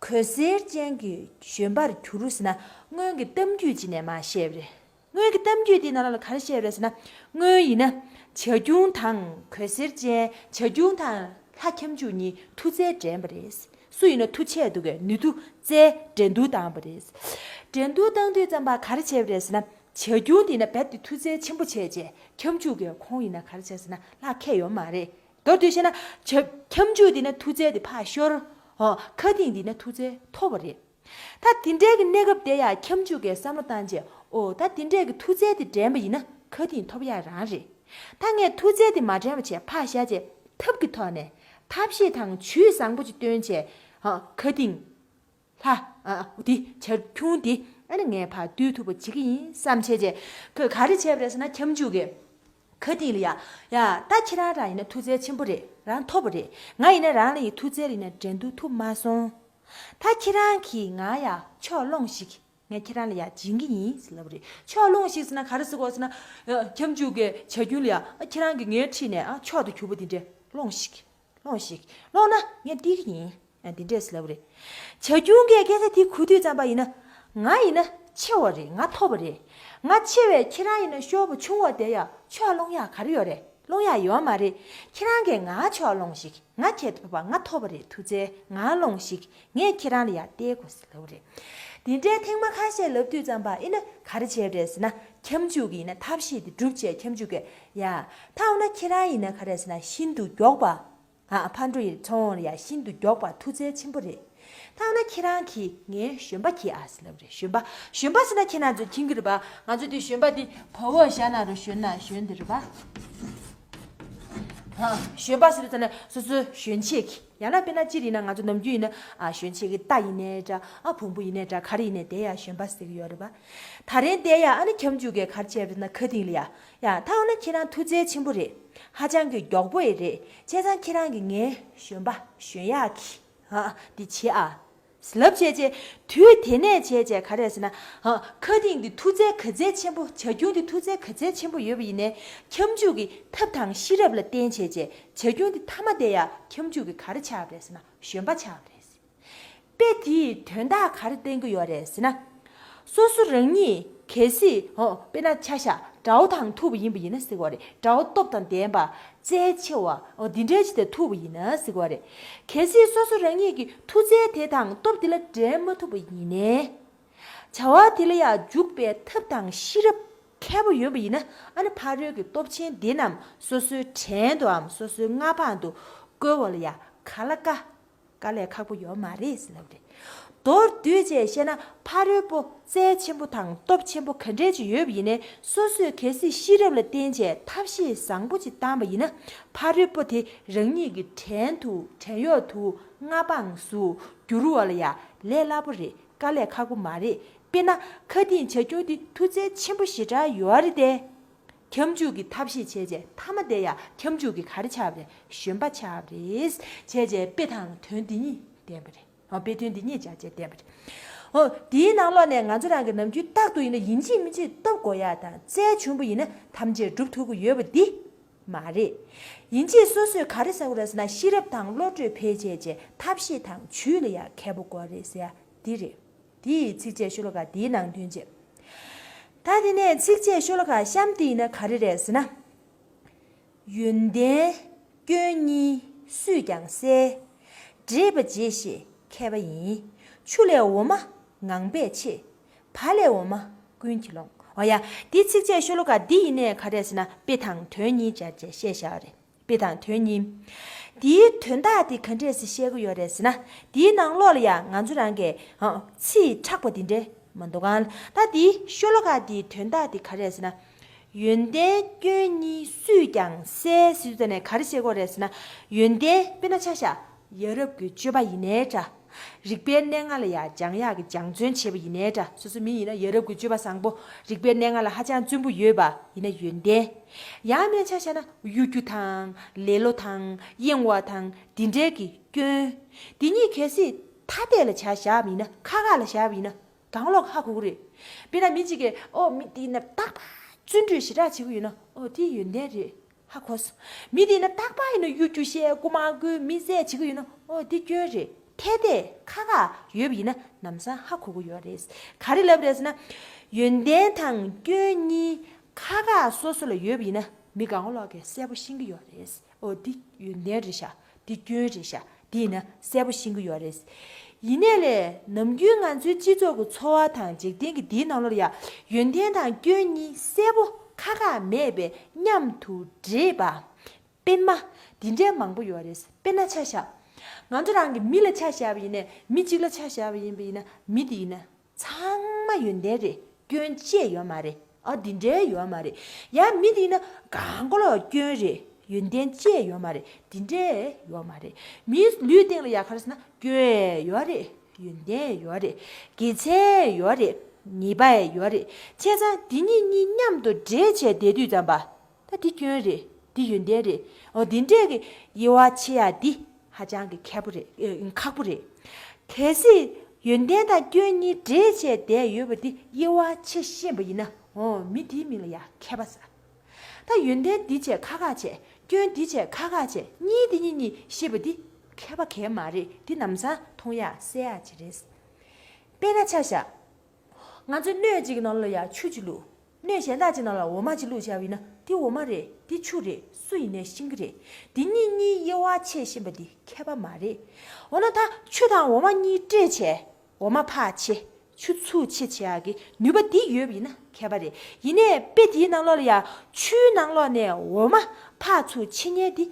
གོས་གཟེར་ཅན་གྱི་བཞོན་པར་འགྱུར་ཟེར་ན་སྔོན་གྱི་གཏམ་རྒྱུད་ཅིག་ནས་མར་བཤད་པ་རེད། སྔོན་གྱི་གཏམ་རྒྱུད་དེའི་ནང་ལ་ག་རེ་བཤད་པ་རེད་ཟེར་ན། སྔོན་ཡིན་ན་བྱ་ཁྱུང་དང་གོས་གཟེར་ཅན། བྱ་ཁྱུང་དང་ལྷ་ཁྱབ་འཇུག་གཉིས་མཐུ་རྩལ་འགྲན་པ་རེད། སུ་ཡིན་ན་མཐུ་ཆེ་འདུག་གས། ནུས་མཐུ་རྩལ་འགྲན་བསྡུར་བཏང་བ་རེད། འགྲན་བསྡུར་བཏང་དུས་ཙམ་པ་ག་རེ་བྱས་པ་རེད་ཟེར་ན། བྱ་ཁྱུང་དེ་ཡིན་ན་རྦད་དེ་མཐུ་རྩལ་ཆེན་པོ་བྱས་རྗེས་ཁྱབ་འཇུག་གིས་ཁོང་ཡིན་ན་ག་རེ་བྱས་ཟེར་ན་ལྷ་ཁྱེར་ཡོད་མ་རེད། མདོར་བསྡུས་བཤད་ན་བྱ་ཁྱབ་འཇུག་དེ་ཡིན་ན་མཐུ་རྩལ་དེ་ཕར་ཤོར། ཧོ་མཁའ་ལྡིང་དེ་ཡིན་ན་མཐུ་རྩལ་ཐོབ་པ་རེད། ད་དེ་འདྲའི་གི་གནས་སྐབས་དེ་ཡ་ཁྱབ་འཇུག་གིས་བསམ་བློ་བཏང་རྗེས་ཨོ་ད་དེ་འདྲའི་གི་མཐུ་རྩལ་དེ་འགྲན་པ་ཡིན་ན་མཁའ་ལྡིང་ཐོབ་ཡ་རང་རེད། ད་ངས་མཐུ་རྩལ་དེ་མ་འགྲན་པ་བྱས་ཕར་བཞག་རྗེས་ཐབས་ཀྱི་ཐོག་ནས་ཐབས་ཤེས་དང་ཇུས་བཟང་པོ་ཅིག་བཏོན་རྗེས་ཧོ་མཁའ་ལྡིང་། ལྷ། ཨ་འདི་བྱ་ཁྱུང་འདི་ཨ་ནི་ངས་ཕར་བཏུལ་ཐུབ་པ་བྱེད་ཀྱི་ཡིན་བསམ་བྱས་རྗེས་ཁོས་ག་རེ་བྱས་པ་རེད་ཟེར་ན་ཁྱབ་འཇུག་གིས་མཁའ་ལྡིང་ལ་ཡ། ཡ་ད་ཁྱེད་རང་རང་ཡིན་ན་མཐུ་རྩལ་ཆེན་པོ་རེད། རང་ཐོབ་པ་རེད། ང་ཡིན་ན་རང་ལ་ཡི་མཐུ་རྩལ་ཡིན་ན་འགྲན་བསྡུར་ཐུབ་མ་སོང་། ད་ཁྱེད་རང་གིས་ང་ཡ་ཕྱོགས་ལྷུང་ཞིག་ངས་ཁྱེད་རང་ལ་ཡ་སྦྱིན་གྱི་ཡིན་ཟེར་ལབ་པ་རེད། ཕྱོགས་ལྷུང་ཞིག་ཟེར་ན་ག་རེ་ཟེར་དགོས་ཟེར་ན། ཨ་ཁྱབ་འཇུག་གིས་བྱ་ཁྱུང་ལ་ཡ་ཨ་ཁྱེད་རང་གིས་ངའི་འཁྲིས་ནས་ཨ་མཆོག་ཏུ་གྱུར་པ་འདི་འདྲས་ལྷུང་ཞིག་ལྷུང་ཞིག་ལྷུང་ན་ངས་སྟེར་གྱི་ཡིན། ཨ་འདི་འདྲས་ལབ་རེད། བྱ་ཁྱུང་གིས་སྐད་ཆ་དེ་གོ་དུས་ཙམ་པ་ཡིན་ན། ང་ཡིན་ན་ཆེ་བ་རེད། ང་ཐོབ་པ་རེད། ང་ཆེ་བས་ཁྱེད་རང་ཡིན་ན་ཤོར་བ་ཆུང་བ་དེ་ཡ་ཕྱོགས་ལྷུང་ཡག་ག་རེ་ཡོད་རེད། ལྷུང་ཡག་ཡོད་མ་རེད། ཁྱེད་རང་གིས་ང་ཕྱོགས་ལྷུང་ཞིག་ང་ཁྱེད་ཐོབ་པ་ང་ཐོབ་པ་རེད། མཐུ་རྩལ་ང་ལྷུང་ཞིག་ངས་ཁྱེད་རང་ལ་ཡ་སྟེར་དགོས་ཟེར་ལབ་རེད། དེ་འདྲའི་ཐེངས་མ་ཁ་ཤས་ལབ་དུས་ཙམ་པ་ཡིན་ན་ག་རེ་བྱས་རེད་ཟེར་ན་ཁྱབ་འཇུག་གི་ཡིན་ན་ཐབས་ཤེས་དེ་སྒྲུབ་བྱས་ཁྱབ་འཇུག་གིས་ཡ། ད་འོ་ན་ཁྱེད་རང་ཡིན་ན་ག་རེ་ཟེར་ན་ཤིན་ཏུ་མགྱོགས་པ། ཨ་ཕར་འགྲོ་ཡི་ཚོང་ལ་ཡ་ཤིན་ཏུ་མགྱོགས་པ་མཐུ་རྩལ་ཆེན་པོ་རེད། ད་འོ་ན་ཁྱེད་རང་གིས་ངའི་བཞོན་པ་གྱིས་ཨ་ཟེར་ལབ་རེད། བཞོན་པ། བཞོན་པ་ཟེར་ན་ཁྱེད་རང་ཚོས་མཁྱེན་གྱི་རེད་པ། ང་ཚོ་དེ་བཞོན་པ་དེ་བ་འོག་བཞག་ན་རུ་བཞོན་ན་བཞོན་དེ་རེད་པ། ཧ། བཞོན་པ་ཟེར་དུས་ཙམ་ནས་སོ་སོའི་བཞོན་ཆས་ཀྱི། ཡང་ན་དཔེར་ན་སྤྱིར་ཡིན་ན་ང་ཚོ་ནམ་རྒྱུན་ཡིན་ན་ཨ་བཞོན་ཆས་ཀྱི་རྟ་ཡིན་ནའི་འདྲ་ཨ་བོང་བུ་ཡིན་ནའི་འདྲ་ག་རེ་ཡིན་ནའི་དེ་ཡ་བཞོན་པ་ཟེར་གྱི་ཡོད་རེད་པ། ད་རིང་དེ་ཡ་ཨ་ནི་ཁྱབ་འཇུག་གིས་ག་རེ་བྱས་པ་རེད་ན་མཁའ་ལྡིང་ལ་ཡ། ཡ་ད་འོ་ན་ཁྱེད་རང་མཐུ་རྩལ་ཆེན་པོ་རེད། ཧ་ཅང་གི་མགྱོགས་པོ་ཡི་རེད། བྱས་ཙང་ཁྱེད་རང་གིས་ངའི་བཞོན་པ་བཞོན་ཡག་གི་ཨ་འདི་བྱེད་ཨ། ལབ་བྱས་རྗེས་དུས་དེ་ནས་བྱས་རྗེས་ག་རེ་ཟེར་ན། ཧ། ཁ་གཏིང་འདི་མཐུ་རྩལ་ག་ཚད་ཆེན་པོ། བྱ་ཁྱུང་འདི་མཐུ་རྩལ་ག་ཚད་ཆེན་པོ་ཡོད་པ་ཡིན་ནའི་ཁྱབ་འཇུག་གི་ཐབས་དང་ཤེས་རབ་ལ་བརྟེན་བྱས་རྗེས་བྱ་ཁྱུང་འདི་མཐའ་མ་དེ་ཡང་ཁྱབ་འཇུག་གི་ག་རེ་ཆགས་པ་རེད་ཟེར་ན། གཞོན་པ་ཆགས་པ་རེད། དཔེ་དེའི་དོན་དག་ག་རེ་བསྟན་གྱི་ཡོད་རེད་ཟེར་ན། སོ་སོ་རང་ཉིད་གལ་སྲིད། ཧོ། དཔེར་ན་ཆ་བཞག་དགྲ་བོ་དང་ཐུག་པ་ཡིན་པ་ཡིན་ན་ཟེར་གྱི་ཡོད་རེད། དགྲ་བོ་སྟོབས་དང་ལྡན་པ། རྩལ་ཆེ་བ། འོ་འདི་འདྲའི་ཅིག་དང་ཐུག་པ་ཡིན་ན་ཟེར་གྱི་ཡོད་རེད། གལ་སྲིད་སོ་སོ་རང་ཉིད་ཀྱི་མཐུ་རྩལ་དེ་དང་སྟོབས་དེ་ལ་འགྲན་མ་ཐུབ་པ་ཡིན་ནའི། བྱ་བ་དེ་ལ་ཡང་འཇུག་པའི་ཐབས་དང་ཤེས་རབ་མཁས་པོ་ཡོད་པ་ཡིན་ན། ཨ་ནི་ཕ་རོལ་གྱི་སྟོབས་ཆེན་འདི་རྣམས་སོ་སོའི་བྲན་དུའམ་སོ་སོའི་མངའ་འབངས་དུ་བཀོལ་བ་ལ་ཡང་ག་ལ་དཀའ། དཀའ་ལས་ཁག་པོ་ཡོད་མ་རེད་ཟེར་ལབ་རེད། མདོར་བསྡུས་བྱས་བཤད་ན། ཕ་རོལ་པོ་རྩལ་ཆེན་པོ་དང་སྟོབས་ཆེན་པོ་ག་འདྲས་ཅིག་ཡོད་པ་ཡིན་ནའི། སོ་སོས་གལ་སྲིད་ཤེས་རབ་ལ་བརྟེན་བྱས་ཐབས་ཤེས་བཟང་པོ་ཅིག་བཏང་པ་ཡིན་ན། ཕ་རོལ་པོ་དེ་རང་ཉིད་ཀྱི་བྲན་དུ། བྲན་གཡོག་དུ། མངའ་འབངས་སུ་འགྱུར་བ་ལ་ཡང་ལས་སླ་པོ་རེད། དཀའ་ལས་ཁག་པོ་མ་རེད། དཔེར་ན་ཁ་གཏིང་བྱ་ཁྱུང་དེ་མཐུ་རྩལ་ཆེན་པོ་ཞེ་དྲག་ཡོད་རེད་དེ། ཁྱབ་འཇུག་གི་ཐབས་ཤེས་བྱས་རྗེས་མཐའ་མ་དེ་ཡང་ཁྱབ་འཇུག་གི་ག་རེ་ཆགས་པ་རེད། གཞོན་པ་ཆགས་པ་རེད། བྱས་རྗེས་དཔེ་དང་དོན་འདི་གཉིས་བསྟན་པ་རེད། འོ། དཔེ་དོན་འདི་གཉིས་སྦྱར་བྱས་བསྟན་པ་རེད། འོ། འདིའི་ནང་ལོགས་ནས་ང་ཚོ་རང་གི་ནམ་རྒྱུན་རྟག་ཏུ་ཡིན་ན་ཡིན་གཅིག་མིན་གཅིག་སྟོབས་དགོས་ཡ་དང་རྩལ་བྱུང་པ་ཡིན་ན་ཐམས་ཅད་འགྲུབ་ཐུབ་ཀྱི་ཡོད་པ་འདི་མ་རེད། ཡིན་གཅིག་སོ་སོས་ག་རེ་ཟེར་དགོས་རེད་ཟེར་ན། ཤེས་རབ་དང་བློ་གྲོས་འཕེལ་བྱས་རྗེས་ཐབས་ཤེས་དང་ཇུས་ལ་ཡང་མཁས་པོ་དགོས་རེད་ཟེར་ཡ་འདི་རེད། འདི་ཡི་ཚིགས་བཅད་ཤོ་ལོ་ཀ་འདིའི་ནང་དོན་བྱས། ད་དེ་ནས་ཚིགས་བཅད་ཤོ་ལོ་ཀ་གཤམ་དེ་ཡིན་ན་ག་རེ་རེད་ཟེར་ན། ཡོན་ཏན་སྐྱོན་གཉིས་སུས་ཀྱང་བསལ། འདྲེས་པ་འབྱེད་ཤེས་མཁས་པ་ཡིན། ཆུ་ལས་འོ་མ་ངང་པས་ཆེ། བ་ལས་འོ་མ་ཀུན་གྱིས་ལོངས། འོ་ཡ། འདི་ཚིགས་བཅད་ཤོ་ལོ་ཀ་འདི་ཡིན་ནའི་ག་རེ་ཟེར་ན། དཔེ་དང་དོན་གཉིས་སྦྱར་བྱས་བཤད་བཞག་པ་རེད། དཔེ་དང་དོན་གཉིས། འདིའི་དོན་དག་འདི་ག་འདྲས་སེ་བཤད་ཀྱི་ཡོད་རེད་ཟེར་ན། འདིའི་ནང་ལོགས་ལ་ཡང་ང་ཚོ་རང་གིས་ཨ་ཚིག་དྲག་པོ་འདི་འདྲས་མ་འདུག་ག་ད་འདིའི་ཤོ་ལོ་ཀ་འདིའི་དོན་དག་འདི་ག་རེད་ཟེར་ན། ཡོན་ཏན་སྐྱོན་གཉིས་སུས་ཀྱང་བསལ་ཟེར་དུས་ཙ་ནས་ག་རེ་བཤད་ཀྱི་ཡོད་རེད་ཟེར་ན། ཡོན་ཏན་དཔེར་ན་ཆ་བཞག་ཡ་རབས་ཀྱི་སྤྱོད་པ་ཡིན་ནའི་འདྲ། རིག་པའི་གནས་ལྔ་ལ་ཡང་སྦྱང་ཡག་གི་སྦྱང་བརྩོན་བྱེད་པ་ཡིན་ནའི་འདྲ། སོ་སོ་མི་ཡིན་ན་ཡ་རབས་ཀྱི་སྤྱོད་པ་བཟང་པོ། རིག་པའི་གནས་ལྔ་ལ་ཧ་ཅང་བརྩོན་པོ་ཡོད་པ་ཡིན་ན་ཡོན་ཏན། ཡང་མིན་ན་ཆ་བཞག་ན་གཡོ་སྒྱུ་དང་ལེ་ལོ་དང་གཡེང་བ་དང་འདི་འདྲའི་གི་སྐྱོན། འདི་གཉིས་གལ་སྲིད་ཐ་དད་ལ་ཆ་བཞག་པ་ཡིན་ན། ཁ་ཁ་ལ་བཞག་པ་ཡིན་ན། གང་ལོག་ཧ་གོ་གི་རེད། དཔེར་ན་མི་གཅིག་གིས་ཨོ་མི་དེ་ཡིན་ན་རྟག་པར་བརྩོན་འགྲུས་ཞེ་དྲག་བྱེད་ཀྱི་ཡོད་ན། ཨོ་དེ་ཡོན་ཏན་རེད། ཧ་གོ་སོང་། མི་དེ་ཡིན་ན་རྟག་པར་ཡིན་ན་གཡོ་སྒྱུ་བཤད། རྐུ་མ་རྐུ། མི་བསད་བྱེད་ཀྱི་ཡོད་ན། ཨོ་དེ་སྐྱོན་རེད། ཐ་དད་ཁ་ཁ་ཡོད་པ་ཡིན་ན་ལམ་སང་ཧ་གོ་གི་ཡོད་རེད། ག་རེ་ལབ་རེད་ཟེར་ན། ཡོན་ཏན་དང་སྐྱོན་གཉིས་ཁ་ཁ་སོ་སོ་ལ་ཡོད་པ་ཡིན་ན་མི་གང་ལོག་གིས་གསལ་པོ་ཤེས་ཀྱི་ཡོད་རེད། ཨོ་འདི་ཡོན་ཏན་རེད་ཤག་འདི་སྐྱོན་རེད་ཤག་འདི་ཡིན་ན་གསལ་པོ་ཤེས་ཀྱི་ཡོད་རེད། ཡིན་ནའི་ལས་ནམ་རྒྱུན་ང་ཚོའི་སྤྱི་ཚོགས་ཀྱི་འཚོ་བ་དང་འཇིག་རྟེན་གྱི་འདིའི་ནང་ལོགས་ལ་ཡང་ཡོན་ཏན་དང་སྐྱོན་གཉིས་གསལ་པོ་ཁ་ཁ་མེད་པའི་མཉམ་དུ་འདྲེས་པ། སྤེལ་མ་འདི་འདྲའི་མང་པོ་ཡོད་རེད། དཔེར་ན་ཆ་བཞག་ང་ཚོ་རང་གི་མི་ལ་ཆ་བཞག་པ་ཡིན་ནའི། མི་གཅིག་ལ་ཆ་བཞག་པ་ཡིན་པ་ཡིན་ན། མི་དེ་ཡིན་ན། ཚང་མ་ཡོན་ཏན་རེད། སྐྱོན་ཅི་ཡང་ཡོད་མ་རེད། ཨ་འདི་འདྲའི་ཡོད་མ་རེད། ཡང་མི་དེ་ཡིན་ན་གང་ག་ལོག་སྐྱོན་རེད། ཡོན་ཏན་ཅི་ཡང་ཡོད་མ་རེད། འདི་འདྲའི་ཡོད་མ་རེད། མིའི་ལུས་སྟེང་ལ་ཡ་ག་རེ་ཟེར་ན། སྐྱོན་ཡོད་རེད། ཡོན་ཏན་ཡོད་རེད། དགེ་མཚན་ཡོད་རེད། ཉེས་པ་ཡོད་རེད། བྱས་ཙང་འདི་གཉིས་གཉིས་མཉམ་དུ་འདྲེས་བྱས་བསྡད་དུས་ཙམ་པ། ད་འདི་སྐྱོན་རེད། འདི་ཡོན་ཏན་རེད། འོ་འདི་འདྲས་ཀྱི་དབྱེ་བ་ཕྱེ་ཡ་འདི་ཧ་ཅང་གི་མཁས་པོ་རེད། ཨེ། ཁག་པོ་རེད། གལ་སྲིད་ཡོན་ཏན་དང་སྐྱོན་གཉིས་འདྲེས་བྱས་བསྡད་ཡོད་པ་འདི་དབྱེ་བ་ཕྱེ་ཤེས་པ་ཡིན་ན། འོ་མི་འདིའི་མིང་ལ་ཡ་མཁས་པ་ཟེར། ད་ཡོན་ཏན་འདི་བྱས་ཁ་ཁ་བྱས། སྐྱོན་འདི་བྱས་ཁ་ཁ་བྱས། གཉིས་འདི་གཉིས་གཉིས་ཤེས་པ་འདི་མཁས་པ་གང་ཡང་མ་རེད། འདི་ལམ་སང་མཐོང་ཡག་གསལ་ཡག་ཅིག་རེད། དཔེར་ན་ཆ་བཞག་ང་ཚོས་སྣོད་ཅིག་གི་ནང་ལ་ཡ་ཆུ་ཅིག་བླུགས། སྣོད་གཞན་དག་ཅིག་ནང་ལ་འོ་མ་ཅིག་བླུགས་བཞག་པ་ཡིན་ན། འདི་འོ་མ་རེད། འདི་ཆུ་རེད། སུ་ཡིན་ནའི་ཤེས་ཀྱི་རེད། འདི་གཉིས་གཉིས་དབྱེ་བ་ཕྱེ་ཤེས་པ་འདི་མཁས་པ་མ་རེད། འོ་ན་ད་ཆུ་དང་འོ་མ་གཉིས་འདྲེས་བྱས། འོ་མ་ཕར་ཕྱེ། ཆུ་ཚུར་ཕྱེ་བྱེད་ཡག་གི་ནུས་པ་འདི་ཡོད་པ་ཡིན་ན་མཁས་པ་རེད། ཡིན་ནའི་དཔེ་འདིའི་ནང་ལོགས་ལ་ཡ་ཆུའི་ནང་ལོགས་ནས་འོ་མ་ཕར་ཚུར་ཕྱེ་མཁན་འདི།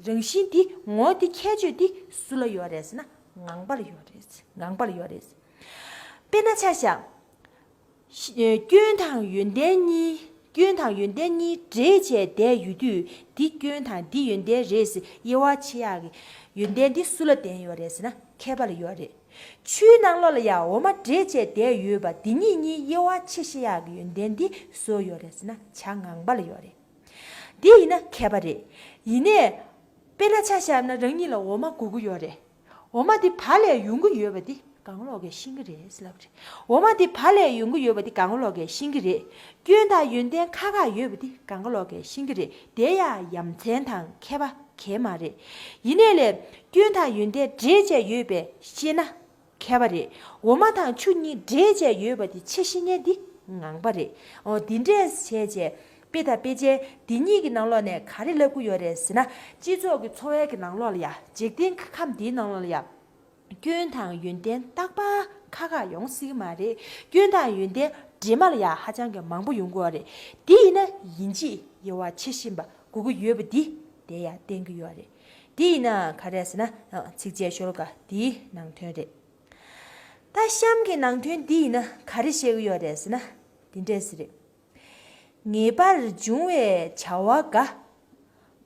རང་བཞིན་འདི། ངོ་འདི། ཁྱད་ཆོས་འདི་སུ་ལ་ཡོད་རེད་ཟེར་ན། ངང་པ་ལ་ཡོད་རེད། ངང་པ་ལ་ཡོད་རེད། དཔེར་ན་ཆ་བཞག་ཤ། སྐྱོན་དང་ཡོན་ཏན་གཉིས། སྐྱོན་དང་ཡོན་ཏན་གཉིས་འདྲེས་བྱས་བསྡད་ཡོད་དུས། འདི་སྐྱོན་དང་འདི་ཡོན་ཏན་རེད་ཟེར་དབྱེ་བ་ཕྱེ་ཡག་གི་ཡོན་ཏན་འདི་སུ་ལ་ལྡན་ཡོད་རེད་ཟེར་ན། མཁས་པ་ལ་ཡོད་རེད། ཆུའི་ནང་ལོགས་ལ་ཡང་འོ་མ་འདྲེས་བྱས་བསྡད་ཡོད་པ་འདི་གཉིས་གཉིས་དབྱེ་བ་ཕྱེ་ཤེས་ཡག་གི་ཡོན་ཏན་འདི་སུ་ལ་ཡོད་རེད་ཟེར་ན། བྱ་ངང་པ་ལ་ཡོད་རེད། འདི་ཡིན་ན་མཁས་པ་རེད། ཡིན་ནའི། དཔེར་ན་ཆ་བཞག་ན་རང་ཉིད་ལ་འོ་མ་དགོས་ཀྱི་ཡོད་རེད། འོ་མ་འདི་བ་ལས་ཡོང་གི་ཡོད་པ་འདི། གང་ལོག་གིས་ཤེས་ཀྱི་རེད་ཟེར་ལབ་རེད། འོ་མ་དེ་བ་ལས་ཡོང་གི་ཡོད་པ་དེ་གང་ལོག་གིས་ཤེས་ཀྱི་རེད། སྐྱོན་དང་ཡོན་ཏན་ཁ་ཁ་ཡོད་པ་དེ་གང་ལོག་གིས་ཤེས་ཀྱི་རེད། དེ་ཡང་ཡ་མཚན་དང་ཁྱད་པར་གང་ཡང་མ་རེད། ཡིན་ནའི་ལས་སྐྱོན་དང་ཡོན་ཏན་འདྲེས་བྱས་ཡོད་པས་ཤེས་ན་མཁས་པ་རེད། འོ་མ་དང་ཆུ་གཉིས་འདྲེས་བྱས་ཡོད་པ་དེ་ཕྱིས་ཤེས་མཁན་དེ་ངང་པ་རེད། འོ་དེ་འདྲས་བྱས་བྱས་དཔེ་དང་དཔེ་ཅན་དེ་གཉིས་ཀྱི་ནང་ལོགས་ནས་ག་རེ་ལབ་ཀྱི་ཡོད་རེད་ཟེར་ན། སྤྱི་ཚོགས་ཀྱི་འཚོ་བའི་གི་ནང་ལོགས་ལ་ཡ། འཇིག་རྟེན་ཁམས་འདིའི་ནང་ལོགས་ལ་ཡ། སྐྱོན་དང་ཡོན་ཏན་རྟག་པར་ཁ་ཁ་ཡོང་སྲིད་ཀྱི་མ་རེད། སྐྱོན་དང་ཡོན་ཏན་འདྲེས་མ་ལ་ཡ་ཧ་ཅང་གི་མང་པོ་ཡོང་གི་ཡོད་རེད། དེ་ཡིན་ན་ཡིན་གཅིག་དབྱེ་བ་ཕྱེ་ཤེས་པ་དགོས་ཀྱི་ཡོད་པ་འདི་དེ་ཡང་བསྟན་གྱི་ཡོད་རེད། དེ་ཡིན་ན་ག་རེ་ཟེར་ན། ཚིགས་བཅད་ཤོ་ལོ་ཀ་འདིའི་ནང་དོན་རེད། ད་གཤམ་གྱི་ནང་དོན་འདི་ཡིན་ན་ག་རེ་བཤད་ཀྱི་ཡོད་རེད་ཟེར་ན། འདི་འདྲས་ཟེར་རེད། ངེས་པར་འབྱུང་བའི་བྱ་བ་འགའ།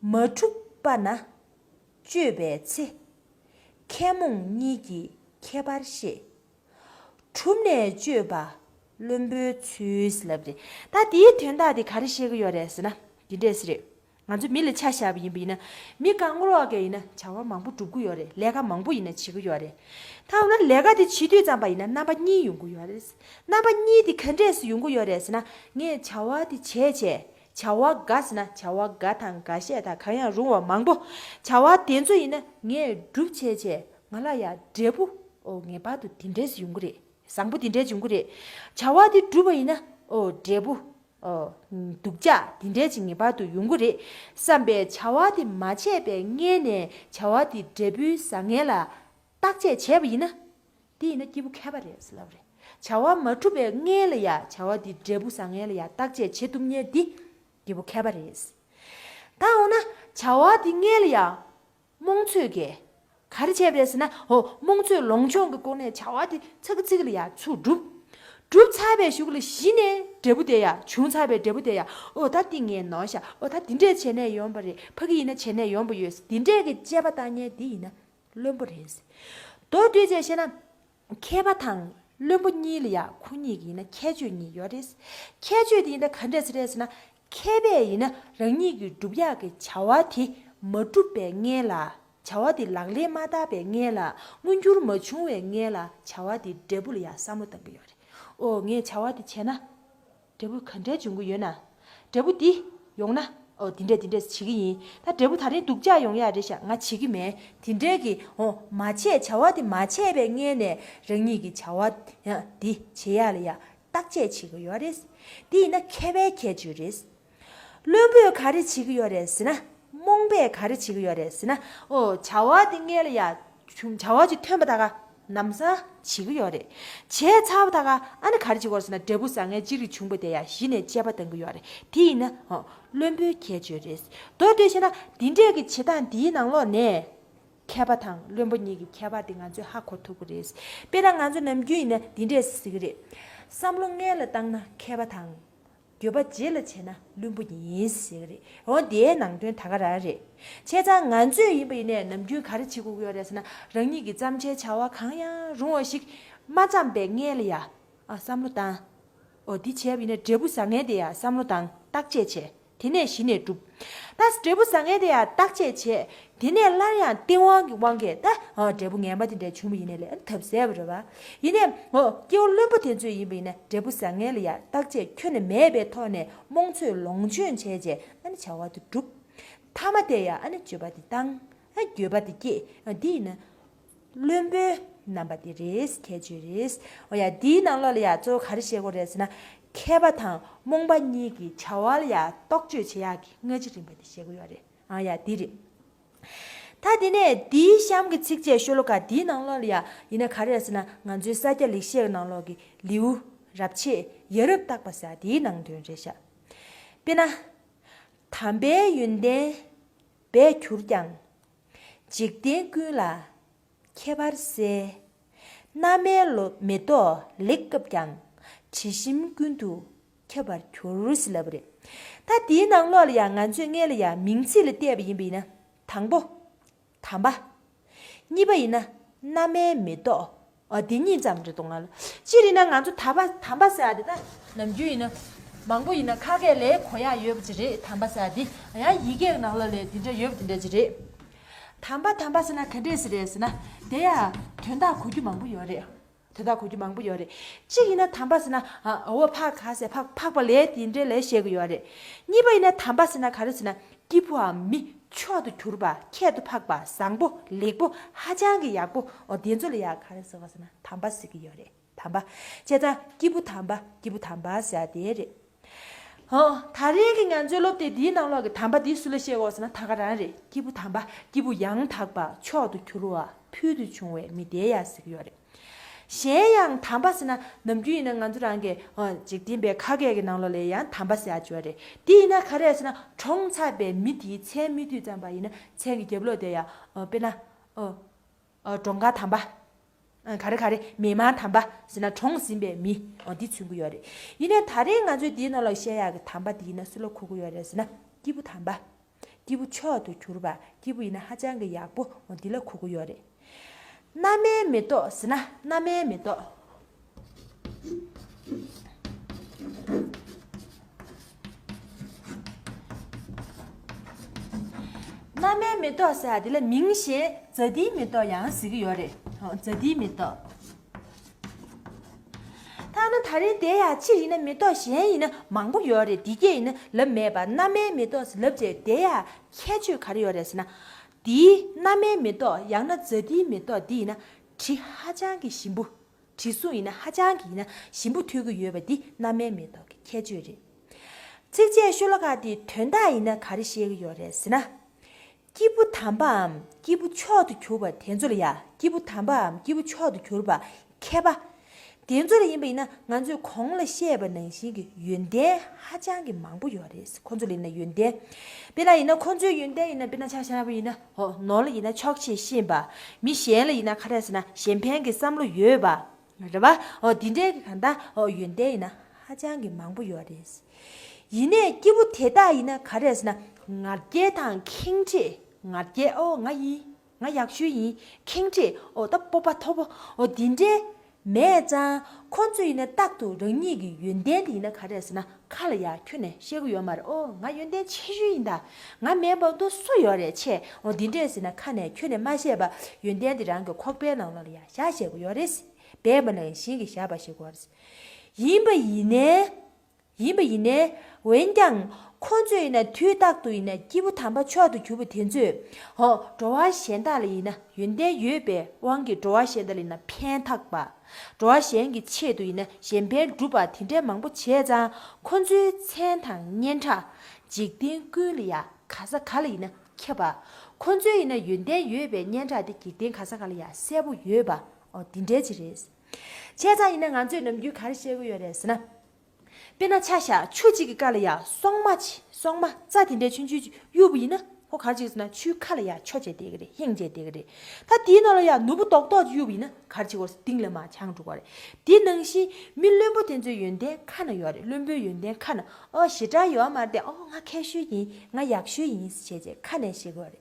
མ་གྲུབ་པ་ན་བཅོས་པའི་ཚེ། མཁས་རྨོངས་གཉིས་ཀྱི་ཁྱད་པར་བཤད། གྲུབ་ནས་བཅོས་པ་བླུན་པོའི་ཚུལ་ལབ་རེད། ད་དེའི་དོན་དག་དེ་ག་རེ་བཤད་ཀྱི་ཡོད་རེད་ཟེར་ན། འདི་འདྲས་ཟེར་རེད། ང་ཚོ་མི་ལ་ཆ་བཞག་པ་ཡིན་པ་ཡིན་ན། མི་གང་རུང་ག་ཡིན་ན་བྱ་བ་མང་པོ་སྒྲུབ་ཀྱི་ཡོད་རེད། ལས་ཀ་མང་པོ་ཡིན་ན་བྱེད་ཀྱི་ཡོད་རེད། ད་འོ་ན་ལས་ཀ་དེ་བྱེད་དུས་ཙམ་པ་ཡིན་ན་རྣམ་པ་གཉིས་ཡོང་གི་ཡོད་རེད། རྣམ་པ་གཉིས་དེ་ག་འདྲས་སུ་ཡོང་གི་ཡོད་རེད་ཟེར་ན། ངས་བྱ་བ་དེ་བྱས་བྱས། བྱ་བ་འགའ་ཟེར་ན་བྱ་བ་འགའ་དང་འགའ་ཤས་དང་གང་ཡང་རུང་བ་མང་པོ། བྱ་བ་དེ་ཚོ་ཡིན་ན་ངས་སྒྲུབ་བྱས་བྱས་ང་ལ་ཡང་འབྲས་བུ། ཨོ་ངེས་པར་དུ་དེ་འདྲས་སུ་ཡོང་གི་རེད། བཟང་པོ་དེ་འདྲས་ཡོང་གི་རེད། བྱ་བ་དེ་སྒྲུབ་པ་ཡིན་ན་ཨོ་འབྲས་བུ། ཨོ། སྡུག་ཅག་དེ་འདྲས་ཅིག་ངེས་པར་དུ་ཡོང་གི་རེད་བསམ་པའི་བྱ་བ་དེ་མ་བྱས་པའི་སྔོན་ནས་བྱ་བ་དེ་འབྲས་བུའི་བཟང་ངན་ལ་བརྟག་དཔྱད་བྱས་པ་ཡིན་ན། དེ་ཡིན་ན་སྐྱེས་བུ་མཁས་པ་རེད་ཟེར་ལབ་རེད། བྱ་བ་མ་གྲུབ་པའི་སྔོན་ལ་ཡ་བྱ་བ་དེ་འབྲས་བུ་བཟང་ངན་ལ་ཡ་བརྟག་དཔྱད་བྱེད་ཐུབ་མཁན་འདི་སྐྱེས་བུ་མཁས་པ་རེད། ད་འོ་ན་བྱ་བ་དེ་སྔོན་ལ་ཡ། རྨོངས་ཚོད་ཀྱིས་ག་རེ་བྱས་པ་རེད་ཟེར་ན། ཧོ། རྨོངས་ཚོད་ལོངས་སྤྱོད་ཀྱི་སྒོ་ནས་བྱ་བ་དེ་ཚ་གི་ཚིག་གི་ལ་ཡ་ཚུར་བསྒྲུབས། བསྒྲུབས་ཚར་བའི་གཞུག་ལ་གཞི་ནས་འབྲས་བུ་དེ་ཡ་བྱུང་ཚར་བའི་འབྲས་བུ་དེ་ཡ། ཨོ་ད་འདི་ངས་ནོར་ཤག་ཨོ་ད་འདི་འདྲས་བྱས་ནས་ཡོང་པ་རེད། ཕ་གི་ཡིན་ན་བྱས་ནས་ཡོང་པ་ཡོད། འདི་འདྲས་ཀྱི་དཔྱད་པ་བཏང་མཁན་འདི་ཡིན་ན་བླུན་པོ་རེད། མདོར་བསྡུས་བྱས་བཤད་ན། མཁས་པ་དང་བླུན་པོ་གཉིས་ལ་ཡ་ཁོ་གཉིས་ཀྱི་ཡིན་ན་ཁྱད་ཆོས་གཉིས་ཡོད་རེད། ཁྱད་ཆོས་དེ་ཡིན་ན་ག་འདྲས་རེད་ཟེར་ན། མཁས་པས་ཡིན་ན་རང་ཉིད་ཀྱི་སྒྲུབ་ཡག་གི་བྱ་བ་དེ་མ་གྲུབ་པའི་སྔོན་ལ། བྱ་བ་དེ་ལག་ལེན་མ་བསྟར་བའི་སྔོན་ལ། མངོན་འགྱུར་མ་བྱུང་བའི་སྔོན་ལ་བྱ་བ་དེ་འབྲས་བུ་ལ་ཡ་བསམ་བློ་བཏང་གི་ཡོད་རེད། ཨོ་ངས་བྱ་བ་དེ་བྱས་ན། འབྲས་བུ་ག་འདྲས་འབྱུང་གི་ཡོད་ན། འབྲས་བུ་འདི་ཡོང་ན། ཨོ་འདི་འདྲས་འདི་འདྲས་བྱེད་ཀྱི་ཡིན། ད་འབྲས་བུ་ད་རིང་སྡུག་ཅག་ཡོང་ཡ་རེད་ཤག་ང་བྱེད་ཀྱི་མེད། དེ་འདྲས་ཀྱི་ཨོ་མ་བྱས་བྱ་བ་དེ་མ་བྱས་པའི་སྔོན་ནས་རང་ཉིད་ཀྱི་བྱ་བ་ཡང་འདི་བྱེད་ཡ་ལ་ཡ་བརྟག་དཔྱད་བྱེད་ཀྱི་ཡོད་རེད། འདི་ཡིན་ན་མཁས་པའི་ཁྱད་ཆོས་རེད། བླུན་པོས་ག་རེ་བྱེད་ཀྱི་ཡོད་རེད་ཟེར་ན། རྨོངས་པས་ག་རེ་བྱེད་ཀྱི་ཡོད་རེད་ཟེར་ན། ཨོ་བྱ་བ་དེ་སྔོན་ལ་ཡ། བྱུང་བྱ་བ་ཅིག་ཐོན་པ་ད་ག་ལམ་སང་བྱེད་ཀྱི་ཡོད་རེད། བྱས་ཚར་བ་ད་ག་ཨ་ནི་ག་རེ་བྱེད་དགོས་ཟེར་ན་འབྲས་བུ་བཟང་ངན་ཅི་རིགས་བྱུང་པ་དེ་ཡ་གཞི་ནས་དཔྱད་པ་གཏང་གི་ཡོད་རེད། དེ་ཡིན་ན་ཨོ་བླུན་པོའི་ཁྱད་ཆོས་རེད། མདོར་བསྡུས་བཤད་ན་འདི་འདྲས་ཀྱི་བྱེད་སྟངས་འདིའི་ནང་ལོགས་ནས། མཁས་པ་དང་བླུན་པོ་གཉིས་ཀྱི་ཁྱད་པར་དེ་ང་ཚོས་ཧ་གོ་ཐུབ་ཀྱི་རེད། དཔེར་ན་ང་ཚོ་ནམ་རྒྱུན་ཡིན་ན་འདི་འདྲས་ཟེར་གྱི་རེད། བསམ་བློ་སྔོན་ལ་བཏང་ན་མཁས་པ་དང་། འགྱོད་པ་རྗེས་ལ་བྱས་ན་བླུན་པོ་ཡིན་ཟེར་གི་རེད། འོ་དེའི་ནང་དོན་ད་ག་རང་རེད། བྱས་ཙང་ང་ཚོས་ཡིན་པ་ཡིན་ནའི་ནམ་རྒྱུན་ག་རེ་བྱེད་དགོས་ཀྱི་ཡོད་རེད་ཟེར་ན། རང་ཉིད་ཀྱི་བརྩམས་བྱའི་བྱ་བ་གང་ཡང་རུང་བ་ཞིག་མ་བརྩམས་པའི་སྔོན་ལ་ཡ། ཨ་བསམ་བློ་བཏང་། འོ་འདི་བྱས་པ་ཡིན་ན་འབྲས་བུ་བཟང་ངན་དེ་ཡ་བསམ་བློ་བཏང་བརྟག་དཔྱད་བྱས། དེ་ནས་གཞི་ནས་སྒྲུབ། ད་འབྲས་བུ་བཟང་ངན་དེ་ཡང་བརྟག་དཔྱད་བྱས། དེ་ནས་སླར་ཡང་སྟེས་དབང་གི་དབང་གིས་ད་ཨ་འབྲས་བུ་ངན་པ་དེ་འདྲ་བྱུང་བ་ཡིན་ནའི་ལས་ཐབས་ཟད་པ་རེད་བ། ཡིན་ནའི་འོ་སྐྱེ་བོ་བླུན་པོ་དེ་ཚོས་ཡིན་པ་ཡིན་ན་འབྲས་བུ་བཟང་ངན་ལ་ཡང་བརྟག་དཔྱད་ཁྱོན་ནས་མེད་པའི་ཐོག་ནས་རྨོངས་ཚོད་ལོངས་སྤྱོད་བྱས་རྗེས་ཨ་ནི་བྱ་བ་དེ་སྒྲུབ། མཐའ་མ་དེ་ཡང་ཨ་ནི་འགྱོད་པ་དེ་བཏང་། ཨ་འགྱོད་པ་དེ་སྐྱེས། ཨ་འདི་ཡིན་ན། བླུན་པོའི་རྣམ་པ་དེ་རེད། ཁྱད་ཆོས་རེད། འོ་ཡ་འདིའི་ནང་ལོགས་ལ་ཡ་གཙོ་བོ་ག་རེ་བཤད་དགོས་རེད་ཟེར་ན། མཁས་པ་དང་རྨོངས་པ་གཉིས་ཀྱི་བྱ་བ་ལ་ཡ་རྟོག་དཔྱོད་བྱེད་ཡག་གི་སྔ་ཕྱི་རིམ་པ་དེ་བཤད་དགོས་ཡོད་རེད། ཨ་ཡ་འདི་རེད། ད་དེ་ནས་འདིའི་གཤམ་གྱི་ཚིགས་བཅད་ཤོ་ལོ་ཀ་འདིའི་ནང་ལོགས་ལ་ཡ་ཡིན་ན་ག་རེ་རེད་ཟེར་ན། ང་ཚོའི་ས་སྐྱ་ལེགས་བཤད་ཀྱི་ནང་ལོགས་ཀྱི་ལེའུ་རབ་བྱེད་ཡ་རབས་བརྟག་པ་ཟེར་འདིའི་ནང་དོན་རེད་ཤག་དཔེར་ན། དམ་པའི་ཡོན་ཏན་སྦས་གྱུར་ཀྱང་། འཇིག་རྟེན་ཀུན་ལ་ཁྱད་པར་གསལ། མནའ་མའི་ལོ་མེ་ཏོག་ལེགས་བཀབ་ཀྱང་། དྲི་ཞིམ་ཀུན་ཏུ་ཁྱབ་པར་འགྱུར་ཟེར་ལབ་པ་རེད། ད་དེའི་ནང་ལོགས་ལ་ཡང་ང་ཚོས་སྔོན་ལ་ཡང་མིང་ཚིག་ལ་བལྟས་པ་ཡིན་པ་ཡིན་ན། དང་པོ། དམ་པ། གཉིས་པ་ཡིན་ན་མནའ་མའི་མེ་ཏོག་ཨ་དེ་གཉིས་ཙམ་རེད་འདུག་ང་ལ། སྤྱིར་ཡིན་ན་ང་ཚོ་དམ་པ་དམ་པ་ཟེར་ཡ་དེ་ད་ནམ་རྒྱུན་ཡིན་ན་མང་པོ་ཡིན་ན་ཁ་སྐད་ལ་གོ་ཡ་ཡོད་པ་ཅིག་རེད། དམ་པ་ཟེར་ཡ་དེ་ཡང་ཡི་གེ་ནང་ལ་ལས་དེ་འདྲ་ཡོད་པ་དེ་འདྲ་ཅིག་རེད། དམ་པ་དམ་པ་ཟེར་ན་ག་འདྲས་ཟེར་རེད་ཟེར་ན། དེ་ཡང་དོན་དག་གོ་རྒྱུ་མང་པོ་ཡོད་རེད། དོན་དག་གོ་རྒྱུ་མང་པོ་ཡོད་རེད། གཅིག་ཡིན་ན་དམ་པ་ཟེར་ན་ཨ་འོ་ཕག་ག་ཟེར་ཕག་ཕག་པ་ལས་དེ་འདྲའི་ལས་བཤད་གི་ཡོད་རེད། གཉིས་པ་ཡིན་ན་དམ་པ་ཟེར་ན་ག་རེ་ཟེར་ན་སྐྱེས་བུའམ་མི་མཆོག་ཏུ་གྱུར་པ་ཁྱད་དུ་འཕགས་པ་བཟང་པོ་ལེགས་པོ་ཧ་ཅང་གི་ཡག་པོ་འོ་དེ་ཚོ་ལ་ཡ་ག་རེ་ཟེར་བ་ཟེར་ན་དམ་པ་ཟེར་གི་ཡོད་རེད། དམ་པ། བྱས་ཙང་སྐྱེས་བུ་དམ་པ་སྐྱེས་བུ་དམ་པ་ཟེར་ཡ་དེ་རེད། ཨོ། ད་རེས་ཀྱི་ང་ཚོའི་སློབ་དེབ་འདིའི་ནང་ལོགས་ཀྱི་དམ་པ་འདི་སུ་ལ་བཤད་དགོས་ཟེར་ན་ད་ག་རང་རེད། སྐྱེས་བུ་དམ་པ། སྐྱེས་བུ་ཡང་དག་པ་མཆོག་ཏུ་གྱུར་པ་ཕུལ་དུ་བྱུང་བའི་མི་དེ་ཡ་ཟེར་གྱི་ཡོད་རེད། གཞན་ཡང་དམ་པ་ཟེར་ན་ནམ་རྒྱུན་ཡིན་ན་ང་ཚོ་རང་གི་ཨོ་འཇིག་རྟེན་པའི་ཁ་སྐད་ཀྱི་ནང་ལོགས་ལ་ཡང་དམ་པ་ཟེར་ཡ་ཅིག་ཡོད་རེད། འདི་ཡིན་ན་ག་རེ་ཟེར་ན་གྲོངས་ཚར་བའི་མི་དེའི་མཚན་སྨོས་དུས་ཙམ་པ་ཡིན་ན་མཚན་གྱི་རྒྱབ་ལོགས་དེ་ཡ་ཨོ་དཔེར་ན་ཨོ། ཨ་གྲོངས་མཁན་དམ་པ། ཨ་ག་རེ་ག་རེ་མི་མང་དམ་པ་ཟེར་ན་གྲོངས་ཟིན་པའི་མི་ཨ་འདི་མཚོན་གྱི་ཡོད་རེད། ཡིན་ནའི་ད་རེས་ང་ཚོས་འདིའི་ནང་ལ་བཤད་ཡག་གི་དམ་པ་འདི་ཡིན་ན་སུ་ལ་གོ་གི་ཡོད་རེད་ཟེར་ན་སྐྱེས་བུ་དམ་པ། སྐྱེས་བུ་མཆོག་ཏུ་གྱུར་པ་སྐྱེས་བུ་ཡིན་ན་ཧ་ཅང་གི་ཡག་པོ་ཨ་འདི་ལ་གོ་གི་ཡོད་རེད། རྣམ་སྨིན་མེ་ཏོག་ཟེར་ན་རྣམ་སྨིན་མེ་ཏོག་རྣམ་སྨིན་མེ་ཏོག་ཟེར་ཡ་དེ་ལ་མིང་གཞན་ཛཱ་ཏིའི་མེ་ཏོག་ཡང་ཟེར་གྱི་ཡོད་རེད། ཛཱ་ཏིའི་མེ་ཏོག་ཐ་ན་ད་རེས་དེ་ཡང་སྤྱིར་ཡིན་ན་མེ་ཏོག་གཞན་ཡིན་ན་མང་པོ་ཡོད་རེད། འདི་སྐད་ཡིན་ན་ལབ་མེད་པ་རྣམ་སྨིན་མེ་ཏོག་ཟེར་ལབ་བྱས་དེ་ཡང་ཁྱད་ཆོས་ག་རེ་ཡོད་རེད་ཟེར་ན། འདིའི་རྣམ་སྨིན་མེ་ཏོག་ཡང་ན་ཛཱ་ཏིའི་མེ་ཏོག་འདི་ཡིན་ན་དྲི་ཧ་ཅང་གི་ཞིམ་པོ། དྲི་བསུང་ཡིན་ན་ཧ་ཅང་གི་ཡིན་ན་ཞིམ་པོ་ཐོན་གྱི་ཡོད་པ་འདི་རྣམ་སྨིན་མེ་ཏོག་གི་ཁྱད་ཆོས་རེད། ཚིགས་བཅད་ཤོ་ལོ་ཀ་འདིའི་དོན་དག་ཡིན་ན་ག་རེ་བཤད་ཀྱི་ཡོད་རེད་ཟེར་ན། སྐྱེས་བུ་དམ་པའམ་སྐྱེས་བུ་མཆོག་ཏུ་གྱུར་པ་དེ་ཚོ་ལ་ཡ་སྐྱེས་བུ་དམ་པའམ་སྐྱེས་བུ་མཆོག་ཏུ་གྱུར་པ་མཁས་པ། དེ་ཚོ་ལ་ཡིན་པ་ཡིན་ན་ང་ཚོས་གོང་ལ་བཤད་པ་ནང་བཞིན་གྱི་ཡོན་ཏན་ཧ་ཅང་གི་མང་པོ་ཡོད་རེད། ཁོ་ཚོ་ལ་ཡིན་ན་ཡོན་ཏན། དཔེར་ན་ཡིན་ན་ཁོ་ཚོའི་ཡོན་ཏན་ཡིན་ན་དཔེར་ན་ཆ་བཞག་པ་ཡིན་ན་ཧོ་ནོར་ལ་ཡིན་ན་ཕྱོགས་ཆེས་ཤེས་པ། མི་གཞན་ལ་ཡིན་ན་ག་རེ་ཟེར་ན་གཞན་ཕན་གྱི་བསམ་བློ་ཡོད་པ། རེད་བ། འོ་འདི་འདྲའི་གི་གང་ལྟར་འོ་ཡོན་ཏན་ཡིན་ན་ཧ་ཅང་གི་མང་པོ་ཡོད་རེད། ཡིན་ནའི་སྐྱེས་བུ་དེ་དག་ཡིན་ན་ག་རེ་ཟེར་ན་ང་རྒྱལ་དང་ཁེངས་དྲེགས་ང་རྒྱལ་ཨོ་ང་ཡིན་ང་ཡག་ཤོས་ཡིན་ཁེངས་དྲེགས་ཨོ་ད་སྤོབས་པ་མཐོ་པོ་ཨོ་འདི་འདྲའི་མེད་ཙང་ཁོ་ཚོ་ཡིན་ན་རྟག་ཏུ་རང་ཉིད་ཀྱི་ཡོན་ཏན་དེ་ཡིན་ན་ག་རེ་ཟེར་ན་ཁ་ལ་ཡ་ཁྱོན་ནས་བཤད་གི་ཡོད་མ་རེད། ཨོ་ང་ཡོན་ཏན་ཆེ་ཤོས་ཡིན་ད། ང་མེད་པ་དུ་སུ་ཡོད་རེད་ཆེ་ཨོ་འདི་འདྲས་ཟེར་ན་ཁ་ནས་ཁྱོན་ནས་མ་བཤད་པ་ཡོན་ཏན་དེ་རང་གི་ཁོག་པའི་ནང་ལོགས་ལ་ཡ་བཞག་བཤད་གི་ཡོད་རེད། སྦས་པ་ནང་བཞིན་གྱི་བཞག་པ་ཞིག་དགོས། ཡིན་པ་ཡིན་ནའི། ཡིན་པ་ཡིན་ནའི། འོན་ཀྱང་ཁོ་ཚོས་ཡིན་ན་དུས་རྟག་ཏུ་ཡིན་ན་སྐྱེས་བུ་དམ་པ་མཆོག་ཏུ་གྱུར་པ་དེ་ཚོས་ཧོ་འགྲོ་བ་གཞན་དག་ལ་ཡིན་ན་ཡོན་ཏན་ཡོད་པའི་དབང་གིས་འགྲོ་བ་གཞན་དག་ལ་ཡིན་ན་ཕན་ཐོགས་པ། འགྲོ་བ་གཞན་གྱི་ཆེད་དུ་ཡིན་ན་གཞན་ཕན་སྒྲུབ་པ་དེ་འདྲའི་མང་པོ་བྱས་ཙང་ཁོ་ཚོའི་མཚན་དང་སྙན་གྲགས་འཇིག་རྟེན་ཀུན་ལ་ཡ་ག་ས་ག་ལ་ཡིན་ན་ཁྱབ་པ། ཁོ་ཚོའི་ཡིན་ན་ཡོན་ཏན་ཡོད་པའི་སྙན་གྲགས་དེ་འཇིག་རྟེན་ག་ས་ག་ལ་ཡ་གསལ་པོ་ཡོད་པ་ཨོ་དེ་འདྲའི་ཅིག་རེད། བྱས་ཙང་ཡིན་ན་ང་ཚོས་ནམ་རྒྱུན་ག་རེ་བཤད་ཀྱི་ཡོད་རེད་ཟེར་ན། དཔེར་ན་ཆ་བཞག་ཆུ་གཅིག་གི་ཀ་ལ་ཡ་སོག་མ་ཆེ་སོག་མ་རྩྭ་དེ་འདྲའི་ཆུང་ཆུང་ཅིག་གཡུགས་པ་ཡིན་ན་ཁོ་ག་རེ་བྱེད་ཀྱི་ཟེར་ན་ཆུའི་ཁ་ལ་ཡ་འཕྱོ་བྱས་བསྡད་ཀྱི་རེད། ཧེང་བྱས་བསྡད་ཀྱི་རེད། ད་དེའི་ནང་ལ་ཡ་ནོར་བུ་རྡོག་རྡོག་ཅིག་གཡུགས་པ་ཡིན་ན་ག་རེ་བྱེད་ཀྱི་རེད་ཟེར་གཏིང་ལ་མར་འཕྱང་འགྲོ་གི་རེད། དེ་ནང་བཞིན་མི་བླུན་པོ་དེ་ཚོའི་ཡོན་ཏན་ཁ་ན་ཡོད་རེད། བླུན་པོའི་ཡོན་ཏན་ཁ་ན་ཨོ་ཞེ་དྲག་ཡོད་མ་རེད་དེ་ཨོ་ང་མཁས་ཤོས་ཡིན་ང་ཡག་ཤོས་ཡིན་ཟེར་བྱས་བྱས་ཁ་ནས་བཤད་ཀྱི་ཡོད་རེད།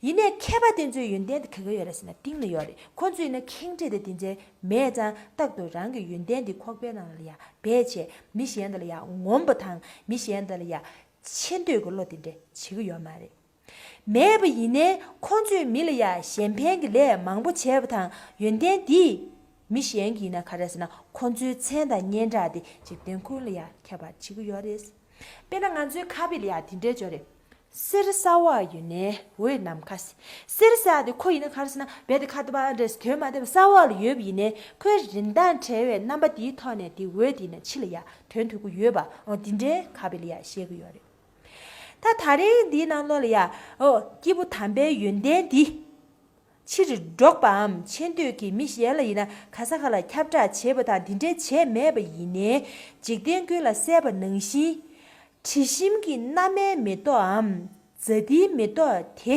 ཡིན་ནའི་མཁས་པ་དེ་ཚོའི་ཡོན་ཏན་དེ་ག་ག་ཡོད་རེད་ཟེར་ན་གཏིང་ལ་ཡོད་རེད། ཁོ་ཚོས་ཡིན་ན་ཁེངས་དྲེགས་དེ་དེ་ཚོའི་མེད་ཙང་རྟག་ཏུ་རང་གི་ཡོན་ཏན་འདི་ཁོག་པའི་ནང་ལ་ཡ་སྦས་བྱས་མི་གཞན་དག་ལ་ཡ་ངོམ་པ་དང་མི་གཞན་དག་ལ་ཡ་ཆེ་འདོད་ཀྱི་བློ་དེ་འདྲ་བྱེད་ཀྱི་ཡོད་མ་རེད། མེད་པ་ཡིན་ནའི་ཁོང་ཚོས་མི་ལ་ཡ་གཞན་ཕན་གྱི་ལས་མང་པོ་བྱས་པ་དང་ཡོན་ཏན་འདིས་མི་གཞན་གྱིས་ཡིན་ན་ག་རེ་ཟེར་ན་ཁོང་ཚོའི་མཚན་དང་སྙན་གྲགས་དེ་འཇིག་རྟེན་ཀུན་ལ་ཡ་ཁྱབ་པར་བྱེད་ཀྱི་ཡོད་རེད། དཔེར་ན་ང་ཚོའི་ཁ་དཔེ་ལ་ཡ་དེ་འདྲའི་འབྱོར་རེད། གསེར་ས་འོག་ཡོད་ནའི་འོད་ནམ་མཁའ་ཟེར། གསེར་ཟེར་ཡ་དེ་ཁོ་ཡིན་ན་ག་རེ་ཟེར་ན་རྦད་དེ་ཁ་ཏ་པ་འདྲ་ཟེར་དོན་མ་བདེ་བ་ས་འོག་ལ་ཡོད་པ་ཡིན་ནའི་ཁོའི་རིན་ཐང་བྲལ་བའི་རྣམ་པ་དེའི་ཐོག་ནས་དེ་འོད་དེ་ཡིན་ན་ཕྱི་ལ་ཡ་ཐོན་ཐུབ་ཀྱི་ཡོད་པ་འོ་དེ་འདྲའི་ཁ་དཔེ་ལ་ཡ་བཤད་ཀྱི་ཡོད་རེད། ད་ད་རེས་འདིའི་ནང་ལོགས་ལ་ཡ་འོ་སྐྱེས་བུ་དམ་པའི་ཡོན་ཏན་འདི་ཕྱིར་སྒྲོག་པའམ་ཆེ་འདོད་ཀྱིས་མི་གཞན་ལ་ཡིན་ན་ག་ས་ག་ལ་ཁྱབ་བསྒྲགས་བྱེད་པ་དང་འདི་འདྲའི་བྱས་མེད་པ་ཡིན་ནའི་འཇིག་རྟེན་ཀུན་ལ་གསལ་བ་ནང་བཞིན། དྲི་ཞིམ་གྱི་རྣམ་སྨིན་མེ་ཏོག་འམ་ཛཱ་ཏིའི་མེ་ཏོག་དེ།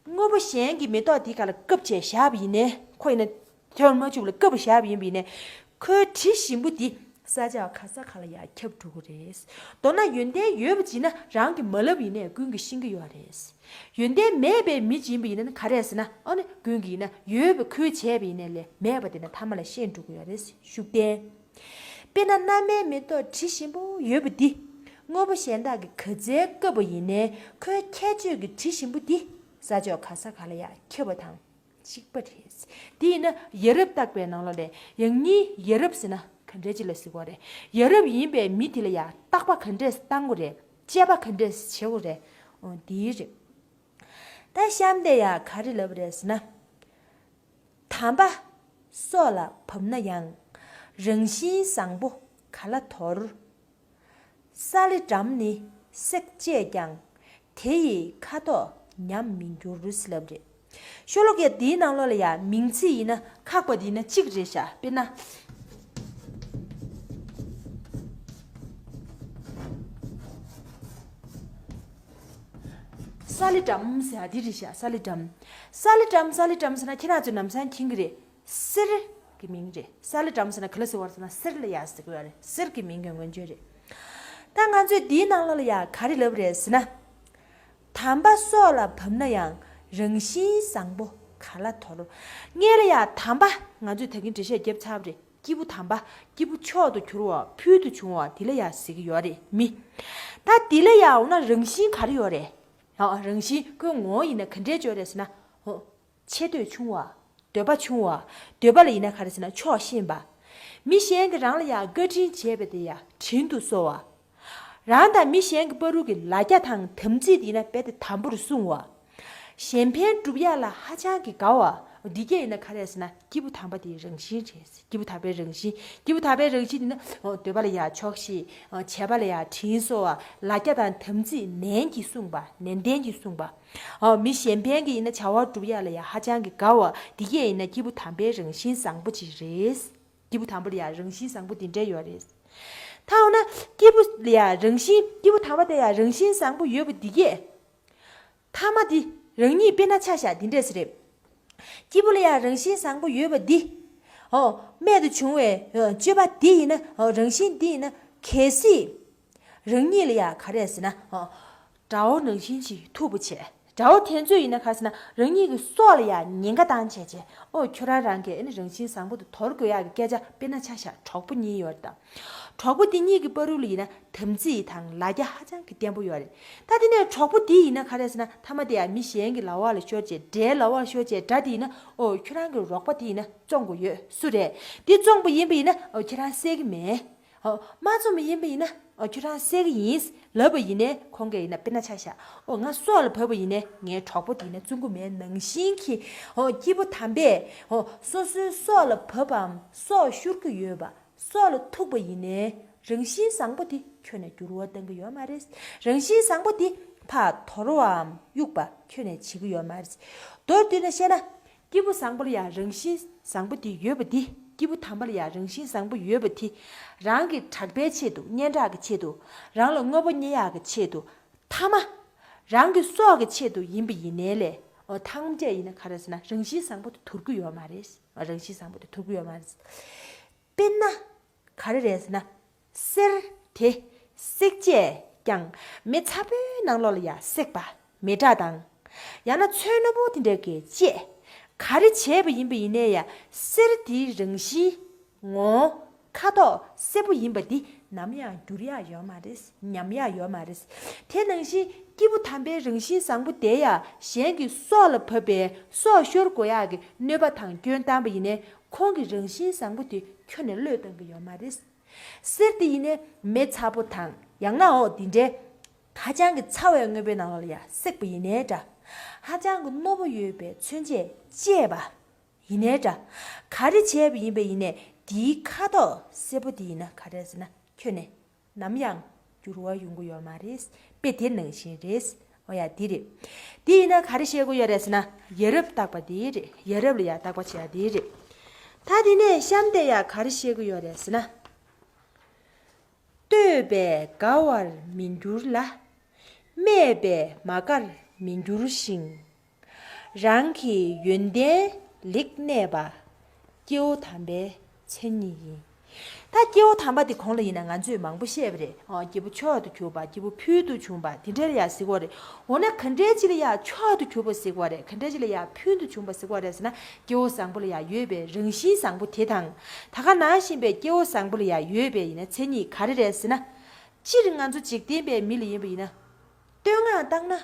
དངོས་པོ་གཞན་གྱི་མེ་ཏོག་དེའི་སྒང་ལ་བཀབ་བྱས་བཞག་པ་ཡིན་ནའི་ཁོ་ཡིན་ན་དོན་མ་བྱུང་བ་ལ་བཀབ་བཞག་པ་ཡིན་པ་ཡིན་ནའི་ཁོའི་དྲི་ཞིམ་པོ་དེ་ས་ཆ་ག་ས་ག་ལ་ཡང་ཁྱབ་འགྲོ་གི་རེད། མདོར་ན་ཡོན་ཏན་ཡོད་པ་ཅིག་ན་རང་གིས་མ་ལབ་ཡིན་ནའི་ཀུན་གྱིས་ཤེས་ཀྱི་ཡོད་རེད། ཡོན་ཏན་མེད་པའི་མི་ཅིག་ཡིན་པ་ཡིན་ན་ནི་ག་རེ་ཟེར་ན་ཨ་ནི་ཀུན་གྱིས་ཡིན་ན་ཡོད་པ་ཁོས་བྱས་པ་ཡིན་ནའི་ལས་མེད་པ་དེ་ན་ཐ་མ་ལ་ཤེས་འགྲོ་གི་ཡོད་རེད། ཤུགས་བསྟན། དཔེར་ན་རྣམ་སྨིན་མེ་ཏོག་དྲི་ཞིམ་པོ་ཡོད་པ་འདི། དངོས་པོ་གཞན་དག་གིས་ག་ཚད་བཀབ་པ་ཡིན་ནའི་ཁོའི་ཁྱད་ཆོས་ཀྱི་དྲི་ཞིམ་པོ་འདི་ས་ཕྱོགས་ག་ས་ག་ལ་ཡང་ཁྱབ་པ་དང་། གཅིག་པ་རེད། དེ་ཡིན་ན་ཡ་རབས་བརྟག་པའི་ནང་ལོགས་ལས་ཡང་སྙིང་ཡ་རབས་ཟེར་ན་ག་འདྲས་ཅིག་ལ་ཟེར་གྱི་ཡོད་རེད། ཡ་རབས་ཡིན་པའི་མི་དེ་ལ་ཡ་བརྟག་པ་ག་འདྲས་བཏང་དགོས་རེད། དཔྱད་པ་ག་འདྲས་བྱེད་དགོས་རེད། འོ་དེ་རེད། ད་གཤམ་དེ་ཡ་ག་རེ་ལབ་རེད་ཟེར་ན། དམ་པ་སྲོག་ལ་བབ་ན་ཡང་། རང་བཞིན་བཟང་པོ་ག་ལ་དོར། ས་ལེ་སྦྲམ་ནི་བསྲེགས་བཅད་ཀྱང་། དེ་ཡི་ཁ་དོག་ཉམས་མི་འགྱུར་ཟེར་ལབ་རེད། ཤོ་ལོ་ཀའི་འདིའི་ནང་ལོགས་ལ་ཡ་མིང་ཚིག་ཡིན་ན་ཁག་པ་འདི་ཡིན་ན་གཅིག་རེད་ཤག་དཔེར་ན། ས་ལེ་སྦྲམ་ཟེར་ཡ་འདི་རེད་ཤག་ས་ལེ་སྦྲམ། ས་ལེ་སྦྲམ་ས་ལེ་སྦྲམ་ཟེར་ན་ཁྱེད་རང་ཚོས་ལམ་སང་མཁྱེན་གྱི་རེད། གསེར་གྱི་མིང་རེད། ས་ལེ་སྦྲམ་ཟེར་ན་ག་ལ་ཟེར་བ་ཟེར་ན་གསེར་ལ་ཡ་ཟེར་གྱི་ཡོད་རེད། གསེར་གྱི་མིང་གི་མངོན་བརྗོད་རེད། ད་ང་ཚོས་འདིའི་ནང་ལོགས་ལ་ཡ་ག་རེ་ལབ་རེད་ཟེར་ན། དམ་པ་སྲོག་ལ་བབ་ན་ཡང་། རང་བཞིན་བཟང་པོ་ག་ལ་དོར། སྔོན་ལ་ཡ་དམ་པ་ང་ཚོས་ད་གིན་འགྲེལ་བཤད་བརྒྱབ་ཚར་བ་རེད། སྐྱེས་བུ་དམ་པ། སྐྱེས་བུ་མཆོག་ཏུ་གྱུར་བ་ཕུལ་དུ་བྱུང་བ་དེ་ལ་ཡ་ཟེར་གྱི་ཡོད་རེད་མི། ད་དེ་ལ་ཡ་འོ་ན་རང་བཞིན་ག་རེ་ཡོད་རེད། ཡང་རང་བཞིན་ཁོའི་ངོ་བོ་ཡིན་ན་ག་འདྲས་ཅིག་ཡོད་རེད་ཟེར་ན། འོ། ཆེ་འདོད་ཆུང་བ། འདོད་པ་ཆུང་བ། འདོད་པ་ལ་ཡིན་ན་ག་རེ་ཟེར་ན་ཆོག་ཤེས་པ། མི་གཞན་གྱིས་རང་ལ་ཡང་བཀའ་དྲིན་བྱས་པ་དེ་ཡང་དྲིན་དུ་གསོ་བ། རང་དང་མི་གཞན་གྱི་བར་དུ་གི་ལ་རྒྱ་དང་དམ་ཚིག་དེ་ཡིན་ན་རྦད་དེ་དམ་པོར་སྲུང་བ། གཞན་ཕན་སྒྲུབ་ཡ་ལ་ཧ་ཅང་གི་དགའ་བ། འདི་གས་ཡིན་ན་ག་རེ་ཟེར་ན་སྐྱེས་བུ་དམ་པ་དེའི་རང་བཞིན་རེད། སྐྱེས་བུ་དམ་པའི་རང་བཞིན། སྐྱེས་བུ་དམ་པའི་རང་བཞིན་དེ་ནི་འོ་འདོད་པ་ལ་ཡང་ཆོག་ཤེས། འོ་བྱས་པ་ལ་ཡང་དྲིན་གསོ་བ། ལ་རྒྱ་དང་དམ་ཚིག་ནན་གྱིས་བསྲུང་བ། ནན་ཏན་གྱིས་བསྲུང་བ། འོ་མི་གཞན་ཕན་གྱི་ཡིན་ན་བྱ་བ་སྒྲུབ་ཡ་ལ་ཡང་ཧ་ཅང་གི་དགའ་བ། འདི་གས་ཡིན་ན་སྐྱེས་བུ་དམ་པའི་རང་བཞིན་བཟང་པོ་ཅིག་རེད། སྐྱེས་བུ་དམ་པ་ལ་ཡང་རང་བཞིན་བཟང་པོ་འདི་འདྲ་ཡོད་རེད། ད་འོ་ན་སྐྱེས་བུ་ལ་ཡང་རང་བཞིན། སྐྱེས་བུ་དམ་པ་དེ་ཡང་རང་བཞིན་བཟང་པོ་ཡོད་པ་འདི་གས། ཐ་མ་འདི་རང་ཉིད་དཔེར་ན་ཆ་བཞག་འདི་འདྲས་ཟེར་རེད། སྐྱེས་བུ་ལ་ཡང་རང་བཞིན་བཟང་པོ་ཡོད་པ་འདི། ཨོ། རྨད་དུ་བྱུང་བའི་ཨོ་སྤྱོད་པ་འདི་ཡིན་ན། ཨོ་རང་བཞིན་འདི་ཡིན་ན། གལ་སྲིད་རང་ཉིད་ལ་ཡང་ག་རེ་ཟེར་ན། ཨོ། དགྲ་བོ་ནང་བཞིན་གྱིས་ཐུག་པ་བྱས། དགྲ་བོ་དེ་ཚོས་ཡིན་ན་ག་རེ་ཟེར་ན་རང་ཉིད་ཀྱི་སྲོག་ལ་ཡང་ཉེན་ཁ་བཏང་བྱས་བྱས། ཨོ་ཁྱོད་རང་རང་གིས་ཨ་ནི་རང་བཞིན་བཟང་པོ་དེ་དོར་དགོས་ཡག་གི་སྐད་ཆ། དཔེར་ན་ཆ་བཞག་གྲོགས་པོ་གཉིས་ཡོད་དང་། གྲོགས་པོ་དེ་གཉིས་ཀྱི་བར་དུ་ལ་ཡིན་ན་དམ་ཚིག་དང་ལ་རྒྱ་ཧ་ཅང་གི་བརྟན་པོ་ཡོད་རེད། ད་དེ་ནས་གྲོགས་པོ་དེ་ཡིན་ན་ག་རེ་ཟེར་ན། ཐ་མ་དེ་ཡང་མི་གཞན་གྱི་ལག་པ་ལ་ཤོར་བྱས། དགྲའི་ལག་པ་ལ་ཤོར་བྱས། དགྲ་དེ་ཡིན་ན་ཨོ་ཁྱོད་རང་གི་རོགས་པ་དེ་ཡིན་ན་བཙོང་དགོས་ཡོད། སུ་རེད། དེ་བཙོང་པ་ཡིན་པ་ཡིན་ན་ཨོ་ཁྱོད་རང་བསད་ཀྱི་མེད། ཨོ་མ་བཙོང་པ་ཡིན་པ་ཡིན་ན་ཨོ་ཁྱོད་རང་བསད་ཀྱི་ཡིན་ལབ་པ་ཡིན་ནའི། ཁོང་གིས་ཡིན་ན་དཔེར་ན་ཆ་བཞག་ཨོ་ང་སྲོག་ལ་བབས་པ་ཡིན་ནའི་ངའི་གྲོགས་པོ་དེ་ཡིན་ན་བཙོང་གི་མེད་ནང་བཞིན་གྱི། ཨོ་སྐྱེས་བུ་དམ་པས་ཨོ་སོ་སོའི་སྲོག་ལ་བབས་པའམ་སྲོག་ཤོར་གྱི་ཡོད་པ། སྲོག་ལ་ཐུག་པ་ཡིན་ནའི་རང་བཞིན་བཟང་པོ་དེ་ཁྱོན་ནས་འགྱུར་བ་གཏང་གི་ཡོད་མ་རེད། རང་བཞིན་བཟང་པོ་དེ་ཕར་དོར་བའམ་གཡུག་པ་ཁྱོན་ནས་བྱེད་ཀྱི་ཡོད་མ་རེད། མདོར་བསྡུས་ནས་བཤད་ན། སྐྱེས་བུ་བཟང་པོ་ལ་ཡང་རང་བཞིན་བཟང་པོ་དེ་ཡོད་པ་དེ། སྐྱེས་བུ་དམ་པ་ལ་ཡང་རང་བཞིན་བཟང་པོ་ཡོད་པ་དེ། རང་གི་གྲགས་པའི་ཆེད་དུ། སྙན་གྲགས་ཀྱི་ཆེད་དུ། རང་ལ་དངོས་པོ་རྙེད་ཡག་གི་ཆེད་དུ། ཐ་མ། རང་གི་སྲོག་གི་ཆེད་དུ་ཡིན་པ་ཡིན་ནའི་ལས། འོ་ཐམས་ཅད་ཡིན་ན་ག་རེ་ཟེར་ན་རང་བཞིན་བཟང་པོ་དེ་དོར་གྱི་ཡོད་མ་རེད། རང་བཞིན་བཟང་པོ་དེ་དོར་གྱི་ཡོད་མ་རེད། དཔེར་ན། ག་རེ་རེད་ཟེར་ན། གསེར་དེ་བསྲེགས་བཅད་ཀྱང་མེ་ཚ་པོའི་ནང་ལོགས་ལ་ཡ་བསྲེགས་པ། མེ་སྲེག་དང་། ཡང་ན་ཚོན་རྣོན་པོ་དེ་འདྲ་གིས་བཅད། ག་རེ་བྱས་པ་ཡིན་པ་ཡིན་ནའི་ཡ། གསེར་དེའི་རང་བཞིན། ངོ་བོ། ཁ་དོག་སེར་པོ་ཡིན་པ་འདི་ནམ་ཡང་འགྱུར་ཡག་ཡོད་མ་རེད། ཉམས་ཡག་ཡོད་མ་རེད། དེ་ནང་བཞིན་སྐྱེས་བུ་དམ་པའི་རང་བཞིན་བཟང་པོ་དེ་ཡ་གཞན་གྱི་སྲོག་ལ་བབས་པའི་སྲོག་ཤོར་དགོས་ཡག་གི་གནོད་པ་དང་སྐྱོན་བཏང་པ་ཡིན་ནའི། ཁོང་གི་རང་བཞིན་བཟང་པོ་དེ་ཁྱོན་ནས་བློས་གཏོང་གི་ཡོད་མ་རེད། གསེར་དེ་ཡིན་ནའི་མེ་ཚ་པོ་དང་ཡང་ན་འོ་དེ་འདྲའི་ཧ་ཅང་གི་ཚ་བའི་དངོས་པོའི་ནང་ལ་ཡ་བསྲེགས་པ་ཡིན་ནའི་འདྲ། ཧ་ཅང་གི་རྣོ་པོ་ཡོད་པའི་མཚོན་ཆས་བཅད་པ་ཡིན་ནའི་འདྲ། ག་རེ་བྱས་པ་ཡིན་པ་ཡིན་ནའི་དེའི་ཁ་དོག་སེར་པོ་དེ་ཡིན་ན་ག་རེ་ཟེར་ན་ཁྱོན་ནས་ནམ་ཡང་འགྱུར་བ་ཡོང་གི་ཡོད་མ་རེད། དཔེ་དེ་ནང་བཞིན་རེད། འོ་ཡ་འདི་རེད། འདི་ཡིན་ན་ག་རེ་བཤད་གི་ཡོད་རེད་ཟེར་ན་ཡ་རབས་བརྟག་པ་འདི་རེད། ཡ་རབས་ལ་ཡ་བརྟག་པ་བྱེད་ཡ་འདི་རེད། ད་དེ་ནས་གཤམ་དེ་ཡ་ག་རེ་བཤད་གི་ཡོད་རེད་ཟེར་ན། བསྟོད་པས་དགའ་བར་མི་འགྱུར་ལ། སྨད་པས་མ་དགར་མི་འགྱུར་ཞིང་། རང་གི་ཡོན་ཏན་ལེགས་གནས་པ། སྐྱེ་བོ་དམ་པའི་མཚན་ཉིད་ཡིན། ད་སྐྱེ་བོ་དམ་པ་དེ་གོང་ལ་ཡིན་ན་ང་ཚོས་མང་པོ་བཤད་པ་རེད། ཨོ་སྐྱེས་བུ་མཆོག་ཏུ་གྱུར་པ། སྐྱེས་བུ་ཕུལ་དུ་བྱུང་བ། དེ་འདྲ་ལ་ཡ་ཟེར་གྱི་ཡོད་རེད། འོ་ན་ག་འདྲའི་ཅིག་ལ་ཡ་མཆོག་ཏུ་གྱུར་པ་ཟེར་གྱི་ཡོད་རེད། ག་འདྲའི་ཅིག་ལ་ཡ་ཕུལ་དུ་བྱུང་བ་ཟེར་གྱི་ཡོད་རེད་ཟེར་ན། སྐྱེ་བོ་བཟང་པོ་ལ་ཡ་ཡོད་པའི་རང་བཞིན་བཟང་པོ་དེ་དང་། ད་ག་ནང་བཞིན་པའི་སྐྱེ་བོ་བཟང་པོ་ལ་ཡ་ཡོད་པའི་ཡིན་ན་མཚན་ཉིད་ག་རེ་རེད་ཟེར་ན། སྤྱིར་ང་ཚོ་འཇིག་རྟེན་པའི་མི་ལ་ཡིན་པ་ཡིན་ན། བསྟོད་བསྔགས་བཏང་ན།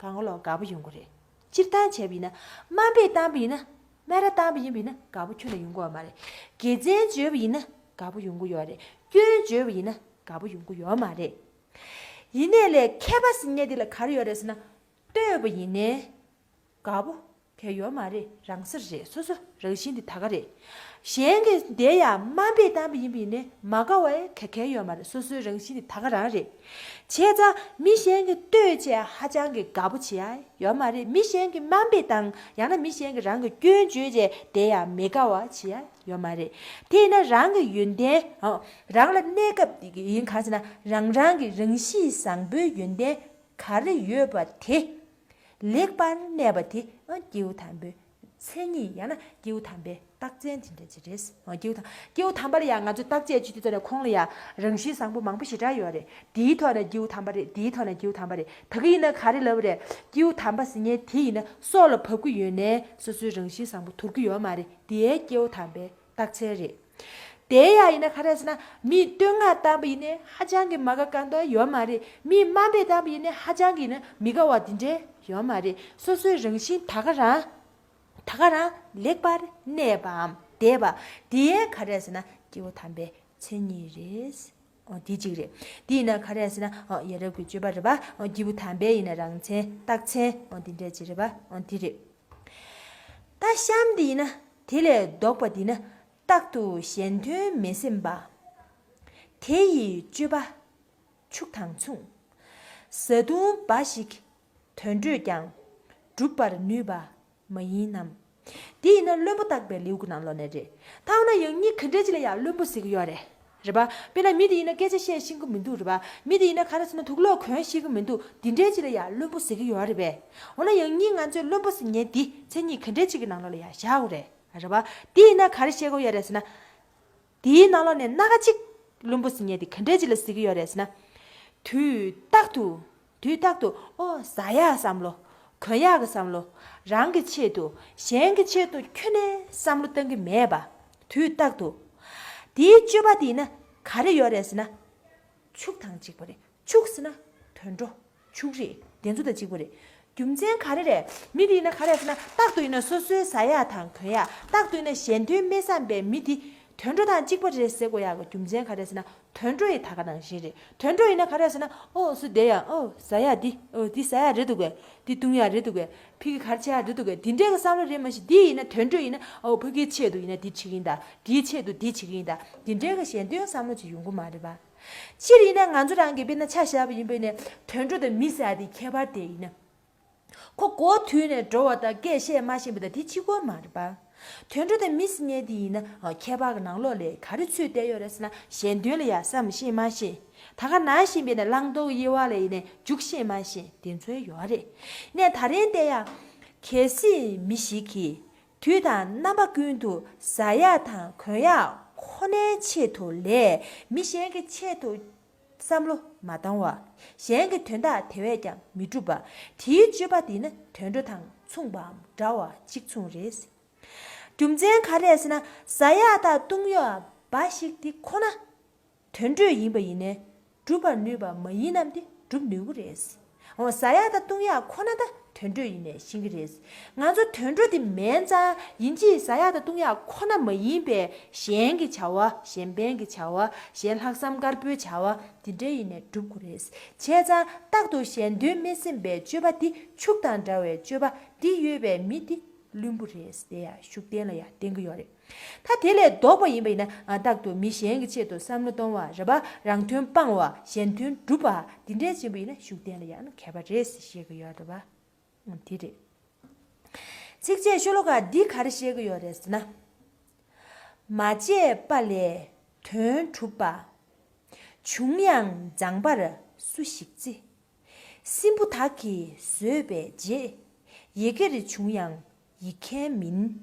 གང་ག་ལོག་དགའ་པོ་ཡོང་གི་རེད། སྤྱིར་བཏང་བྱས་པ་ཡིན་ན། དམའ་འབེབས་བཏང་པ་ཡིན་ན། སྨད་ར་བཏང་པ་ཡིན་པ་ཡིན་ན་དགའ་པོ་ཁྱོན་ནས་ཡོང་གི་ཡོད་མ་རེད། དགེ་མཚན་བརྗོད་པ་ཡིན་ན་དགའ་པོ་ཡོང་གི་ཡོད་རེད། སྐྱོན་བརྗོད་པ་ཡིན་ན་དགའ་པོ་ཡོང་གི་ཡོད་མ་རེད། ཡིན་ནའི་ལས་མཁས་པ་ཟེར་མཁན་དེ་ལ་ག་རེ་ཡོད་རེད་ཟེར་ན། བསྟོད་པ་ཡིན་ནའི་དགའ་པོ་གང་ཡང་ཡོད་མ་རེད། རང་སར་རེད། སོ་སོ་རང་བཞིན་དེ་ད་ག་རེད། གཞན་གྱིས་དེ་ཡང་དམའ་འབེབས་བཏང་པ་ཡིན་པ་ཡིན་ནའི་མ་དགའ་བ་གང་ཡང་ཡོད་མ་རེད། སོ་སོའི་རང་བཞིན་དེ་ད་ག་རང་རེད། བྱས་ཙང་མི་གཞན་གྱིས་བསྟོད་བྱས་ཧ་ཅང་གི་དགའ་པོ་བྱེད་ཡ་ཡོད་མ་རེད། མི་གཞན་གྱིས་དམའ་འབེབས་བཏང་ཡང་ན་མི་གཞན་གྱིས་རང་གི་སྐྱོན་བརྗོད་བྱས་དེ་ཡང་མི་དགའ་བ་བྱེད་ཡ་ཡོད་མ་རེད། དེ་ཡིན་ན་རང་གི་ཡོན་ཏན། ཨོ། རང་ལ་གནས་སྐབས་ཡིན་གང་ཟེར་ན་རང་རང་གི་རང་གཤིས་བཟང་པོའི་ཡོན་ཏན་ག་རེ་ཡོད་པ་དེ་ལེགས་པར་གནས་པ་དེ། ཨོ། སྐྱེས་བུ་དམ་པའི་མཚན་ཉིད་ཡང་ན་སྐྱེས་བུ་དམ་པའི་རྟགས་མཚན་དེ་འདྲ་ཅིག་རེད། ཨོ། སྐྱེས་བུ་དམ། སྐྱེས་བུ་དམ་པ་ལ་ཡང་ང་ཚོས་བརྟག་དཔྱད་བྱེད་དུས་ཙམ་ནས་ཁོང་ལ་ཡང་རང་བཞིན་བཟང་པོ་མང་པོ་ཞེ་དྲག་ཡོད་རེད། དེའི་ཐོག་ནས་སྐྱེས་བུ་དམ་པ་རེད། དེའི་ཐོག་ནས་སྐྱེས་བུ་དམ་པ་རེད། ད་ག་ཡིན་ན་ག་རེ་ལབ་རེད། སྐྱེས་བུ་དམ་པ་ཟེར་མཁན་དེ་ཡིན་ན་སྲོག་ལ་བབ་ཀྱི་ཡོད་ནའི་སོ་སོའི་རང་བཞིན་བཟང་པོ་དོར་གྱི་ཡོད་མ་རེད། དེའི་སྐྱེས་བུ་དམ་པའི་རྟགས་མཚན་རེད། དེ་ཡང་ཡིན་ན་ག་རེ་ཟེར་ན། མིས་བསྟོད་བསྔགས་བཏང་པ་ཡིན་ནའི་ཧ་ཅང་གི་མ་དགའ་དཀའ་མདོག་ཡོད་མ་རེད། མིས་དམའ་འབེབས་བཏང་པ་ཡིན་ནའི་ཧ་ཅང་གི་ཡིན་ན་མི་དགའ་བ་དེ་འདྲའི་ཡོད་མ་རེད། སོ་སོའི་རང་བཞིན་ད་ག་རང་། ད་ག་རང་ལེགས་པར་གནས་པའམ་བསྡད་པ་དེ་ག་རེ་ཟེར་ན་སྐྱེས་བུ་དམ་པའི་མཚན་ཉིད་རེད། ཨོ། དེ་གཅིག་རེད། དེ་ཡིན་ན་ག་རེ་ཟེར་ན། ཨོ། ཡ་རབས་ཀྱི་སྤྱོད་པ་རེད་པ། ཨོ། སྐྱེས་བུ་དམ་པའི་ཡིན་ན་རང་མཚན་རྟགས་མཚན། ཨོ། དེ་འདྲས་ཅིག་རེད་པ། ཨོ། དེ་རེད། ད་གཤམ་དེ་ཡིན་ན་དེ་ལས་ལྡོག་པ་དེ་ན། རྟག་ཏུ་གཞན་དོན་མི་སེམས་པ། དེ་ཡི་སྤྱོད་པ་ཕྱུགས་དང་མཚུངས། བཟའ་བཏུང་འབའ་ཞིག་དོན་སྤྲོད་ཀྱང་། སྒྲུབ་པར་ནུས་པ་མ་ཡིན་ནམ། དེ་ཡིན་ན་བླུན་པོ་བརྟག་པའི་ལེའུ་གི་ནང་ལོགས་ནས་རེད། ད་འོ་ན་ཡང་སྙིང་ག་འདྲས་ཅིག་ལ་ཡང་བླུན་པོ་ཟེར་གྱི་ཡོད་རེད། རེད་པ། དཔེར་ན་མི་དེ་ཡིན་ན་སྐད་ཆ་བཤད་ཤེས་ཀྱི་མི་འདུག་རེད་པ། མི་དེ་ཡིན་ན་ག་རེ་ཟེར་ན་དུག་སློག་གོན་ཤེས་ཀྱི་མི་འདུག་དེ་འདྲས་ཅིག་ལ་ཡང་བླུན་པོ་ཟེར་གྱི་ཡོད་རེད་པས། འོ་ན་ཡང་སྙིང་ང་ཚོས་བླུན་པོ་ཟེར་མཁན་དེ་མཚན་ཉིད་ག་འདྲས་ཅིག་གི་ནང་ལོགས་ལ་ཡང་བཞག་དགོས་རེད། རེད་པ། དེ་ཡིན་ན་ག་རེ་བཤད་དགོས་ཡོད་རེད་ཟེར་ན། དེའི་ནང་ལོགས་ནས་སྣ་ཁ་གཅིག་བླུན་པོ་ཟེར་མཁན་དེ་ག་འདྲས་ཅིག་ལ་ཟེར་གྱི་ཡོད་རེད་ཟེར་ན། དུས་རྟག་ཏུ། དུས་རྟག་ཏུ་ཨོ་ཟ་ཡག་བསམ་བློ། གོན་ཡག་གི་བསམ་བློ། རང་གི་ཆེད་དུ་གཞན་གྱི་ཆེད་དུ་ཁྱོན་ནས་བསམ་བློ་གཏང་གི་མེད་པ། དུས་རྟག་ཏུ། དེའི་སྤྱོད་པ་དེ་ཡིན་ན་ག་རེ་ཡོད་རེད་ཟེར་ན། ཕྱུགས་དང་གཅིག་པ་རེད། ཕྱུགས་ཟེར་ན་དུད་འགྲོ། ཕྱུགས་རིགས་དེ་ཚོ་དང་གཅིག་པ་རེད། རྒྱུ་མཚན་ག་རེ་རེད། མི་དེ་ཡིན་ན་ག་རེ་ཟེར་ན་རྟག་ཏུ་ཡིན་ན་སོ་སོའི་ཟ་ཡག་དང་གོན་ཡག་རྟག་ཏུ་ཡིན་ན་གཞན་དོན་མི་བསམ་པའི་མི་དེ་དུད་འགྲོ་དང་གཅིག་པ་རེད་ཟེར་དགོས་ཡག་གི་རྒྱུ་མཚན་ག་རེ་ཟེར་ན་དུད་འགྲོ་ཡི་ད་ག་ནང་བཞིན་རེད། དུད་འགྲོ་ཡིན་ན་ག་རེ་ཟེར་ན་ཨོ་སུ་བསྡད་ཡག་ཨོ་ཟ་ཡག་འདི་ཨོ་འདི་ཟ་ཡག་རེད་འདུག་གས། འདི་བཏུང་ཡག་རེད་འདུག་གས། ཕ་གི་ག་རེ་བྱེད་ཡག་རེད་འདུག་གས། འདི་འདྲའི་གི་བསམ་བློ་རེད། མ་གཞི་འདི་ཡིན་ན་དུད་འགྲོ་ཡིན་ན་ཨོ་ཕ་གིའི་ཆེད་དུ་ཡིན་ན་འདི་བྱེད་ཀྱི་ཡིན་ད། འདིའི་ཆེད་དུ་འདི་བྱེད་ཀྱི་ཡིན་ད། འདི་འདྲའི་གི་གཞན་དོན་བསམ་བློ་ཅིག་ཡོང་གི་མ་རེད་པ། སྤྱིར་ཡིན་ན་ང་ཚོ་རང་གིས་དཔེར་ན་ཆ་བཞག་པ་ཡིན་པས་ནས་དུད་འགྲོ་དང་མི་ཟེར་ཡག་དེ་ཁྱད་པར་དེ་ཡིན་ན། ཁོ་འགོ་དུས་ནས་འགྲོ་བ་དང་སྐད་བཤད་མ་ཤེས་པ་དང་དེ་གཅིག་པོ་མ་རེད་པ། དུད་འགྲོ་དང་མི་ཟེར་མཁན་དེ་ཡིན་ན་ཁྱད་པར་གྱི་ནང་ལོགས་ལས་ག་རེ་ཚུད་བསྡད་ཡོད་རེད་ཟེར་ན་གཞན་དོན་ལ་ཡང་བསམ་ཤེས་མ་ཤེས། ད་ག་ནང་བཞིན་པའི་ནས་བླང་དོར་དབྱེ་བ་ལ་ཡིན་ནས་འཇུག་ཤེས་མ་ཤེས་དེ་ཚོ་ཡོད་རེད། ནས་ད་རིང་དེ་ཡང་གལ་སྲིད་མི་ཞིག་གིས། དུས་དང་རྣམ་པ་ཀུན་ཏུ་ཟ་ཡག་དང་གོན་ཡག་ཁོ་ནའི་ཆེད་དུ་ལས་མི་གཞན་གྱི་ཆེད་དུ་བསམ་བློ་མ་བཏང་བ། གཞན་གྱི་དོན་དག་དེ་བས་ཀྱང་མི་སྒྲུབ་པ། དེའི་སྤྱོད་པ་འདི་ནི་དུད་འགྲོ་དང་མཚུངས་པའམ་འདྲ་བ་གཅིག་མཚུངས་རེད། རྒྱུ་མཚན་ག་རེ་ཟེར་ན་ཟ་ཡག་དང་བཏུང་ཡག་འབའ་ཞིག་འདི་ཁོ་ན། དུད་འགྲོ་ཡིན་པ་ཡིན་ནའི་སྒྲུབ་པར་ནུས་པ་མ་ཡིན་ནམ་དེ་སྒྲུབ་ནུས་ཀྱི་རེད། འོ་ཟ་ཡག་དང་བཏུང་ཡག་ཁོ་ན་ད་དུད་འགྲོ་ཡིན་ནའི་ཤེས་ཀྱི་རེད། ང་ཚོ་དུད་འགྲོ་དེ་མིན་ཙང་ཡིན་གཅིག་ཟ་ཡག་དང་བཏུང་ཡག་ཁོ་ན་མ་ཡིན་པའི་གཞན་གྱི་བྱ་བ་གཞན་ཕན་གྱི་བྱ་བ་གཞན་ལྷག་བསམ་དཀར་པོའི་བྱ་བ་དེ་འདྲ་ཡིན་ནའི་སྒྲུབ་དགོས་རེད། བྱས་ཙང་རྟག་ཏུ་གཞན་དོན་མི་སེམས་པའི་སྤྱོད་པ་དེ་ཕྱུགས་དང་འདྲ་བའི་སྤྱོད་པ་འདི་ཡོད་པའི་མི་དེ་བླུན་པོ་རེད་ཟེར་ཡ་ཤུགས་བསྟན་ལ་ཡ་བསྟན་གྱི་ཡོད་རེད། ད་དེ་ལས་ལྡོག་པ་ཡིན་པ་ཡིན་ན་རྟག་ཏུ་མི་གཞན་གྱི་ཆེད་དུ་བསམ་བློ་གཏོང་བ་རེད་པ། རང་དོན་སྤང་བ་གཞན་དོན་སྒྲུབ་པ་འདི་འདྲའི་ཆེན་པོ་ཡིན་ན་ཤུགས་བསྟན་ལ་ཡང་མཁས་པ་རེད་ཟེར་བཤད་ཀྱི་ཡོད་རེད་པ། དེ་རེད། ཚིགས་བཅད་ཤོ་ལོ་ཀ་འདི་ག་རེ་བཤད་ཀྱི་ཡོད་རེད་ཟེར་ན། མ་བྱས་པ་ལས་དོན་གྲུབ་པ། བྱུང་ཡང་མཛངས་པར་སུ་ཞིག་བརྩི། སྲིན་པོ་དག་གིས་ཟོས་པའི་རྗེས། ཡི་གེར་བྱུང་ཡང་ཡིག་མཁན་མིན།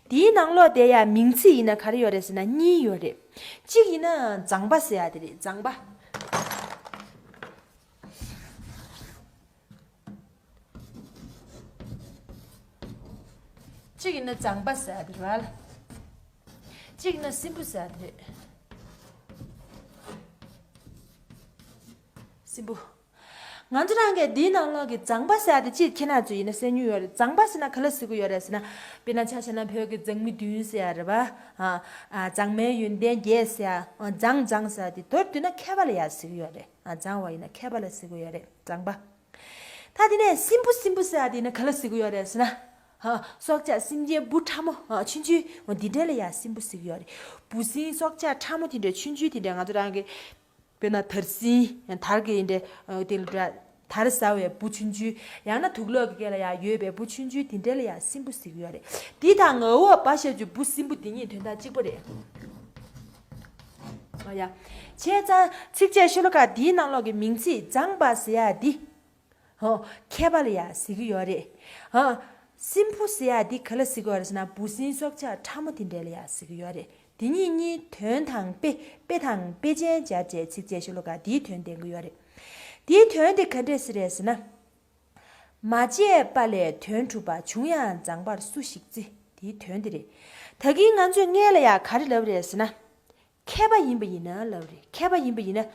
འདིའི་ནང་ལོགས་དེ་ཡང་མིང་ཚིག་ཡིན་ན་ག་རེ་ཡོད་རེད་ཟེར་ན་གཉིས་ཡོད་རེད། གཅིག་ཡིན་ན་མཛངས་པ་ཟེར་ཡ་དེ་རེད། མཛངས་པ། གཅིག་ཡིན་ན་མཛངས་པ་ཟེར་ཡ་དེ་རེད། གཅིག་ཡིན་ན་སྲིན་པོ་ཟེར་ཡ་དེ་རེད། སྲིན་པོ། ང་ཚོ་རང་གི་འདིའི་ནང་ལོགས་ཀྱི་མཛངས་པ་ཟེར་ཡ་དེ་ཅིག་ཁྱེད་རང་ཚོ་ཡིན་ན་གསན་མྱོང་ཡོད་རེད། མཛངས་པ་ཟེར་ན་ག་ལ་ཟེར་གི་ཡོད་རེད་ཟེར་ན། དཔེར་ན་ཆ་བཞག་ན་བོད་ཀྱི་མཛངས་མི་བདུན་ཟེར་ཡ་རེད་པ། ཨ། ཨ། མཛངས་མའི་ཡོན་ཏན་བརྒྱད་ཟེར་ཡ། ཨ། མཛངས་མཛངས་ཟེར་ཡ་དེ་མདོར་བསྡུས་ན་མཁས་པ་ལ་ཡ་ཟེར་གི་ཡོད་རེད། ཨ། མཛངས་པ་ཡིན་ན་མཁས་པ་ལ་ཟེར་གི་ཡོད་རེད། མཛངས་པ། ད་དེ་ནས་སྲིན་བུ་སྲིན་བུ་ཟེར་ཡ་དེ་ཡིན་ན་ག་ལ་ཟེར་གི་ཡོད་རེད་ཟེར་ན། ཧ། སྲོག་ཆགས་སེམས་ཅན་བུ་ཕྲ་མོ། ཨ། ཆུང་ཆུང་འདི་འདྲ་ལ་ཡ་སྲིན་བུ་ཟེར་གི་ཡོད་རེད། འབུ་སྲིན་སྲོག་ཆགས་ཕྲ་མོ་དེ་འདྲ་ཆུང་ཆུང་དེ་འདྲ་ང་ཚོ་རང་གི་དཔེར་ན་དར་སྲིན། དར་གྱི་འདྲ། དེ་ལ་འདྲ། དར་ཟ་བའི་འབུ་ཆུང་ཆུང་། ཡང་ན་དུག་ལོག་གི་སྐེ་ལ་ཡང་ཡོད་པའི་འབུ་ཆུང་ཆུང་དེ་འདྲ་ལ་ཡང་སྲིན་འབུ་ཟེར་གྱི་ཡོད་རེད། འདི་དང་ངའོ་བ་ཤ་ཆུ་འབུ་སྲིན་འབུ་འདི་གཉིས་དོན་དག་གཅིག་པ་རེད། ཨ་ཡ། བྱས་ཙང་ཚིགས་བཅད་ཤོ་ལོ་ཀ་འདིའི་ནང་ལོགས་ཀྱི་མིང་ཚིག་མཛངས་པ་ཟེར་ཡ་འདི། ཧོ། མཁས་པ་ལ་ཡང་ཟེར་གྱི་ཡོད་རེད། ཧ། སྲིན་བུ་ཟེར་ཡ་འདི་ག་ལ་ཟེར་གྱི་ཡོད་རེད་ཟེར་ན། འབུ་སྲིན་སྲོག་ཆགས་ཕྲ་མོ་དེ་འདྲ་ལ་ཡང་ཟེར་གྱི་ཡོད་རེད། དེ་གཉིས་གཉིས་དོན་དང་དཔེ། དཔེ་དང་དཔེ་ཅན་སྦྱར་བྱས་ཚིགས་བཅད་ཤོ་ལོ་ཀ་འདིའི་དོན་བསྟན་གྱི་ཡོད་རེད། འདིའི་དོན་དེ་ག་འདྲས་ཟེར་རེད་ཟེར་ན། མ་དཔྱད་པ་ལས་དོན་གྲུབ་པ། བྱུང་ཡང་མཛངས་པར་སུ་ཞིག་བརྩི། དེའི་དོན་དེ་རེད། ད་གིན་ང་ཚོས་སྔོན་ལ་ཡང་ག་རེ་ལབ་རེད་ཟེར་ན། མཁས་པ་ཡིན་པ་ཡིན་ན་ལབ་རེད། མཁས་པ་ཡིན་པ་ཡིན་ན་བྱ་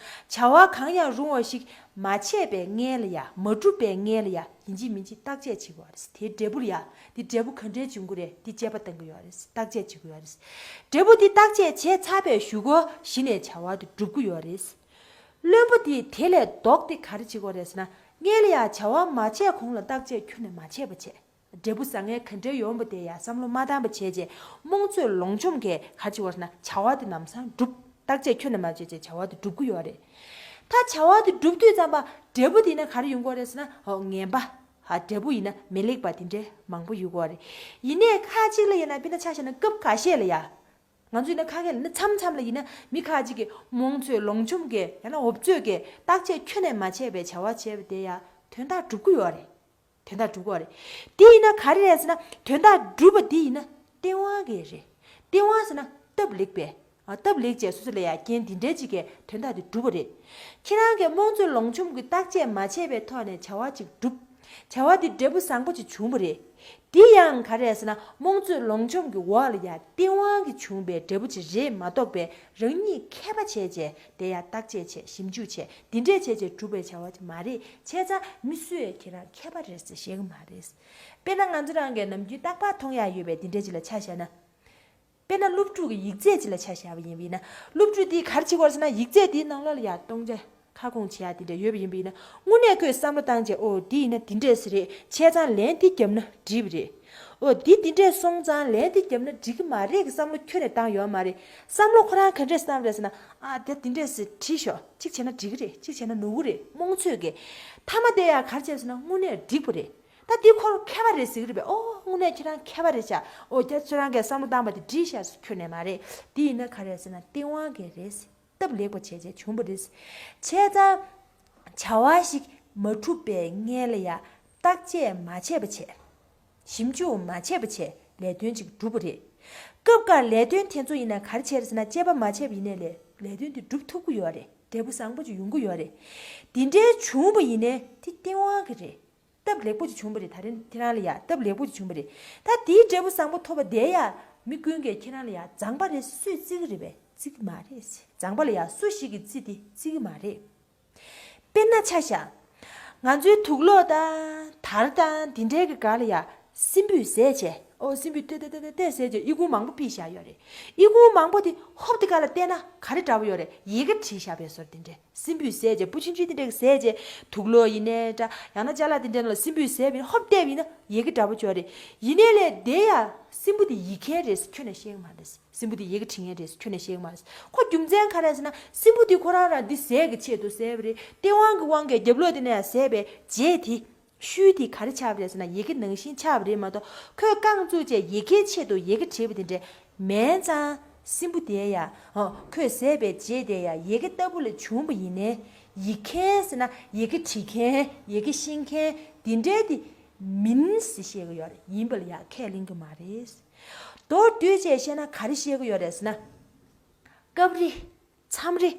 བ་གང་ཡང་རུང་བ་ཞིག་མ་བྱས་པའི་སྔོན་ལ་ཡང་། མ་གྲུབ་པའི་སྔོན་ལ་ཡང་ཡིན་གཅིག་མིན་གཅིག་བརྟག་དཔྱད་བྱེད་དགོས་པ་རེད། དེའི་འབྲས་བུ་ལ་ཡང་། དེ་འབྲས་བུ་ག་འདྲའི་འབྱུང་གི་རེད། དེ་དཔྱད་པ་གཏང་གི་ཡོད་རེད། བརྟག་དཔྱད་བྱེད་དགོས་ཡོད་རེད། འབྲས་བུ་དེ་བརྟག་དཔྱད་བྱས་ཚར་བའི་གཞུག་གུ་གཞི་ནས་བྱ་བ་དེ་འགྲུབ་ཀྱི་ཡོད་རེད། བླུན་པོ་དེས་དེ་ལས་ལྡོག་སྟེ་ག་རེ་བྱེད་དགོས་རེད་ཟེར་ན། སྔོན་ལ་ཡང་བྱ་བ་མ་བྱས་གོང་ལ་བརྟག་དཔྱད་ཁྱོན་ནས་མ་བྱས་པ་བྱས། འབྲས་བུ་བཟང་ངན་ག་འདྲའི་ཡོང་བ་དེ་ཡང་བསམ་བློ་མ་བཏང་བ་བྱས་རྗེས། རྨོངས་ཚོད་ལོངས་སྤྱོད་ཀྱིས་ག་རེ་བྱེད་དགོས་ཟེར་ན། བྱ་བ་དེ་ལམ་སང་འགྲུབ། བརྟག་དཔྱད་ཁྱོན་ནས་མ་བྱས་རྗེས་བྱ་བ་དེ་འགྲུབ་ཀྱི་ཡོད་རེད། ད་བྱ་བ་དེ་འགྲུབ་དུས་ཙམ་པ་འབྲས་བུ་དེ་ན་ག་རེ་ཡོང་གི་ཡོད་རེད་ཟེར་ན། ཨོ། ངན་པ། ཧ། འབྲས་བུ་ཡིན་ན་མི་ལེགས་པ་དེ་འདྲའི་མང་པོ་ཡོང་གི་ཡོད་རེད། ཡིན་ནའི་ཁ་ཅིག་ལ་ཡིན་ན། དཔེར་ན་ཆ་བཞག་ན་སྐབས་ཁ་ཤས་ལ་ཡ། ང་ཚོ་ཡིན་ན་ཁ་སྐད་ལ་ཡིན་ན། མཚམས་མཚམས་ལ་ཡིན་ན་མི་ཁ་ཅིག་གིས་རྨོངས་ཚོད་ལོངས་སྤྱོད་ཀྱིས། ཡང་ན་འོབ་ཚོད་ཀྱིས་བརྟག་དཔྱད་ཁྱོན་ནས་མ་བྱས་པའི་བྱ་བ་བྱས་པ་དེ་ཡང་དོན་དག་འགྲུབ་ཀྱི་ཡོད་རེད། དོན་དག་འགྲུབ་ཀྱི་ཡོད་རེད། དེ་ཡིན་ན་ག་རེ་རེད་ཟེར་ན། དོན་དག་འགྲུབ་པ་དེ་ཡིན་ན་སྟེས་དབང་གིས་རེད། སྟེས་དབང་ཟེར་ན་སྟབས་ལེགས་པས། ཨ། སྟབས་ལེགས་བྱས་སོ་སོ་ལ་ཡང་རྐྱེན་འདི་འདྲའི་ཅིག་གིས་དོན་དག་དེ་འགྲུབ་པ་རེད། ཁྱེད་རང་གིས་རྨོངས་ཚོད་ལོངས་སྤྱོད་ཀྱི་བརྟག་དཔྱད་མ་བྱས་པའི་ཐོག་ནས་བྱ་བ་ཅིག་བསྒྲུབས། བྱ་བ་དེ་འབྲས་བུ་བཟང་པོ་ཅིག་བྱུང་བ་རེད། དེ་ཡང་ག་རེ་རེད་ཟེར་ན། རྨོངས་ཚོད་ལོངས་སྤྱོད་ཀྱི་འོག་ལ་ཡང་སྟེས་དབང་གིས་བྱུང་བའི་འབྲས་བུ་ཅིག་རེད་མ་གཏོགས་པའི། རང་ཉིད་མཁས་པ་བྱས་བྱས་དེ་ཡང་བརྟག་དཔྱད་བྱས། ཞིབ་འཇུག་བྱས། འདི་འདྲས་བྱས་བྱས་གྲུབ་པའི་བྱ་བ་ཅིག་མ་རེད། བྱས་ཙང་མི་སུ་ཡང་ཁྱེད་རང་མཁས་པ་རེད་ཟེར་བཤད་གི་མ་རེད། དཔེར་ན་ང་ཚོ་རང་གིས་ནམ་རྒྱུན་རྟག་པར་མཐོང་ཡག་ཡོད་པའི་འདི་འདྲས་ཅིག་ལ་ཆ་བཞག་ན། དཔེར་ན་སློབ་ཕྲུག་གི་ཡིག་ཚད་ཅིག་ལ་ཆ་བཞག་པ་ཡིན་པ་ཡིན་ན། སློབ་ཕྲུག་དེས་ག་རེ་བྱེད་དགོས་ཟེར་ན། ཡིག་ཚད་དེའི་ནང་ལོགས་ལ་ཡང་སྟོང་ཆ་ཁ་སྐོང་བྱེད་ཡག་དེ་འདྲ་ཡོད་པ་ཡིན་པ་ཡིན་ན། དངོས་གནས་ཁོས་བསམ་བློ་བཏང་བྱས། ཨོ། འདི་ཡིན་ན་འདི་འདྲས་ཟེར་རེད། བྱས་ཙང་ལན་འདི་བརྒྱབ་ན་འགྲིག་པ་རེད། ཨོ། འདི་འདི་འདྲས་སོང་ཙང་ལན་འདི་བརྒྱབ་ན་འགྲིག་གི་མ་རེད་གི་བསམ་བློ་ཁྱོན་ནས་བཏང་ཡོད་མ་རེད། བསམ་བློ་ཁོ་རང་ག་འདྲས་བཏང་རེད་ཟེར་ན། ཨ། དེ་འདི་འདྲས་ཟེར་བྲིས་ཤོག་གཅིག་བྱས་ན་འགྲིག་གི་རེད། གཅིག་བྱས་ན་ནོར་གི་རེད། རྨོངས་ཚོད་ཀྱིས། མཐའ་མ་དེ་ཡང་ག་རེ་བྱས་ཟེར་ན། དངོས་གནས་འགྲིག་པ་རེད། ད་འདི་ཁོ་རང་མཁས་པ་རེད་ཟེར་གི་རེད་པས། ཨོ། དངོས་གནས་ཁྱེད་རང་མཁས་པ་རེད་ཤག་ཨོ། ཁྱེད་ཁྱེད་རང་གིས་བསམ་བློ་བཏང་བ་དེ་འགྲིག་ཤག་ཁྱོན་ནས་མ་རེད། འདི་ཡིན་ན་ག་རེ་རེད་ཟེར་ན། སྟེས་དབང་གིས་རེད། སྟབས་ལེགས་པ་བྱས་བྱས་བྱུང་བ་རེད། བྱས་ཙང་བྱ་བ་ཞིག་མ་གྲུབ་པའི་སྔོན་ལ་ཡང་བརྟག་དཔྱད་མ་བྱས་པ་བྱས། ཞིབ་འཇུག་མ་བྱས་པ་བྱས་ལས་དོན་ཅིག་འགྲུབ་པ་རེད། སྐབས་འགའ་ལས་དོན་དེ་ཚོ་ཡིན་ན་ག་རེ་བྱས་རེད་ཟེར་ན། དཔྱད་པ་མ་བྱས་པ་ཡིན་ནའི་ལས་ལས་དོན་དེ་འགྲུབ་ཐུབ་ཀྱི་ཡོད་རེད། འབྲས་བུ་བཟང་པོ་ཅིག་ཡོང་གི་ཡོད་རེད། དེ་འདྲའི་བྱུང་བ་ཡིན་ནའི་དེ་སྟེས་དབང་གིས་རེད། སྟབས་ལེགས་པོ་ཅིག་བྱུང་བ་རེད། ད་རིང་ཁྱེད་རང་ལ་ཡ་སྟབས་ལེགས་པོ་ཅིག་བྱུང་བ་རེད། ད་དེའི་འབྲས་བུ་བཟང་པོ་ཐོབ་པ་དེ་ཡ་མི་ཀུན་གྱིས་ཁྱེད་རང་ལ་ཡ་མཛངས་པ་རེད་སུས་བརྩི་གི་རེད་པས། བརྩི་གི་མ་རེད། མཛངས་པ་ལ་ཡ་སུ་ཞིག་གིས་བརྩི་དེ་བརྩི་གི་མ་རེད། དཔེར་ན་ཆ་བཞག་ང་ཚོའི་དུག་ལོག་དང་དར་དང་དེ་འདྲའི་གི་སྒང་ལ་ཡ་སྲིན་འབུས་བཟས་བྱས། ཨོ། སྲིན་འབུས་ཏེ་ཏེ་ཏེ་ཏེ་ཏེ་བཟས་བྱས་ཨི་ཁུང་མང་པོ་ཕུད་བཞག་ཡོད་རེད། ཨི་ཁུང་མང་པོ་དེ་ཧོབ་དེ་ག་ལ་བལྟས་ན་ག་རེ་འདྲ་པོ་ཡོད་རེད། ཡི་གེ་བྲིས་བཞག་པའི་བཟོ་འདྲ་དེ་འདྲས། སྲིན་འབུས་བཟས་བྱས། འབུ་ཆུང་ཆུང་དེ་འདྲས་བཟས་བྱས། དུག་ལོག་ཡིན་ནའི་འདྲ། ཡང་ན་ཅ་ལག་དེ་འདྲས་ནང་ལ་སྲིན་འབུས་བཟས་པ་ཡིན་ན་ཧོབ་བལྟས་པ་ཡིན་ན་ཡི་གེ་འདྲ་པོ་ཅིག་ཡོད་རེད། ཡིན་ནའི་ལས་དེ་ཡ་སྲིན་འབུ་དེ་ཡིག་མཁན་རེད་ཟེར་ཁྱོན་ནས་ཤེས་ཀྱི་མ་རེད། སྲིན་འབུ་དེ་ཡི་གེ་བྲིས་མཁན་རེད་ཟེར་ཁྱོན་ནས་ཤེས་ཀྱི་མ་རེད། ཁོ་རྒྱུ་མཚན་ག་རེ་ཟེར་ན། སྲིན་འབུ་དེ་ཁོ་རང་རང་འདི་བཟས་ཀྱི་ཆེད་དུ་བཟས་པ་རེད། སྟེས་དབང་གི་དབང་གིས་རྒྱབ་ལོགས་དེ་ནས་ཡ་བཟས་པའི་རྗེས་དེ། ཤུལ་དེ་ག་རེ་ཆགས་པ་རེད་ཟེར་ན། ཡི་གེ་ནང་བཞིན་ཆགས་པ་རེད་མ་གཏོགས། ཁོས་རྐང་བཙུགས་བྱས་ཡི་གེའི་ཆེད་དུ་ཡི་གེ་བྲིས་པ་དེ་འདྲས་མིན་ཙང་། སྲིན་འབུ་དེ་ཡ། ཨོ། ཁོས་བཟས་པའི་རྗེས་དེ་ཡ་ཡི་གེ་ལྟ་བུ་ལ་བྱུང་བ་ཡིན་ནའི། ཡིག་མཁན་ཟེར་ན་ཡི་གེ་བྲིས་མཁན། ཡི་གེ་ཤེས་མཁན་དེ་འདྲས་དེ་མིན་ཟེར་བཤད་ཀྱི་ཡོད་རེད། ཡིན་པ་ལ་ཡ་ཁས་ལེན་གྱི་མ་རེད། མདོར་བསྡུས་བྱས་བཤད་ན་ག་རེ་བཤད་ཀྱི་ཡོད་རེད་ཟེར་ན། སྐབས་རེ། མཚམས་རེ།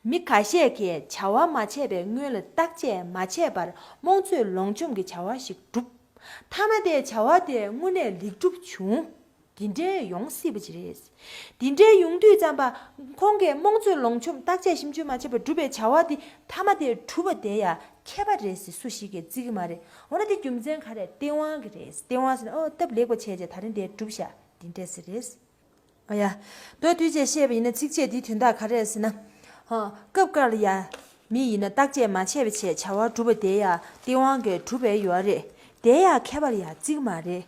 མི་ཁ་ཤས་ཀྱིས་བྱ་བ་མ་བྱས་པའི་སྔོན་ལ་བརྟག་དཔྱད་མ་བྱས་པར་རྨོངས་ཚོད་ལོངས་སྤྱོད་ཀྱི་བྱ་བ་ཞིག་བསྒྲུབས། མཐའ་མ་དེའི་བྱ་བ་དེ་དངོས་གནས་ལེགས་གྲུབ་བྱུང་། འདི་འདྲའི་ཡོང་སྲིད་པ་ཅིག་རེད། འདི་འདྲའི་ཡོང་དུས་ཙམ་པ། ཁོང་གིས་རྨོངས་ཚོད་ལོངས་སྤྱོད་བརྟག་དཔྱད་ཞིབ་འཇུག་མ་བྱས་པར་སྒྲུབ་པའི་བྱ་བ་དེ་མཐའ་མ་དེ་གྲུབ་པ་དེ་ཡང་མཁས་པ་རེད་ཟེར་སུ་ཞིག་གིས་བརྩི་གི་མ་རེད། འོ་ན་དེ་རྒྱུ་མཚན་ག་རེ། སྟེས་དབང་གི་རེད། སྟེས་དབང་ཟེར་ན་ཨོ་སྟབས་ལེགས་པ་བྱས་བྱས་ད་རིང་དེ་གྲུབ་ཤག་འདི་འདྲས་ཟེར་རེད། ཨ་ཡ། མདོར་བསྡུས་བྱས་བཤད་པ་ཡིན་ན་ཚིགས་བཅད་འདིའི་དོན་དག་ག་རེ་རེད་ཟེར་ན། ཧ། སྐབས་འགའ་ལ་ཡ། མི་ཡིན་ན་བརྟག་དཔྱད་མ་བྱས་པ་བྱས་བྱ་བ་སྒྲུབ་པ་དེ་ཡང་སྟེས་དབང་གིས་གྲུབ་པའི་ཡོད་རེད། དེ་ཡང་མཁས་པ་ལ་ཡང་བརྩི་གི་མ་རེད།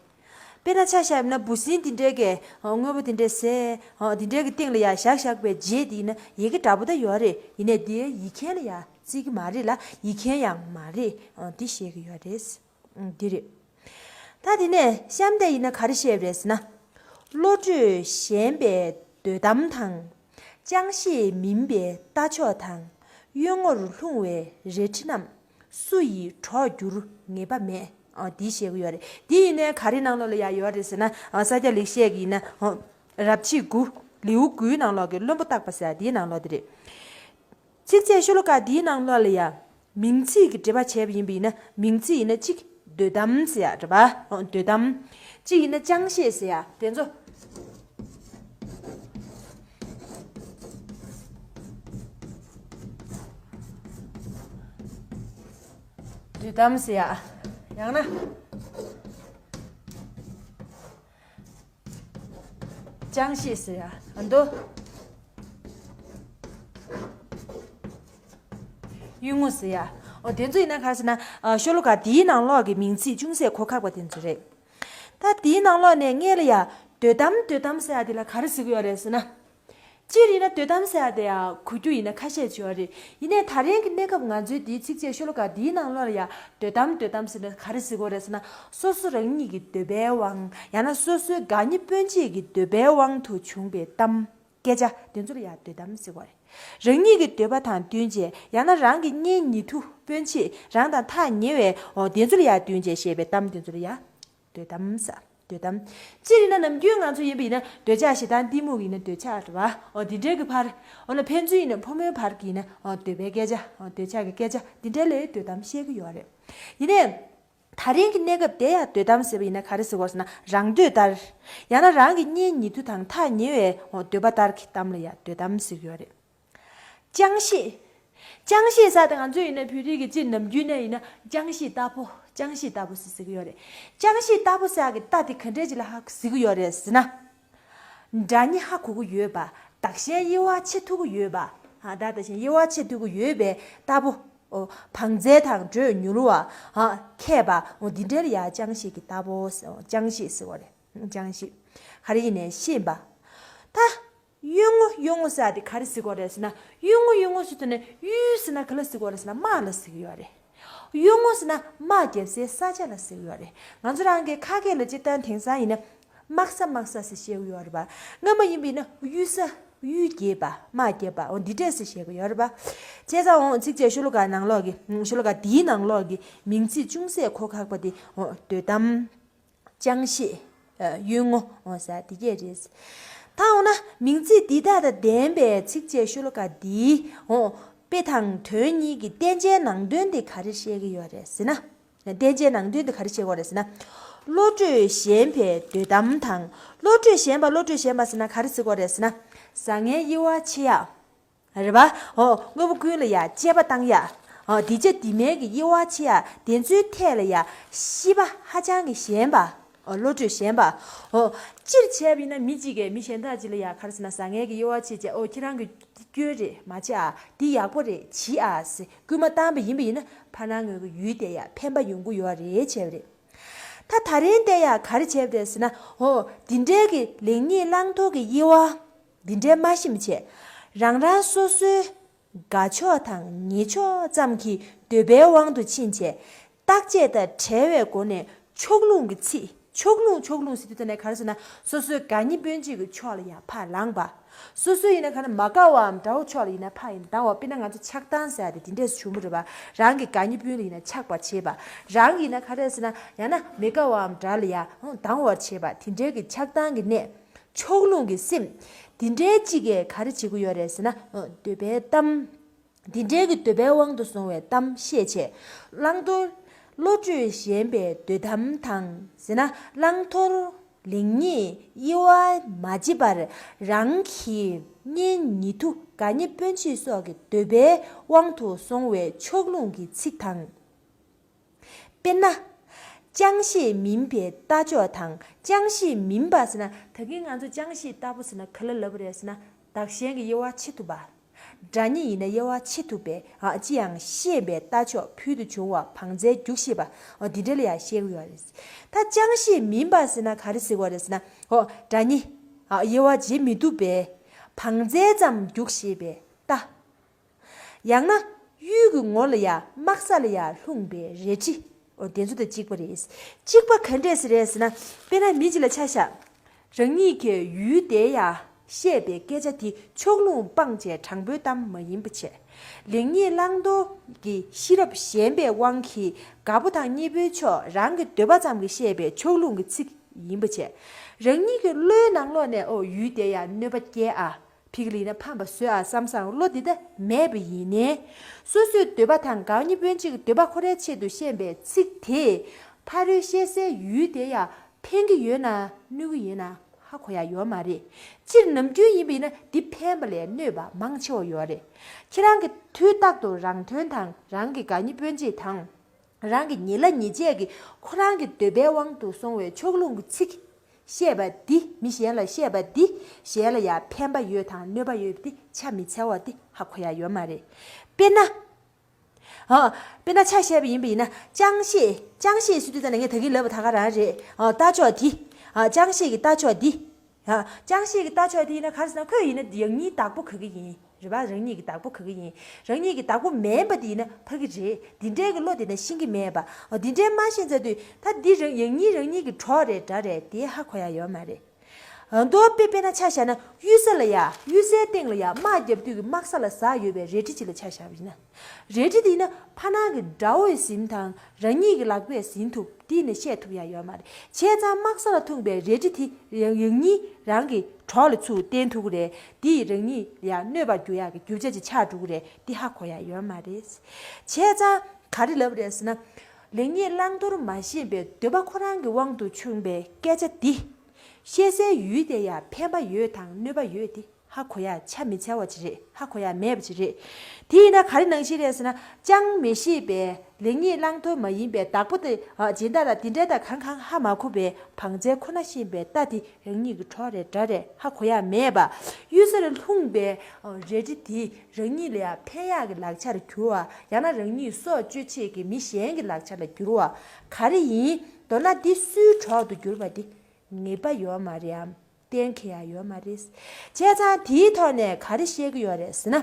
དཔེར་ན་ཆ་བཞག་ན་འབུ་སྲིན་དེ་འདྲས་ཀྱི་དངོས་པོ་དེ་འདྲས་ཟས་དེ་འདྲས་ཀྱི་སྟེང་ལ་ཡང་བཞག་བཞག་པའི་རྗེས་དེ་ཡིན་ན་ཡི་གེ་འདྲ་པོ་ད་ཡོད་རེད། ཡིན་ནའི་དེ་ཡི་མཁན་ལ་ཡང་བརྩི་གི་མ་རེད་ལ་ཡིག་མཁན་ཡང་མ་རེད། འདི་བཤད་གི་ཡོད་རེད། འདི་རེད། ད་དེ་ནས་གཤམ་དེ་ཡིན་ན་ག་རེ་བཤད་པ་རེད་ཟེར་ན། བློ་གྲོས་ཞན་པའི་འདོད་གཏམ་དང་། ཅང་ཤེས་མིན་པའི་ལྟ་ཕྱོགས་དང་། གཡོ་ངོར་ལྷུང་བའི་རལ་གྲི་རྣམས། སུ་ཡིས་གྲོགས་འགྱུར་ངེས་པ་མེད། འདི་བཤད་གི་ཡོད་རེད། འདི་ཡིན་ནའི་ག་རེ་ནང་ལོགས་ལ་ཡ་ཡོད་རེད་ཟེར་ན། ས་སྐྱ་ལེགས་བཤད་ཀྱི་ཡིན་ན། རབ་བྱེད་དགུ། ལེའུ་དགུའི་ནང་ལོགས་ཀྱི་བློན་པོ་བརྟག་པ་ཟེར་ཡ་འདིའི་ནང་ལོགས་དེ་རེད། ཚིགས་བཅད་ཤོ་ལོ་ཀ་འདིའི་ནང་ལོགས་ལ་ཡ། མིང་ཚིག་གི་འགྲེལ་པ་བྱས་པ་ཡིན་པ་ཡིན་ན་མིང་ཚིག་ཡིན་ན་གཅིག་འདོད་གཏམ་ཟེར་ཡ་རེད་པ། འོ་འདོད་གཏམ། གཅིག་ཡིན་ན་ཅང་ཤེས་ཟེར་ཡ་དེ་ཚོ། འདོད་གཏམ་ཟེར་ཡ། ཡང་ན། ཅང་ཤེས་ཟེར་ཡ། ཨ་མདོ། གཡུལ་ངོ་ཟེར་ཡ། འོ་དེ་ཚོ་ཡིན་ན་ག་རེ་ཟེར་ན། ཤོ་ལོ་ཀ་འདིའི་ནང་ལོགས་ཀྱི་མིང་ཚིག་ཅུང་ཟད་གོ་ཁག་པ་དེ་ཚོ་རེད། ད་འདིའི་ནང་ལོགས་ནས་སྔོན་ལ་ཡ། འདོད་གཏམ་འདོད་གཏམ་ཟེར་ཡ་དེ་ལ་ག་རེ་ཟེར་གི་ཡོད་རེད་ཟེར་ན། སྤྱིར་ཡིན་ན་འདོད་གཏམ་ཟེར་ཡ་དེ་ཡང་གོ་རྒྱུ་ཡིན་ན་ཁ་ཤས་ཅིག་ཡོད་རེད། ཡིན་ནའི་ད་རིང་གི་གནས་སྐབས་ང་ཚོའི་འདིའི་ཚིགས་བཅད་ཤོ་ལོ་ཀ་འདིའི་ནང་ལོགས་ལ་ཡང་འདོད་གཏམ་འདོད་གཏམ་ཟེར་ན་ག་རེ་ཟེར་གྱི་ཡོད་རེད་ཟེར་ན། སོ་སོ་རང་ཉིད་ཀྱི་འདོད་པའི་དབང་། ཡང་ན་སོ་སོའི་དགའ་ཉེ་སྤུན་མཆེད་ཀྱི་འདོད་པའི་དབང་དུ་བྱུང་བའི་གཏམ། སྐད་ཆ་དེ་ཚོ་ལ་ཡང་འདོད་གཏམ་ཟེར་གྱི་ཡོད་རེད། རང་ཉིད་ཀྱི་འདོད་པ་དང་བསྟུན་བྱས་ཡང་ན་རང་གི་གཉེན་ཉེ་དུ་སྤུན་མཆེད་རང་དང་ཐག་ཉེ་བའི་འོ་དེ་ཚོ་ལ་ཡང་བསྟུན་བྱས་བཤད་པའི་གཏམ་དེ་ཚོ་ལ་ཡང་། འདོད་གཏམ་ཟེར། འདོད་གཏམ། སྤྱིར་ཡིན་ན་ནམ་རྒྱུན་ང་ཚོ་ཡིན་པ་ཡིན་ན་འདོད་ཆགས་ཞེ་སྡང་གཏི་མུག་ཡིན་ན་འདོད་ཆགས་རེད་པ། འོ་འདི་འདྲའི་གི་བར། འོ་ན་ཕན་ཚུན་ཡིན་ན་ཕོ་མོའི་བར་གྱི་ཡིན་ན་འོ་འདོད་པའི་སྐད་ཆ། འོ་འདོད་ཆགས་ཀྱི་སྐད་ཆ་འདི་འདྲའི་ལ་འདོད་གཏམ་བཤད་ཀྱི་ཡོད་རེད། ཡིན་ནའི། ད་རིང་གི་གནས་སྐབས་དེ་ཡང་འདོད་གཏམ་ཟེར་བ་ཡིན་ན་ག་རེ་ཟེར་གྱི་ཡོད་ཟེར་ན་རང་འདོད་ལྟར། ཡང་ན་རང་གི་གཉེན་ཉེ་དུ་དང་ཐག་ཉེ་བའི་འོ་འདོད་པ་ལྟར་གྱི་གཏམ་ལ་ཡང་འདོད་གཏམ་ཟེར་གྱི་ཡོད་རེད། ཅང་ཤེས། ཅང་ཤེས་ཟེར་དེ་ང་ཚོས་ཡིན་ན་བོད་རིགས་ཀྱི་སྤྱིར་ནམ་རྒྱུན་ནས་ཡིན་ན་ཅང་ཤེས་ལྟ་བུ། ཅང་ཤེས་ལྟ་བུ་ཟེར་ཟེར་གྱི་ཡོད་རེད། ཅང་ཤེས་ལྟ་བུ་ཟེར་ཡག་གི་རྟགས་དེ་ག་འདྲས་ཅིག་ལ་ཧ་ཟེར་གྱི་ཡོད་རེད་ཟེར་ན། དགྲ་གཉེན་ཧ་གོ་གི་ཡོད་པ། བདག་གཞན་དབྱེ་བ་ཕྱེ་ཐུབ་ཀྱི་ཡོད་པ། ཧ་ད་ད་བཞིན་དབྱེ་བ་ཕྱེ་ཐུབ་ཀྱི་ཡོད་པའི་ལྟ་བུ། ཨོ། བང་རྩལ་དང་འགྲོས་མྱུར་བ། ཧ། མཁས་པ། ཨོ་འདི་འདྲ་ལ་ཡ་ཅང་ཤེས་ཀྱི་ལྟ་བུ། ཨོ་ཅང་ཤེས་ཟེར་བ་རེད། ཅང་ཤེས། ག་རེ་ཡིན་ནའི་ཤེས་པ། ད། གཡུལ་ངོ་གཡུལ་ངོ་ཟེར་ཡ་དེ་ག་རེ་ཟེར་གྱི་ཡོད་རེད་ཟེར་ན། གཡུལ་ངོ་གཡུལ་ངོ་ཟེར་དུས་ནས་གཡུལ་ཟེར་ན་ག་ལ་ཟེར་གྱི་ཡོད་རེད་ཟེར་ན་དམག་ལ་ཟེར་གྱི་ཡོད་རེད། གཡུལ་ངོ་ཟེར་ན་དམག་རྒྱབ་སའི་ས་ཆ་ལ་ཟེར་གྱི་ཡོད་རེད། ང་ཚོ་རང་གི་ཁ་སྐད་ལ་སྤྱིར་བཏང་དེང་སང་ཡིན་ན། དམག་ས་དམག་ས་ཟེར་བཤད་ཀྱི་ཡོད་རེད་པ། སྔ་མ་ཡིན་པ་ཡིན་ན་གཡུལ་ས། གཡུལ་རྒྱབ་པ། དམག་རྒྱབ་པ། འོ་འདི་འདྲས་ཟེར་བཤད་ཀྱི་ཡོད་རེད་པ། བྱས་ཙང་འོ་ཚིགས་བཅད་ཤོ་ལོ་ཀ་ནང་ལོགས་ཀྱི། ཤོ་ལོ་ཀ་འདིའི་ནང་ལོགས་ཀྱི་མིང་ཚིག་ཅུང་ཟད་གོ་ཁག་པ་དེ་འོ་འདོད་གཏམ། ཅང་ཤེས། གཡུལ་ངོ་འོ་ཟེར་དེ་གས་རེད། ད་འོ་ན་མིང་ཚིག་འདི་དག་དང་ལྡན་པའི་ཚིགས་བཅད་ཤོ་ལོ་ཀ་འདིའི་འོ་དཔེ་དང་དོན་གཉིས་ཀྱི་བསྟན་བྱའི་ནང་དོན་དེ་ག་རེ་བཤད་ཀྱི་ཡོད་རེད་ཟེར་ན། བསྟན་བྱའི་ནང་དོན་དེ་ག་རེ་བཤད་ཀྱི་ཡོད་རེད་ཟེར་ན། བློ་གྲོས་ཞན་པའི་འདོད་གཏམ་དང་། བློ་གྲོས་ཞན་པ། བློ་གྲོས་ཞན་པ་ཟེར་ན་ག་རེ་ཟེར་གྱི་ཡོད་རེད་ཟེར་ན། བཟང་ངན་དབྱེ་བ་ཕྱེ་ཡག་རེད་པ། འོ་དངོས་པོ་ཀུན་ལ་ཡ་དཔྱད་པ་བཏང་ཡག་འོ་འདི་བྱ་འདི་མིན་གྱི་དབྱེ་བ་ཕྱེ་ཡག་དེ་ཚོའི་ཐད་ལ་ཡ་ཤེས་པ་ཧ་ཅང་གི་ཞན་པ། འོ་བློ་གྲོས་ཞན་པ། འོ་སྤྱིར་བྱས་པ་ཡིན་ན་མི་གཅིག་གིས་མི་གཞན་དག་ཅིག་ལ་ཡ་ག་རེ་ཟེར་ན་བཟང་ངན་གྱི་དབྱེ་བ་ཕྱེ་བྱས་འོ་ཁྱེད་རང་གི་འདི་སྐྱོན་རེད་མ་བྱེད་ཨ། འདི་ཡག་པོ་རེད་བྱེད་ཨ་ཟེར་སྐུལ་མ་བཏང་པ་ཡིན་པ་ཡིན་ན་ཕར་ནང་ངོས་ཀྱི་ཡུལ་དེ་ཡ་ཕན་པ་ཡོང་གི་ཡོད་རེད་བྱས་པ་རེད། ད་ད་རིང་དེ་ཡ་ག་རེ་བྱས་པ་རེད་ཟེར་ན། འོ་འདི་འདྲའི་གི་ལེགས་ཉེས་བླང་དོར་གྱི་དབྱེ་བ། འདི་འདྲའི་མ་ཤེས་བྱས། རང་རང་སོ་སོའི་དགའ་ཕྱོགས་དང་ཉེ་ཕྱོགས་ཙམ་གྱི་འདོད་པའི་དབང་དུ་ཕྱིན་བྱས། བརྟག་དཔྱད་དང་བྲལ་བའི་སྒོ་ནས་ཕྱོགས་ལྷུང་གི་ཚིག་ཕྱོགས་ལྷུང་། ཕྱོགས་ལྷུང་ཟེར་དུས་ད་ནས་ག་རེ་ཟེར་ན་སོ་སོའི་དགའ་ཉེ་སྤུན་མཆེད་ཀྱི་ཕྱོགས་ལ་ཡང་ཕར་ལངས་པ། སོ་སོ་ཡིན་ན་ག་ན་མ་དགའ་བའམ་དགའ་བོ་ཕྱོགས་ལ་ཡིན་ན་ཕར་ཡིན་ལྡང་བ། དཔེར་ན་ང་ཚོ་ཆགས་སྡང་ཟེར་ཡ་དེ་དེ་འདྲས་བྱུང་མི་རེད་པ། རང་གི་དགའ་ཉེ་སྤུན་ལ་ཡིན་ན་ཆགས་པ་བྱེད་པ། རང་གི་ཡིན་ན་ག་རེ་ཟེར་ན་ཡང་ན་མི་དགའ་བའམ་དགའ་ལ་ཡ་ལྡང་བར་བྱེད་པ། དེ་འདྲའི་གི་ཆགས་སྡང་གི་གནས། ཕྱོགས་ལྷུང་གི་སེམས། དེ་འདྲའི་གཅིག་གིས་ག་རེ་བྱེད་ཀྱི་ཡོད་རེད་ཟེར་ན། འདོད་པའི་གཏམ། དེ་འདྲའི་གི་འདོད་པའི་དབང་དུ་སོང་བའི་གཏམ་བཤད་བྱས། བླང་དོར། བློ་གྲོས་ཞན་པའི་འདོད་གཏམ་དང་ཟེར་ན་བླང་དོར། ལེགས་ཉེས་དབྱེ་བ་མ་འབྱེད་པར་རང་གི་གཉེན་ཉེ་དུ་དགའ་ཉེ་སྤུན་མཆེད་སོགས་ཀྱི་འདོད་པའི་དབང་དུ་སོང་བའི་ཕྱོགས་ལྷུང་གི་ཚིག་དང་། དཔེར་ན། ཅང་ཤེས་མིན་པའི་རྟ་མཆོག་དང་། ཅང་ཤེས་མིན་པ་ཟེར་ན། ད་གིན་ང་ཚོ་ཅང་ཤེས་ལྟ་བུ་ཟེར་ན་ག་ལ་ལབ་པ་རེད་ཟེར་ན། བདག་གཞན་གྱི་དབྱེ་བ་ཕྱེ་ཐུབ་པ། དགྲ་གཉེན་ཡིན་ན་དབྱེ་བ་ཕྱེ་ཐུབ་པའི་ཨ་ཅི་ཡང་ཤེས་པའི་རྟ་མཆོག་ཕུལ་དུ་བྱུང་བ་བང་རྩལ་རྒྱུགས་ཤེས་པ། ཨ་འདི་འདྲ་ལ་ཡང་བཤད་ཀྱི་ཡོད་རེད། ད་ཅང་ཤེས་མིན་པ་ཟེར་ན་ག་རེ་ཟེར་དགོས་རེད་ཟེར་ན། ཨོ་དགྲ་གཉེན་ཨ་དབྱེ་བ་འབྱེད་མི་ཐུབ་པའི་བང་རྩལ་ཙམ་རྒྱུགས་ཤེས་པའི་རྟ། ཡང་ན་གཡུལ་གྱི་ངོ་ལ་ཡ་དམག་ས་ལ་ཡ་ལྷུང་པའི་རལ་གྲི། འོ་དེ་ཚོ་དང་གཅིག་པ་རེད། གཅིག་པ་ག་འདྲས་ཟེར་རེད་ཟེར་ན། དཔེར་ན་མི་གཅིག་ལ་ཆ་བཞག་རང་ཉིད་ཀྱི་ཡུལ་དེ་ཡ་བཤད་པའི་སྐད་ཆ་དེ་ཕྱོགས་ལྷུང་སྤངས་བྱས་དྲང་པོའི་གཏམ་མ་ཡིན་པ་བྱས། ལེགས་ཉེས་བླང་དོར་གྱི་ཤེས་རབ་ཞན་པའི་དབང་གིས་དགའ་པོ་དང་མཉེས་པོའི་ཕྱོགས་རང་གི་འདོད་པ་ཙམ་གྱིས་བཤད་པའི་ཕྱོགས་ལྷུང་གི་ཚིག་ཡིན་པ་བྱས། རང་ཉིད་ཀྱི་བློའི་ནང་ལོགས་ནས་ཨོ་ཡུལ་དེ་ཡ་གནོད་པ་སྐྱེལ་ཨ། ཕི་གི་ལི་ན་ཕམ་པ་བཟོས་ཨ་བསམ་བསམ་བློ་འདི་ལྟ་མེད་པ་ཡིན་ནའི། སོ་སོའི་འདོད་པ་དང་དགའ་ཉེ་སྤུན་མཆེད་ཀྱི་འདོད་པ་ཁོ་རའི་ཆེད་དུ་བཤད་པའི་ཚིག་དེས་ཕ་རོལ་བཤད་སའི་ཡུལ་དེ་ཡ་ཕན་གྱི་ཡོད་ན་གནོད་ཀྱི་ཡོད་ན་ཧ་གོ་ཡ་ཡོད་མ་རེད། སྤྱིར་ནམ་རྒྱུན་ཡིན་པ་ཡིན་ན་འདི་ཕན་པ་ལས་གནོད་པ་མང་ཆེ་བ་ཡོད་རེད། ཁྱེད་རང་གིས་དུས་རྟག་ཏུ་རང་དོན་དང་རང་གི་དགའ་ཉེ་སྤུན་མཆེད་དང་། རང་གི་ཉེ་ལ་ཉེ་བཅས་ཀྱིས་ཁོ་རང་གི་འདོད་པའི་དབང་དུ་སོང་བའི་ཕྱོགས་ལྷུང་གི་ཚིག་བཤད་པ་འདི་མི་གཞན་ལ་བཤད་པ་འདི་གཞན་ལ་ཡང་ཕན་པ་ཡོད་དང་གནོད་པ་ཡོད་པ་འདི་ཆ་མི་འཚལ་བ་འདི་ཧ་གོ་ཡ་ཡོད་མ་རེད། དཔེར་ན། ཨ། དཔེར་ན་ཆ་བཞག་པ་ཡིན་པ་ཡིན་ན་ཅང་ཤེས། ཅང་ཤེས་ཟེར་དུས་ཙམ་ནས་ངས་ད་གིན་ལབ་པ་ད་ག་རང་རེད། ཨ། རྟ་མཆོག་འདི། ཨ། ཅང་ཤེས་ཀྱི་རྟ་མཆོག་འདི། ཡང་ཅང་ཤེས་ཀྱི་རྟ་མཆོག་དེ་ཡིན་ན་ག་རེ་ཟེར་ན་ཁོས་ཡིན་ན་ཡང་སྙིང་བདག་པོ་ག་གི་ཡིན། རེད་པ། རང་ཉིད་ཀྱི་བདག་པོ་ག་གི་ཡིན། རང་ཉིད་ཀྱི་བདག་པོ་མིན་པ་དེ་ཡིན་ན་ཕ་གི་རེད། འདི་འདྲའི་གི་བློ་དེ་ན་ཤེས་ཀྱི་མེད་པ། འོ་འདི་འདྲའི་མ་ཤེས་ཚར་དུས་ད་འདི་རང་ཡང་སྙིང་རང་ཉིད་ཀྱི་གྲོགས་རེད་དགྲ་རེད་དེ་ཧ་གོ་ཡ་ཡོད་མ་རེད། མདོ་དཔེ་དཔེར་ན་ཆ་བཞག་ན་གཡུལ་ས་ལ་ཡ་གཡུལ་སའི་སྟེང་ལ་ཡ་དམག་རྒྱབ་དུས་ཀྱི་དམག་ས་ལ་ཟག་ཡོད་པའི་རལ་གྲི་ཅིག་ལ་ཆ་བཞག་པ་ཡིན་ན། རལ་གྲི་དེ་ཡིན་ན་ཕ་ནང་གི་དགྲ་བོས་ཟིན་དང་རང་ཉིད་ཀྱི་ལག་པས་ཟིན་ཐུབ་དེ་ཡིན་ན་བཤད་ཐུབ་ཡ་ཡོད་མ་རེད། བྱས་ཙང་དམག་ས་ལ་ཐོན་པའི་རལ་གྲི་དེ་ཡང་ཡང་སྙིང་རང་གི་གྲོགས་ལ་ཚུར་བསྟན་ཐུབ་ཀྱི་རེད། དེ་ཡིས་རང་ཉིད་ཡང་གནོད་པར་འགྱུར་ཡག་གི་རྒྱུ་ཆ་ཅིག་ཆགས་འགྲོ་གི་རེད། དེ་ཧ་གོ་ཡ་ཡོད་མ་རེད། བྱས་ཙང་ག་རེ་ལབ་རེད་ཟེར་ན། ལེགས་ཉེས་བླང་དོར་མ་ཤེས་པའི་འདོད་པ་ཁོ་རང་གི་དབང་དུ་བྱུང་བའི་སྐད་ཆ་འདི། བཤད་སའི་ཡུལ་དེ་ཡང་ཕན་པ་ཡོད་དང་གནོད་པ་ཡོད་དེ། ཧ་གོ་ཡ་ཆ་མི་འཚལ་བ་ཅིག་རེད། ཧ་གོ་ཡ་མེད་པ་ཅིག་རེད། དེ་ཡིན་ན་ག་རེ་ནང་བཞིན་རེད་ཟེར་ན་ཅང་མི་ཤེས་པའི་ལེགས་ཉེས་བླང་དོར་མ་ཡིན་པའི་བདག་པོ་དེ་ཨ་སྦྱིན་བདག་ལ་དེ་འདྲ་དང་གང་གང་ཧ་མ་གོ་བའི་བང་རྩལ་ཁོ་ན་ཤེས་པའི་རྟ་དེ་རང་ཉིད་ཀྱི་གྲོགས་རེད་དགྲ་རེད་ཧ་གོ་ཡ་མེད་པ། གཡུལ་ས་ལ་ལྷུང་པའི་ཨ་རལ་གྲི་དེ་རང་ཉིད་ལ་ཡང་ཕན་ཡག་གི་ལག་ཆར་གྱུར་བ་ཡང་ན་རང་ཉིད་སྲོག་གཅོད་བྱེད་ཀྱི་མི་གཞན་གྱི་ལག་ཆ་ལ་གྱུར་བ་ག་རེ་ཡིན། མདོར་ན་འདི་སུའི་གྲོགས་སུ་གྱུར་པ་དེ་ངེས་པ་ཡོད་མ་རེད་འམ། གཏན་འཁེལ་ཡ་ཡོད་མ་རེད། བྱས་ཙང་དེའི་ཐོག་ནས་ག་རེ་བཤད་ཀྱི་ཡོད་རེད་ཟེར་ན།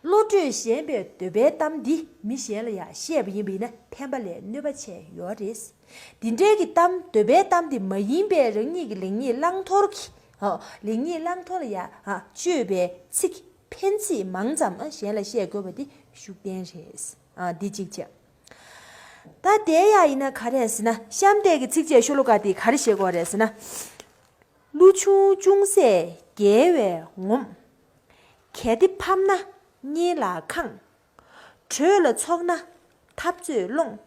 བློ་གྲོས་ཞན་པའི་འདོད་པའི་གཏམ་འདི་མི་གཞན་ལ་ཡང་བཤད་པ་ཡིན་པ་ཡིན་ན་ཕན་པ་ལས་གནོད་པ་ཆེ་ཡོད་རེད། འདི་འདྲའི་གི་གཏམ་འདོད་པའི་གཏམ་འདི་མ་ཡིན་པའི་རང་ཉིད་ཀྱི་ལེགས་ཉེས་བླང་དོར་གྱི། ཨོ། ལེགས་ཉེས་བླང་དོར་ལ་ཡང་ཨ་དཔྱོད་པའི་ཚིག་ཕན་ཚིག་མང་ཙམ་ཨ་གཞན་ལ་བཤད་དགོས་པ་འདི་ཤུགས་ལྡན་རེད། ཨ་འདི་གཅིག་བྱས། ད་དེ་ཡང་ཡིན་ན་ག་རེ་ཟེར་ན་གཤམ་འདས་ཀྱི་ཚིགས་བཅད་ཤོ་ལོ་ཀ་འདི་ག་རེ་བཤད་ཀྱི་ཡོད་རེད་ཟེར་ན། ཀླུ་ཆུང་ཅུང་ཟད་རྒྱལ་བས་ངོམས། གལ་ཏེ་ཕམ་ན་གཉེན་ལ་འཁང་། གྲོས་ལ་ཚོགས་ན་འཐབ་རྩོད་སློང་།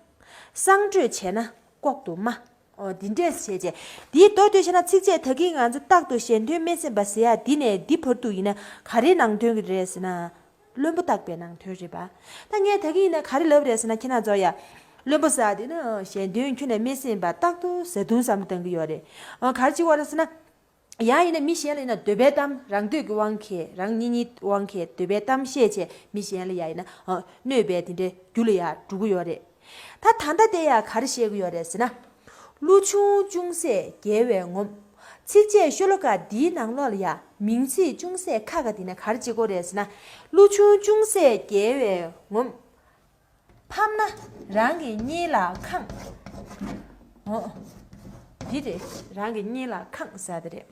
གསང་གྲོས་བྱས་ན་ལྐོག་ཏུ་སྨྲ། ཨོ་འདི་འདྲས་བྱས་རྗེས། འདིའི་མདོ་སྡུད་བྱས་ན་ཚིགས་བཅད་ད་གིན་ང་ཚོ་རྟག་ཏུ་གཞན་དོན་སྨྲས་ཟིན་པ་ཟེར་ཡ་འདི་ནས་འདི་བར་དུ་ཡིན་ན་ག་རེ་ནང་དོན་གྱི་རེད་ཟེར་ན། བླུན་པོ་བརྟག་པའི་ནང་དོན་རེད་པ། ད་ངས་ད་གིན་ཡིན་ན་ག་རེ་ལབ་རེད་ཟེར་ན་ཁྱེད་རང་ཚོ་ཡ། བླུན་པོ་ཟེར་དེ་ནི་གཞན་དོན་ཁྱོན་ནས་སྨྲས་ཟིན་པ་རྟག་ཏུ་བཟའ་བཏུང་བསམ་བློ་གཏང་གི་ཡོད་རེད། ཨ་ག་རེ་བྱེད་དགོས་རེད་ཟེར་ན། ཡང་ཡིན་ན་མི་གཞན་ལ་ཡིན་ན་འདོད་པའི་གཏམ་རང་འདོད་ཀྱི་དབང་གིས་རང་གཉེན་ཉེའི་དབང་གིས་འདོད་པའི་གཏམ་བཤད་བྱས་མི་གཞན་ལ་ཡང་ཡིན་ན་ཨ་གནོད་པའི་དེ་འདྲའི་རྒྱུ་ལ་ཡང་འགྲོ་གི་ཡོད་རེད། ད་ད་ལྟ་དེ་ཡང་ག་རེ་བཤད་ཀྱི་ཡོད་རེད་ཟེར་ན། ཀླུ་ཆུང་ཅུང་ཟད་རྒྱལ་བས་ངོམས། ཚིགས་བཅད་ཤོ་ལོ་ཀ་འདིའི་ནང་ལོགས་ལ་ཡང་མིང་ཚིག་ཅུང་ཟད་ཁ་ཁ་དེ་ན་ག་རེ་བྱེད་དགོས་རེད་ཟེར་ན། ཀླུ་ཆུང་ཅུང་ཟད་རྒྱལ་བས་ངོམས། ཕམ་ན་རང་གི་གཉེན་ལ་འཁང་། འོ། འདི་རེད་རང་གི་གཉེན་ལ་འཁང་ཟེར་དེ་རེད།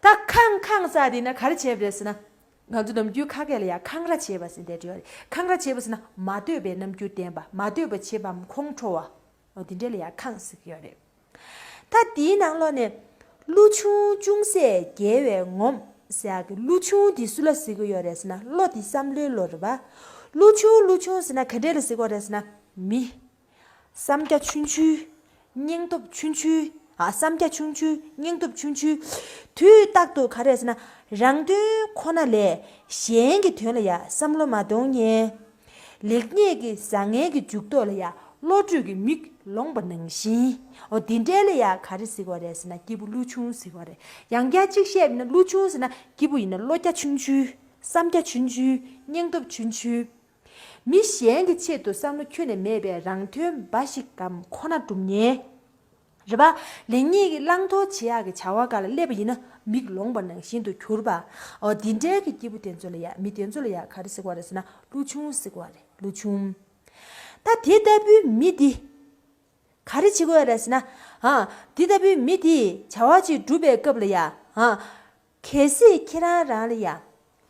ད་འཁང་འཁང་ཟེར་དེ་ན་ག་རེ་བྱས་པ་རེད་ཟེར་ན། ང་ཚོ་ནམ་རྒྱུན་ཁ་སྐད་ལ་ཡང་འཁང་ར་བྱེད་པ་ཟེར་དེ་འདྲ་ཡོད་རེད། འཁང་ར་བྱེད་པ་ཟེར་ན་མ་འདོད་པའི་རྣམ་འགྱུར་བསྟན་པ་མ་འདོད་པ་བྱེད་པའམ་ཁོང་ཁྲོ་བ། འོ་དེ་འདྲ་ལ་ཡང་འཁང་ཟེར་གྱི་ཡོད་རེད། ད་དེའི་ནང་ལོགས་ནས། ཀླུ་ཆུང་ཅུང་ཟད་རྒྱལ་བས་ངོམས་ཟེར་ཡག་གི་ཀླུ་ཆུང་དེ་སུ་ལ་ཟེར་གྱི་ཡོད་རེད་ཟེར་ན་བློ་དེ་བསམ་བློའི་བློ་རེད་པ། ཀླུ་ཆུང་ཀླུ་ཆུང་ཟེར་ན་ག་འདྲས་ལ་ཟེར་གྱི་ཡོད་རེད་ཟེར་ན་མི། བསམ་རྒྱ་ཆུང་ཆུང་། སྙིང་སྟོབས་ཆུང་ཆུང་ ཨ། བསམ་རྒྱ་ཆུང་ཆུང་། སྙིང་སྟོབས་ཆུང་ཆུང་། དུས་རྟག་ཏུ་ག་རེ་ཟེར་ན། རང་དོན་ཁོ་ན་ལས་གཞན་གྱི་དོན་ལ་ཡ་བསམ་བློ་མ་གཏོང་མཁན། ལེགས་ཉེས་ཀྱི་བཟང་ངན་གྱི་འཇུག་ལྡོག་ལ་ཡ་བློ་གྲོས་ཀྱི་མིག་ལོང་བ་ནང་བཞིན། འོ་འདི་འདྲའི་ལ་ཡ་ག་རེ་ཟེར་གྱི་ཡོད་རེད་ཟེར་ན། སྐྱེས་བུ་ཀླུ་ཆུང་ཟེར་གྱི་ཡོད་རེད། ཡང་བསྐྱར་གཅིག་བཤད་པ་ཡིན་ན། ཀླུ་ཆུང་ཟེར་ན་སྐྱེས་བུ་ཡིན་ན་བློ་རྒྱ་ཆུང་ཆུང་། བསམ་རྒྱ་ཆུང་ཆུང་། སྙིང་སྟོབས་ཆུང་ཆུང་། མི་གཞན་གྱི་ཆེད་དུ་བསམ་བློ་ཁྱོན་ནས་མེད་པའི་རང་དོན་འབའ་ཞིག་གམ་ཁོ་ན་སྒྲུབ་མཁན། རེད་པ། ལེགས་ཉེས་ཀྱི་བླང་དོར་བྱེད་ཡག་གི་བྱ་བ་སྒང་ལ་སླེབས་པ་ཡིན་ན་མིག་ལོང་བ་ནང་བཞིན་དུ་གྱུར་པ། འོ་འདི་འདྲའི་གི་སྐྱེས་བུ་དེ་ཚོ་ལ་ཡ། མི་དེ་ཚོ་ལ་ཡ་ག་རེ་ཟེར་གྱི་ཡོད་རེད་ཟེར་ན། ཀླུ་ཆུང་ཟེར་གྱི་ཡོད་རེད། ཀླུ་ཆུང་། ད་དེ་ལྟ་བུའི་མི་འདི་ག་རེ་བྱེད་ཀྱི་ཡོད་རེད་ཟེར་ན། ཨ། འདི་ལྟ་བུའི་མི་འདིས་བྱ་བ་ཅིག་སྒྲུབ་པའི་སྐབས་ལ་ཡ། ཨ། གལ་སྲིད་ཁྱེད་རང་རང་ལ་ཡ་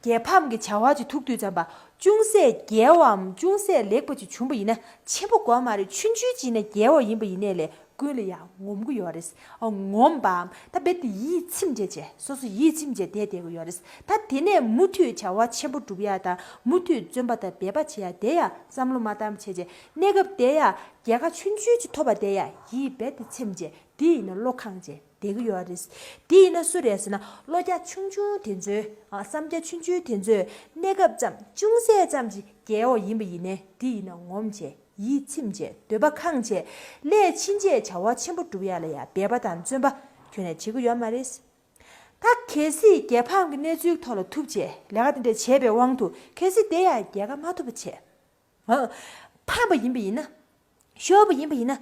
རྒྱལ་ཕམ་གྱི་བྱ་བ་ཅིག་ཐུག་དུས་ཙམ་པ། ཅུང་ཟད་རྒྱལ་བའམ་ཅུང་ཟད་ལེགས་པ་ཅིག་བྱུང་པ་ཡིན་ན། ཆེན་པོ་དགོས་མ་རེད། ཆུང་ཆུང་ཅིག་ཡིན་ན་རྒྱལ་བ་ཡིན་པ་ཡིན་ནའི་ལས་ཀུན་ལ་ཡ་ངོམ་གྱི་ཡོད་རེད། ཨ། ངོམ་པའམ་ད་རྦད་དེ་ཡིད་ཚིམ་བྱས་བྱས། སོ་སོ་ཡིད་ཚིམ་བྱས་བསྡད་བསྡད་ཀྱི་ཡོད་རེད། ད་དེ་ནས་མུ་མཐུད་བྱ་བ་ཆེན་པོ་སྒྲུབ་ཡ་དང་། མུ་མཐུད་བརྩོན་པ་དང་འབད་པ་བྱེད་ཡ་དེ་ཡ་བསམ་བློ་མ་བཏང་བྱས་བྱས། གནས་སྐབས་དེ་ཡ་རྒྱལ་ཁ་ཆུང་ཆུང་ཅིག་ཐོབ་པ་དེ་ཡ་ཡིད་རྦད་དེ་ཚིམ་བྱས། དེ་ཡིན་ན་བློ་ཁེངས་བྱས་བསྡད་ཀྱི་ཡོད་རེད། དེ་ཡིན་ན་སུ་རེད་ཟེར་ན། བློ་རྒྱ་ཆུང་ཆུང་དེ་ཚོའི། ཨ། བསམ་རྒྱ་ཆུང་ཆུང་དེ་ཚོས་གནས་སྐབས་ཙམ་ཅུང་ཟད་ཙམ་ཅིག་རྒྱལ་བ་ཡིན་པ་ཡིན་ནའི། དེ་ཡིན་ན་ངོམ་བྱས། ཡིད་ཚིམ་བྱས། འདོད་པ་ཁེངས་བྱས། སླད་ཕྱིན་ཆད་བྱ་བ་ཆེན་པོ་སྒྲུབ་ཡ་ལ་ཡ་འབད་པ་དང་བརྩོན་པ་ཁྱོན་ནས་བྱེད་ཀྱི་ཡོད་མ་རེད། ད་གལ་སྲིད་རྒྱལ་ཕམ་གྱི་གནས་ཚུལ་ཐོག་ལ་ཐུག་བྱས། ལས་ཀ་དེ་འདྲ་བྱས་པའི་དབང་དུ་གལ་སྲིད་དེ་ཡ་རྒྱལ་ཁ་མ་ཐོབ་པ་བྱས། ཨ། ཕམ་པ་ཡིན་པ་ཡིན་ན། ཤོར་བ་ཡིན་པ་ཡིན་ན།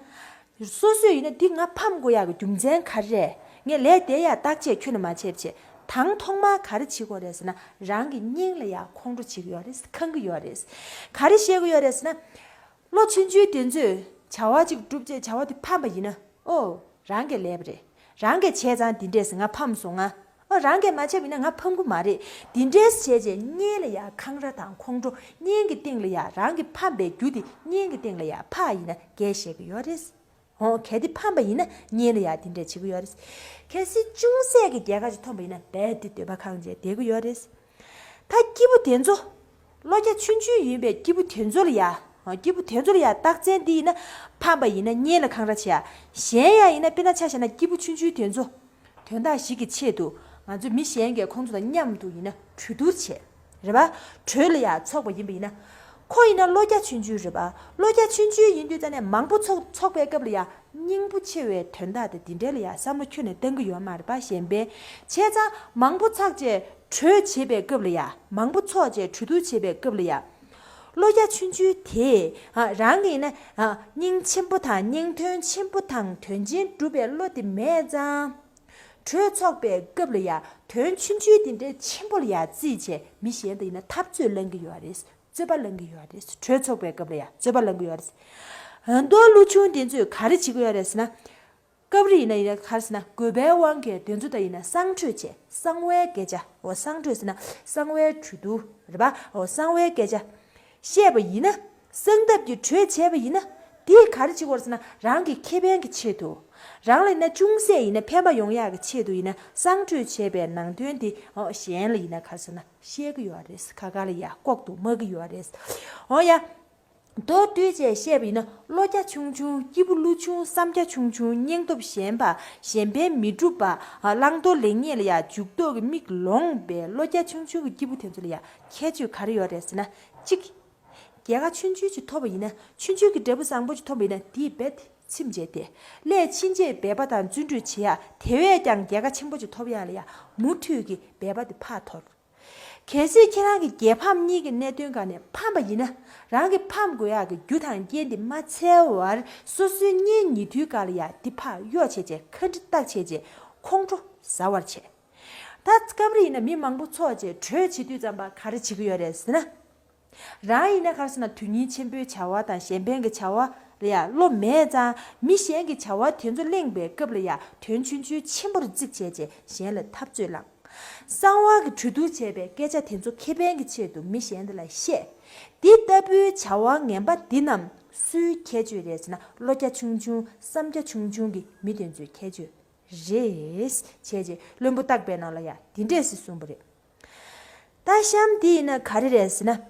སོ་སོས་ཡིན་ན་འདི་ང་ཕམ་དགོས་ཡག་གི་རྒྱུ་མཚན་ག་རེ་རེད། ངས་ལས་དེ་ཡ་བརྟག་དཔྱད་ཁྱོན་ནས་མ་བྱས་པ་བྱས། དང་ཐོག་མར་ག་རེ་བྱེད་དགོས་རེད་ཟེར་ན། རང་གི་སྙིང་ལ་ཡ་ཁོང་ཁྲོ་བྱེད་ཀྱི་ཡོད་རེད། ཁེངས་ཀྱི་ཡོད་རེད། ག་རེ་བཤད་ཀྱི་ཡོད་རེད་ཟེར་ན། བློ་ཆུང་ཆུང་དེ་ཚོས་བྱ་བ་ཅིག་སྒྲུབ་བྱས་བྱ་བ་དེ་ཕམ་པ་ཡིན་ན། ཨོ། རང་གིས་ལས་པ་རེད། རང་གིས་བྱས་ཙང་འདི་འདྲས་ང་ཕམ་སོང་ང་། ཨོ། རང་གིས་མ་བྱས་པ་ཡིན་ན་ང་ཕམ་གྱི་མ་རེད། འདི་འདྲས་བྱས་བྱས་སྙིང་ལ་ཡ་འཁང་ར་དང་ཁོང་ཁྲོ། སྙིང་གི་གཏིང་ལ་ཡ་རང་གི་ཕམ་པའི་རྒྱུ་དེ་སྙིང་གི་གཏིང་ལ་ཡ་ཕམ་ཡིན་ན་རྒྱས་བཤད་ཀྱི་ཡོད་རེད། ཨོ། གལ་ཏེ་ཕམ་པ་ཡིན་ན་སྙིང་ལ་ཡ་འདི་འདྲས་བྱེད་ཀྱི་ཡོད་རེད། གལ་སྲིད་ཅུང་ཟད་ཀྱི་རྒྱལ་ཁ་ཅིག་ཐོབ་པ་ཡིན་ན་རྦད་དེ་འདོད་པ་ཁེངས་བྱས་བསྡད་ཀྱི་ཡོད་རེད། ད་སྐྱེས་བུ་དེ་ཚོ། བློ་རྒྱ་ཆུང་ཆུང་ཡིན་པའི་སྐྱེས་བུ་དེ་ཚོ་ལ་ཡ། སྐྱེས་བུ་དེ་ཚོ་ལ་ཡ་རྟགས་མཚན་འདི་ཡིན་ན། ཕམ་པ་ཡིན་ན་སྙིང་ལ་འཁང་ར་བྱེད་ཡ། གཞན་ཡང་ཡིན་ན། དཔེར་ན་ཆ་བཞག་ན་སྐྱེས་བུ་ཆུང་ཆུང་དེ་ཚོ། དོན་དག་ཞིག་གི་ཆེད་དུ་ང་ཚོ་མི་གཞན་གྱིས་ཁོང་ཚོ་དང་མཉམ་དུ་ཡིན་ན་གྲོས་བསྡུར་བྱེད། རེད་པ། གྲོས་ལ་ཡ་ཚོགས་པ་ཡིན་པ་ཡིན་ན། ཁོ་ཡིན་ན་བློ་རྒྱ་ཆུང་ཆུང་རེད་པ། བློ་རྒྱ་ཆུང་ཆུང་ཡིན་དུས་ཙ་ནས་མང་པོ་ཚོགས་ཚོགས་པའི་སྐབས་ལ་ཡ། སྙིང་པོ་ཆེ་བའི་དོན་དག་དེ་འདི་འདྲའི་ལ་ཡ་བསམ་བློ་ཁྱོན་ནས་གཏང་གི་ཡོད་མ་རེད་པ། གཞན་ཕན། བྱས་ཙང་མང་པོ་ཚོགས་བྱས་གྲོས་བྱེད་པའི་སྐབས་ལ་ཡ། མང་པོ་ཚོགས་བྱས་གྲོས་བསྡུར་བྱེད་པའི་སྐབས་ལ་ཡ། བློ་རྒྱ་ཆུང་ཆུང་དེས། ཨ། རང་གི་ཡིན་ན། ཨ། སྙིང་ཆེན་པོ་དང་སྙིང་དོན་ཆེན་པོ་དང་དོན་ཆེན་སྒྲུབ་པའི་བློ་དེ་མེད་ཙང་། གྲོས་ཚོགས་པའི་སྐབས་ལ་ཡ། དོན་ཆུང་ཆུང་དེ་འདྲའི་ཆེན་པོ་ལ་ཡ་བརྩིས་བྱས་མི་གཞན་དང་ཡིན་ན་འཐབ་རྩོད་ལངས་ཀྱི་ཡོད་རེད། རྩོད་པ་ལངས་ཀྱི་ཡོད་རེད། གྲོས་ཚོགས་པའི་སྐབས་ལ་ཡ་རྩོད་པ་ལངས་ཀྱི་ཡོད་རེད། ཨ། མདོ་ཀླུ་ཆུང་དེ་ཚོས་ག་རེ་བྱེད་ཀྱི་ཡོད་རེད་ཟེར་ན། སྐབས་རེ་ཡིན་ན་ཡིན་ན་ག་རེ་ཟེར་ན། དགོས་པའི་དབང་གིས་དེ་ཚོ་དང་ཡིན་ན་གསང་གྲོས་བྱས། གསང་བའི་སྐད་ཆ། འོ། གསང་གྲོས་ཟེར་ན་གསང་བའི་གྲོས་བསྡུར་རེད་པ། འོ། གསང་བའི་སྐད་ཆ་བཤད་པ་ཡིན་ན། གསང་ཐབས་ཀྱི་གྲོས་བྱས་པ་ཡིན་ན། དེས་ག་རེ་བྱེད་ཀྱི་ཡོད་རེད་ཟེར་ན། རང་གི་ཁེ་ཕན་གྱི་ཆེད་དུ། རང་ལ་ཡིན་ན་ཅུང་ཟད་ཡིན་ན་ཕན་པ་ཡོང་ཡག་གི་ཆེད་དུ་ཡིན་ན། གསང་གྲོས་བྱས་པའི་ནང་དོན་དེ། འོ། གཞན་ལ་ཡིན་ན་ག་རེ་ཟེར་ན། བཤད་ཀྱི་ཡོད་རེད། ཁ་ཁ་ལ་ཡ་ལྐོག་ཏུ་སྨྲ་གི་ཡོད་རེད། འོ་ཡ། མདོར་བསྡུས་བྱས་བཤད་པ་ཡིན་ན། བློ་རྒྱ་ཆུང་ཆུང་། སྐྱེས་བུ་ཀླུ་ཆུང་། བསམ་རྒྱ་ཆུང་ཆུང་། སྙིང་སྟོབས་ཞན་པ། གཞན་ཕན་མི་སྒྲུབ་པ། ཨ། བླང་དོར་ལེགས་ཉེས་ལ་ཡ་འཇུག་ལྡོག་གི་མིག་ལོང་བའི་བློ་རྒྱ་ཆུང་ཆུང་གི་སྐྱེས་བུ་དེ་ཚོ་ལ་ཡ་ཁྱད་ཆོས་ག་རེ་ཡོད་རེད་ཟེར་ན། གཅིག་རྒྱལ་ཁ་ཆུང་ཆུང་ཅིག་ཐོབ་པ་ཡིན་ན། ཆུང་ཆུང་གི་འབྲས་བུ་བཟང་པོ་ཅིག་ཐོབ་པ་ཡིན་ན། དེའི་རྦད་དེ་ཚིམ་བྱས་ཏེ། སླད་ཕྱིན་ཆད་འབད་པ་དང་བརྩོན་འགྲུས་བྱེད་ཡ། དེ་བས་ཀྱང་རྒྱལ་ཁ་ཆེན་པོ་ཅིག་ཐོབ་ཡ་ལ་ཡ་མུ་མཐུད་ཀྱི་འབད་པ་དེ་ཕར་འཐོར། གལ་སྲིད་ཁྱེད་རང་གིས་རྒྱལ་ཕམ་གཉིས་ཀྱི་གནད་དོན་སྒང་ནས་ཕམ་པ་ཡིན་ན། རང་གིས་ཕམ་དགོས་ཡག་གི་རྒྱུ་དང་རྐྱེན་དེ་མ་འཚོལ་བར། སོ་སོའི་གཉེན་ཉེ་དུའི་སྒང་ལ་ཡ་དེ་ཕར་གཡོ་བྱས་བྱས། ཁ་འདྲི་བཏགས་བྱས་བྱས། ཁོང་ཁྲོ་ཟ་བར་བྱེད། ད་སྐབས་རེ་ཡིན་ན་མི་མང་པོ་ཚོགས་བྱས་གྲོས་བྱེད་དུས་ཙམ་པ་ག་རེ་བྱེད་ཀྱི་ཡོད་རེད་ཟེར་ན། རང་ཡིན་ན་ག་རེ་ཟེར་ན། དོན་སྙིང་ཆེན་པོའི་བྱ་བ་དང་གཞན་ཕན་གྱི་བྱ་བ་ལ་ཡ་བློ་མེད་ཙང་། མི་གཞན་གྱི་བྱ་བ་དེ་ཚོ་གླེང་བའི་སྐབས་ལ་ཡ་དོན་ཆུང་ཆུང་ཆེན་པོར་བརྩིས་བྱས་བྱས་གཞན་ལ་འཐབ་རྩོད་ལངས། གསང་བ་གི་གྲོས་བསྡུར་བྱས་པའི་སྐད་ཆ་དེ་ཚོ་ཁེ་ཕན་གྱི་ཆེད་དུ་མི་གཞན་དེ་ལ་བཤད། འདི་ལྟ་བུའི་བྱ་བ་ངན་པ་འདི་རྣམས་སུའི་ཁྱད་ཆོས་རེད་ཟེར་ན། བློ་རྒྱ་ཆུང་ཆུང་། བསམ་རྒྱ་ཆུང་ཆུང་གི་མི་དེ་ཚོའི་ཁྱད་ཆོས་རེད། བྱས་རྗེས་བློན་པོ་སྟག་པའི་ནང་ལ་ཡ་འདི་འདྲས་སེ་གསུངས་པ་རེད། ད་གཤམ་འདི་ཡིན་ན་ག་རེ་རེད་ཟེར་ན།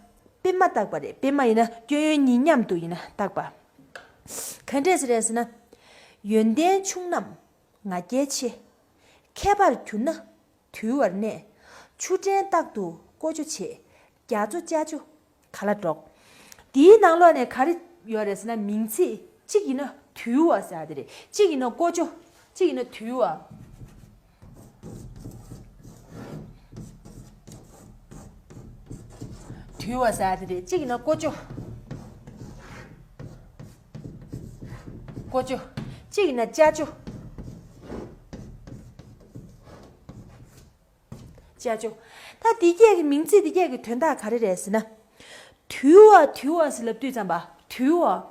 པདྨ་སྟག་པ་རེད། པདྨ་ཡིན་ན་སྐྱོན་ཡོན་གཉིས་མཉམ་དུ་ཡིན་ན་སྟག་པ། ག་འདྲས་སེ་རེད་ཟེར་ན། ཡོན་ཏན་ཆུང་རྣམས། ང་རྒྱལ་ཆེ། མཁས་པར་གྱུར་ན་དུལ་བར་གནས། ཆུ་ཕྲན་རྟག་ཏུ་བཀོལ་སྤྱོད་བྱེད། རྒྱ་མཚོ་ལྕགས་ཀྱུ་ག་ལ་སྒྲོག་དེའི་ནང་ལོགས་ནས་ག་རེ་ཡོད་རེད་ཟེར་ན། མིང་ཚིག་གཅིག་ཡིན་ན་དུལ་བ་ཟེར་ཡ་དེ་རེད། གཅིག་ཡིན་ན་བཀོལ་སྤྱོད། གཅིག་ཡིན་ན་དུལ་བ། དུལ་བ་ཟེར་ཡ་དེ་རེད། གཅིག་ཡིན་ན་བཀོལ་སྤྱོད། བཀོལ་སྤྱོད། གཅིག་ཡིན་ན་ལྕགས་ཀྱུ། ལྕགས་ཀྱུ། ད་འདི་སྐད་ཀྱི་མིང་ཚིག་འདི་སྐད་ཀྱི་དོན་དག་ག་རེ་རེད་ཟེར་ན། དུལ་བ་དུལ་བ་ཟེར་ལབ་དུས་ཙམ་པ། དུལ་བ།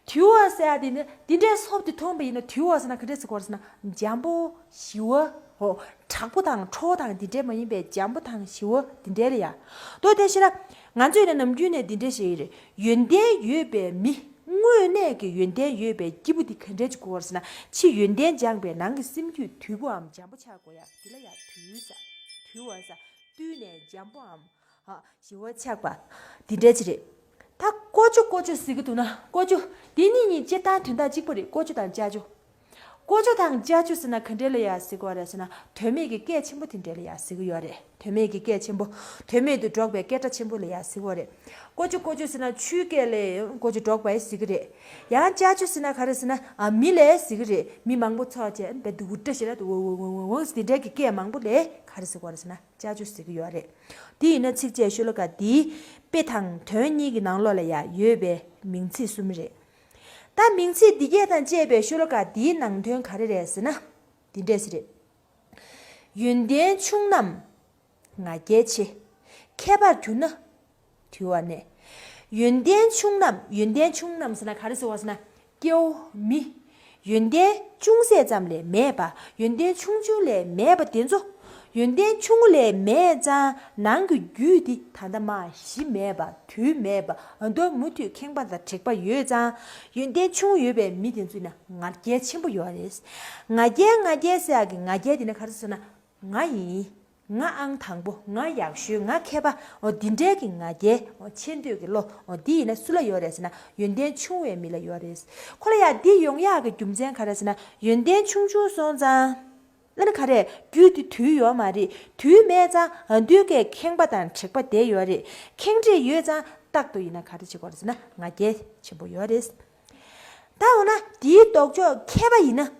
དུལ་བ་ཟེར་ཡ་དེ་ནི་འདི་འདྲའི་སོབ་དེ་མཐོང་པ་ཡིན་ན། དུལ་བ་ཟེར་ན་ག་འདྲས་ཟེར་གོ་རེད་ཟེར་ན། འཇམ་པོ་ཞི་བ། ཧོ། དྲག་པོ་དང་ཁྲོ་བོ་དང་འདི་འདྲས་མ་ཡིན་པའི་འཇམ་པོ་དང་ཞི་བ་འདི་འདྲས་རེད་ཡ། དོ་དེ་བཞིན་ན་ང་ཚོས་ནི་ནམ་རྒྱུན་ནས་འདི་འདྲས་བཤད་ཀྱི་རེད། ཡོན་ཏན་ཡོད་པའི་མི། དངོས་གནས་ཀྱི་ཡོན་ཏན་ཡོད་པའི་སྐྱེས་བུ་འདི་ག་འདྲས་ཅིག་དགོས་ཟེར་ན། ཕྱི་ཡོན་ཏན་སྦྱངས་པའི་ནང་གི་སེམས་རྒྱུད་དུལ་པོའམ་འཇམ་པོ་ཆགས་དགོས་ཡ། འདི་ལ་ཡ་དུལ་ཟེར། དུལ་བ་ཟེར། བཏུལ་ནས་འཇམ་པོའམ། ཧ། ཞི་བ་ཆགས་པ། འདི་འདྲས་ཅིག་རེད། ད་བཀོལ་སྤྱོད་བཀོལ་སྤྱོད་ཟེར་གྱི་འདུག་ན། བཀོལ་སྤྱོད་འདི་གཉིས་གཉིས་སྤྱིར་བཏང་དོན་དག་གཅིག་པ་རེད། བཀོལ་སྤྱོད་དང་ལྕགས་ཀྱུ། བཀོལ་སྤྱོད་དང་ལྕགས་ཀྱུ་ཟེར་ན་ག་འདྲས་ལ་ཡ་ཟེར་གྱི་ཡོད་རེད་ཟེར་ན། དོན་མེད་ཀྱི་སྐད་ཆེན་པོ་དེ་འདྲས་ལ་ཡ་ཟེར་གྱི་ཡོད་རེད། དོན་མེད་ཀྱི་སྐད་ཆེན་པོ། དོན་མེད་དུ་སྒྲོག་པའི་སྐད་སྒྲ་ཆེན་པོ་ལ་ཡ་ཟེར་གྱི་ཡོད་རེད། བཀོལ་སྤྱོད་བཀོལ་སྤྱོད་ཟེར་ན་ཆུའི་སྐད་ལ་བཀོལ་སྤྱོད་སྒྲོག་པ་ཡ་ཟེར་གྱི་རེད། ཡང་ལྕགས་ཀྱུ་ཟེར་ན་ག་རེ་ཟེར་ན། ཨ། མི་ལ་ཟེར་གྱི་རེད། མི་མང་པོ་ཚོགས་བྱས་བས་འུར་སྒྲ་ཞིག་ལ་ཝ་ཝ་ཝ་ཝ་ཝ་དེ་འདྲས་ཀྱི་སྐད་མང་པོ་ལ་ག་རེ་ཟེར་གྱི་ཡོད་རེད་ཟེར་ན། ལྕགས་ཀྱུ་ཟེར་གྱི་ཡོད་རེད། དེ་ཡིན་ན་ཚིགས་བཅད་ཤོ་ལོ་ཀ་འདིའི་དཔེ་དང་དོན་གཉིས་ཀྱི་ནང་ལོགས་ལ་ཡ་ཡོད་པའི་མིང་ཚིག་གསུམ་རེད། ད་མིང་ཚིག་འདི་སྐད་དང་བཅས་པའི་ཤོ་ལོ་ཀ་འདིའི་ནང་དོན་ག་རེ་རེད་ཟེར་ན། འདི་འདྲས་ཟེར་རེད། ཡོན་ཏན་ཆུང་རྣམས་ང་རྒྱལ་ཆེ། མཁས་པར་གྱུར་ན་དུལ་བར་གནས། ཡོན་ཏན་ཆུང་རྣམས། ཡོན་ཏན་ཆུང་རྣམས་ཟེར་ན་ག་རེ་ཟེར་བ་ཟེར་ན། སྐྱེ་བོ་མི། ཡོན་ཏན་ཅུང་ཟད་ཙམ་ལས་མེད་པ། ཡོན་ཏན་ཆུང་ཆུང་ལས་མེད་པ་དེ་ཚོ། ཡོན་ཏན་ཆུང་ངུ་ལས་མེད་ཙང་ནང་གི་རྒྱུད་འདི་ད་ལྟ་མ་ཞི་མེད་པ། དུལ་མེད་པ། ཨ། མདོ་མུ་མཐུད་ཁེངས་པ་དང་དྲེགས་པ་ཡོད་ཙང་། ཡོན་ཏན་ཆུང་ངུ་ཡོད་པའི་མི་དེ་ཚོ་ཡིན་ན་ང་རྒྱལ་ཆེན་པོ་ཡོད་རེད། ང་རྒྱལ་ང་རྒྱལ་ཟེར་ཡག་གི་ང་རྒྱལ་དེ་ནི་ག་རེ་ཟེར་ན། ང་ཡིན། ང་ཨང་དང་པོ། ང་ཡག་ཤོས། ང་མཁས་པ། འོ་འདི་འདྲའི་གི་ང་རྒྱལ། འོ་ཆེ་འདོད་ཀྱི་བློ། འོ་འདི་ཡིན་ན་སུ་ལ་ཡོད་རེད་ཟེར་ན། ཡོན་ཏན་ཆུང་བའི་མི་ལ་ཡོད་རེད། ཁོ་ལ་ཡ་འདི་ཡོང་ཡག་གི་རྒྱུ་མཚན་ག་རེ་ཟེར་ན། ཡོན་ཏན་ཆུང་ཆུང་སོང་ཙང་། ཨ་ནི་ག་རེ། རྒྱུད་དེ་དུལ་ཡོད་མ་རེད། དུལ་མེད་ཙང་ཨ་འདུས་ཀའི་ཁེངས་པ་དང་དྲེགས་པ་དེ་ཡོད་རེད། ཁེངས་དྲེགས་ཡོད་ཙང་རྟག་ཏུ་ཡིན་ན་ག་རེ་བྱེད་དགོས་རེད་ཟེར་ན། ང་རྒྱལ་ཆེན་པོ་ཡོད་རེད། ད་འོ་ན་དེའི་ལྡོག་ཕྱོགས་མཁས་པ་ཡིན་ན།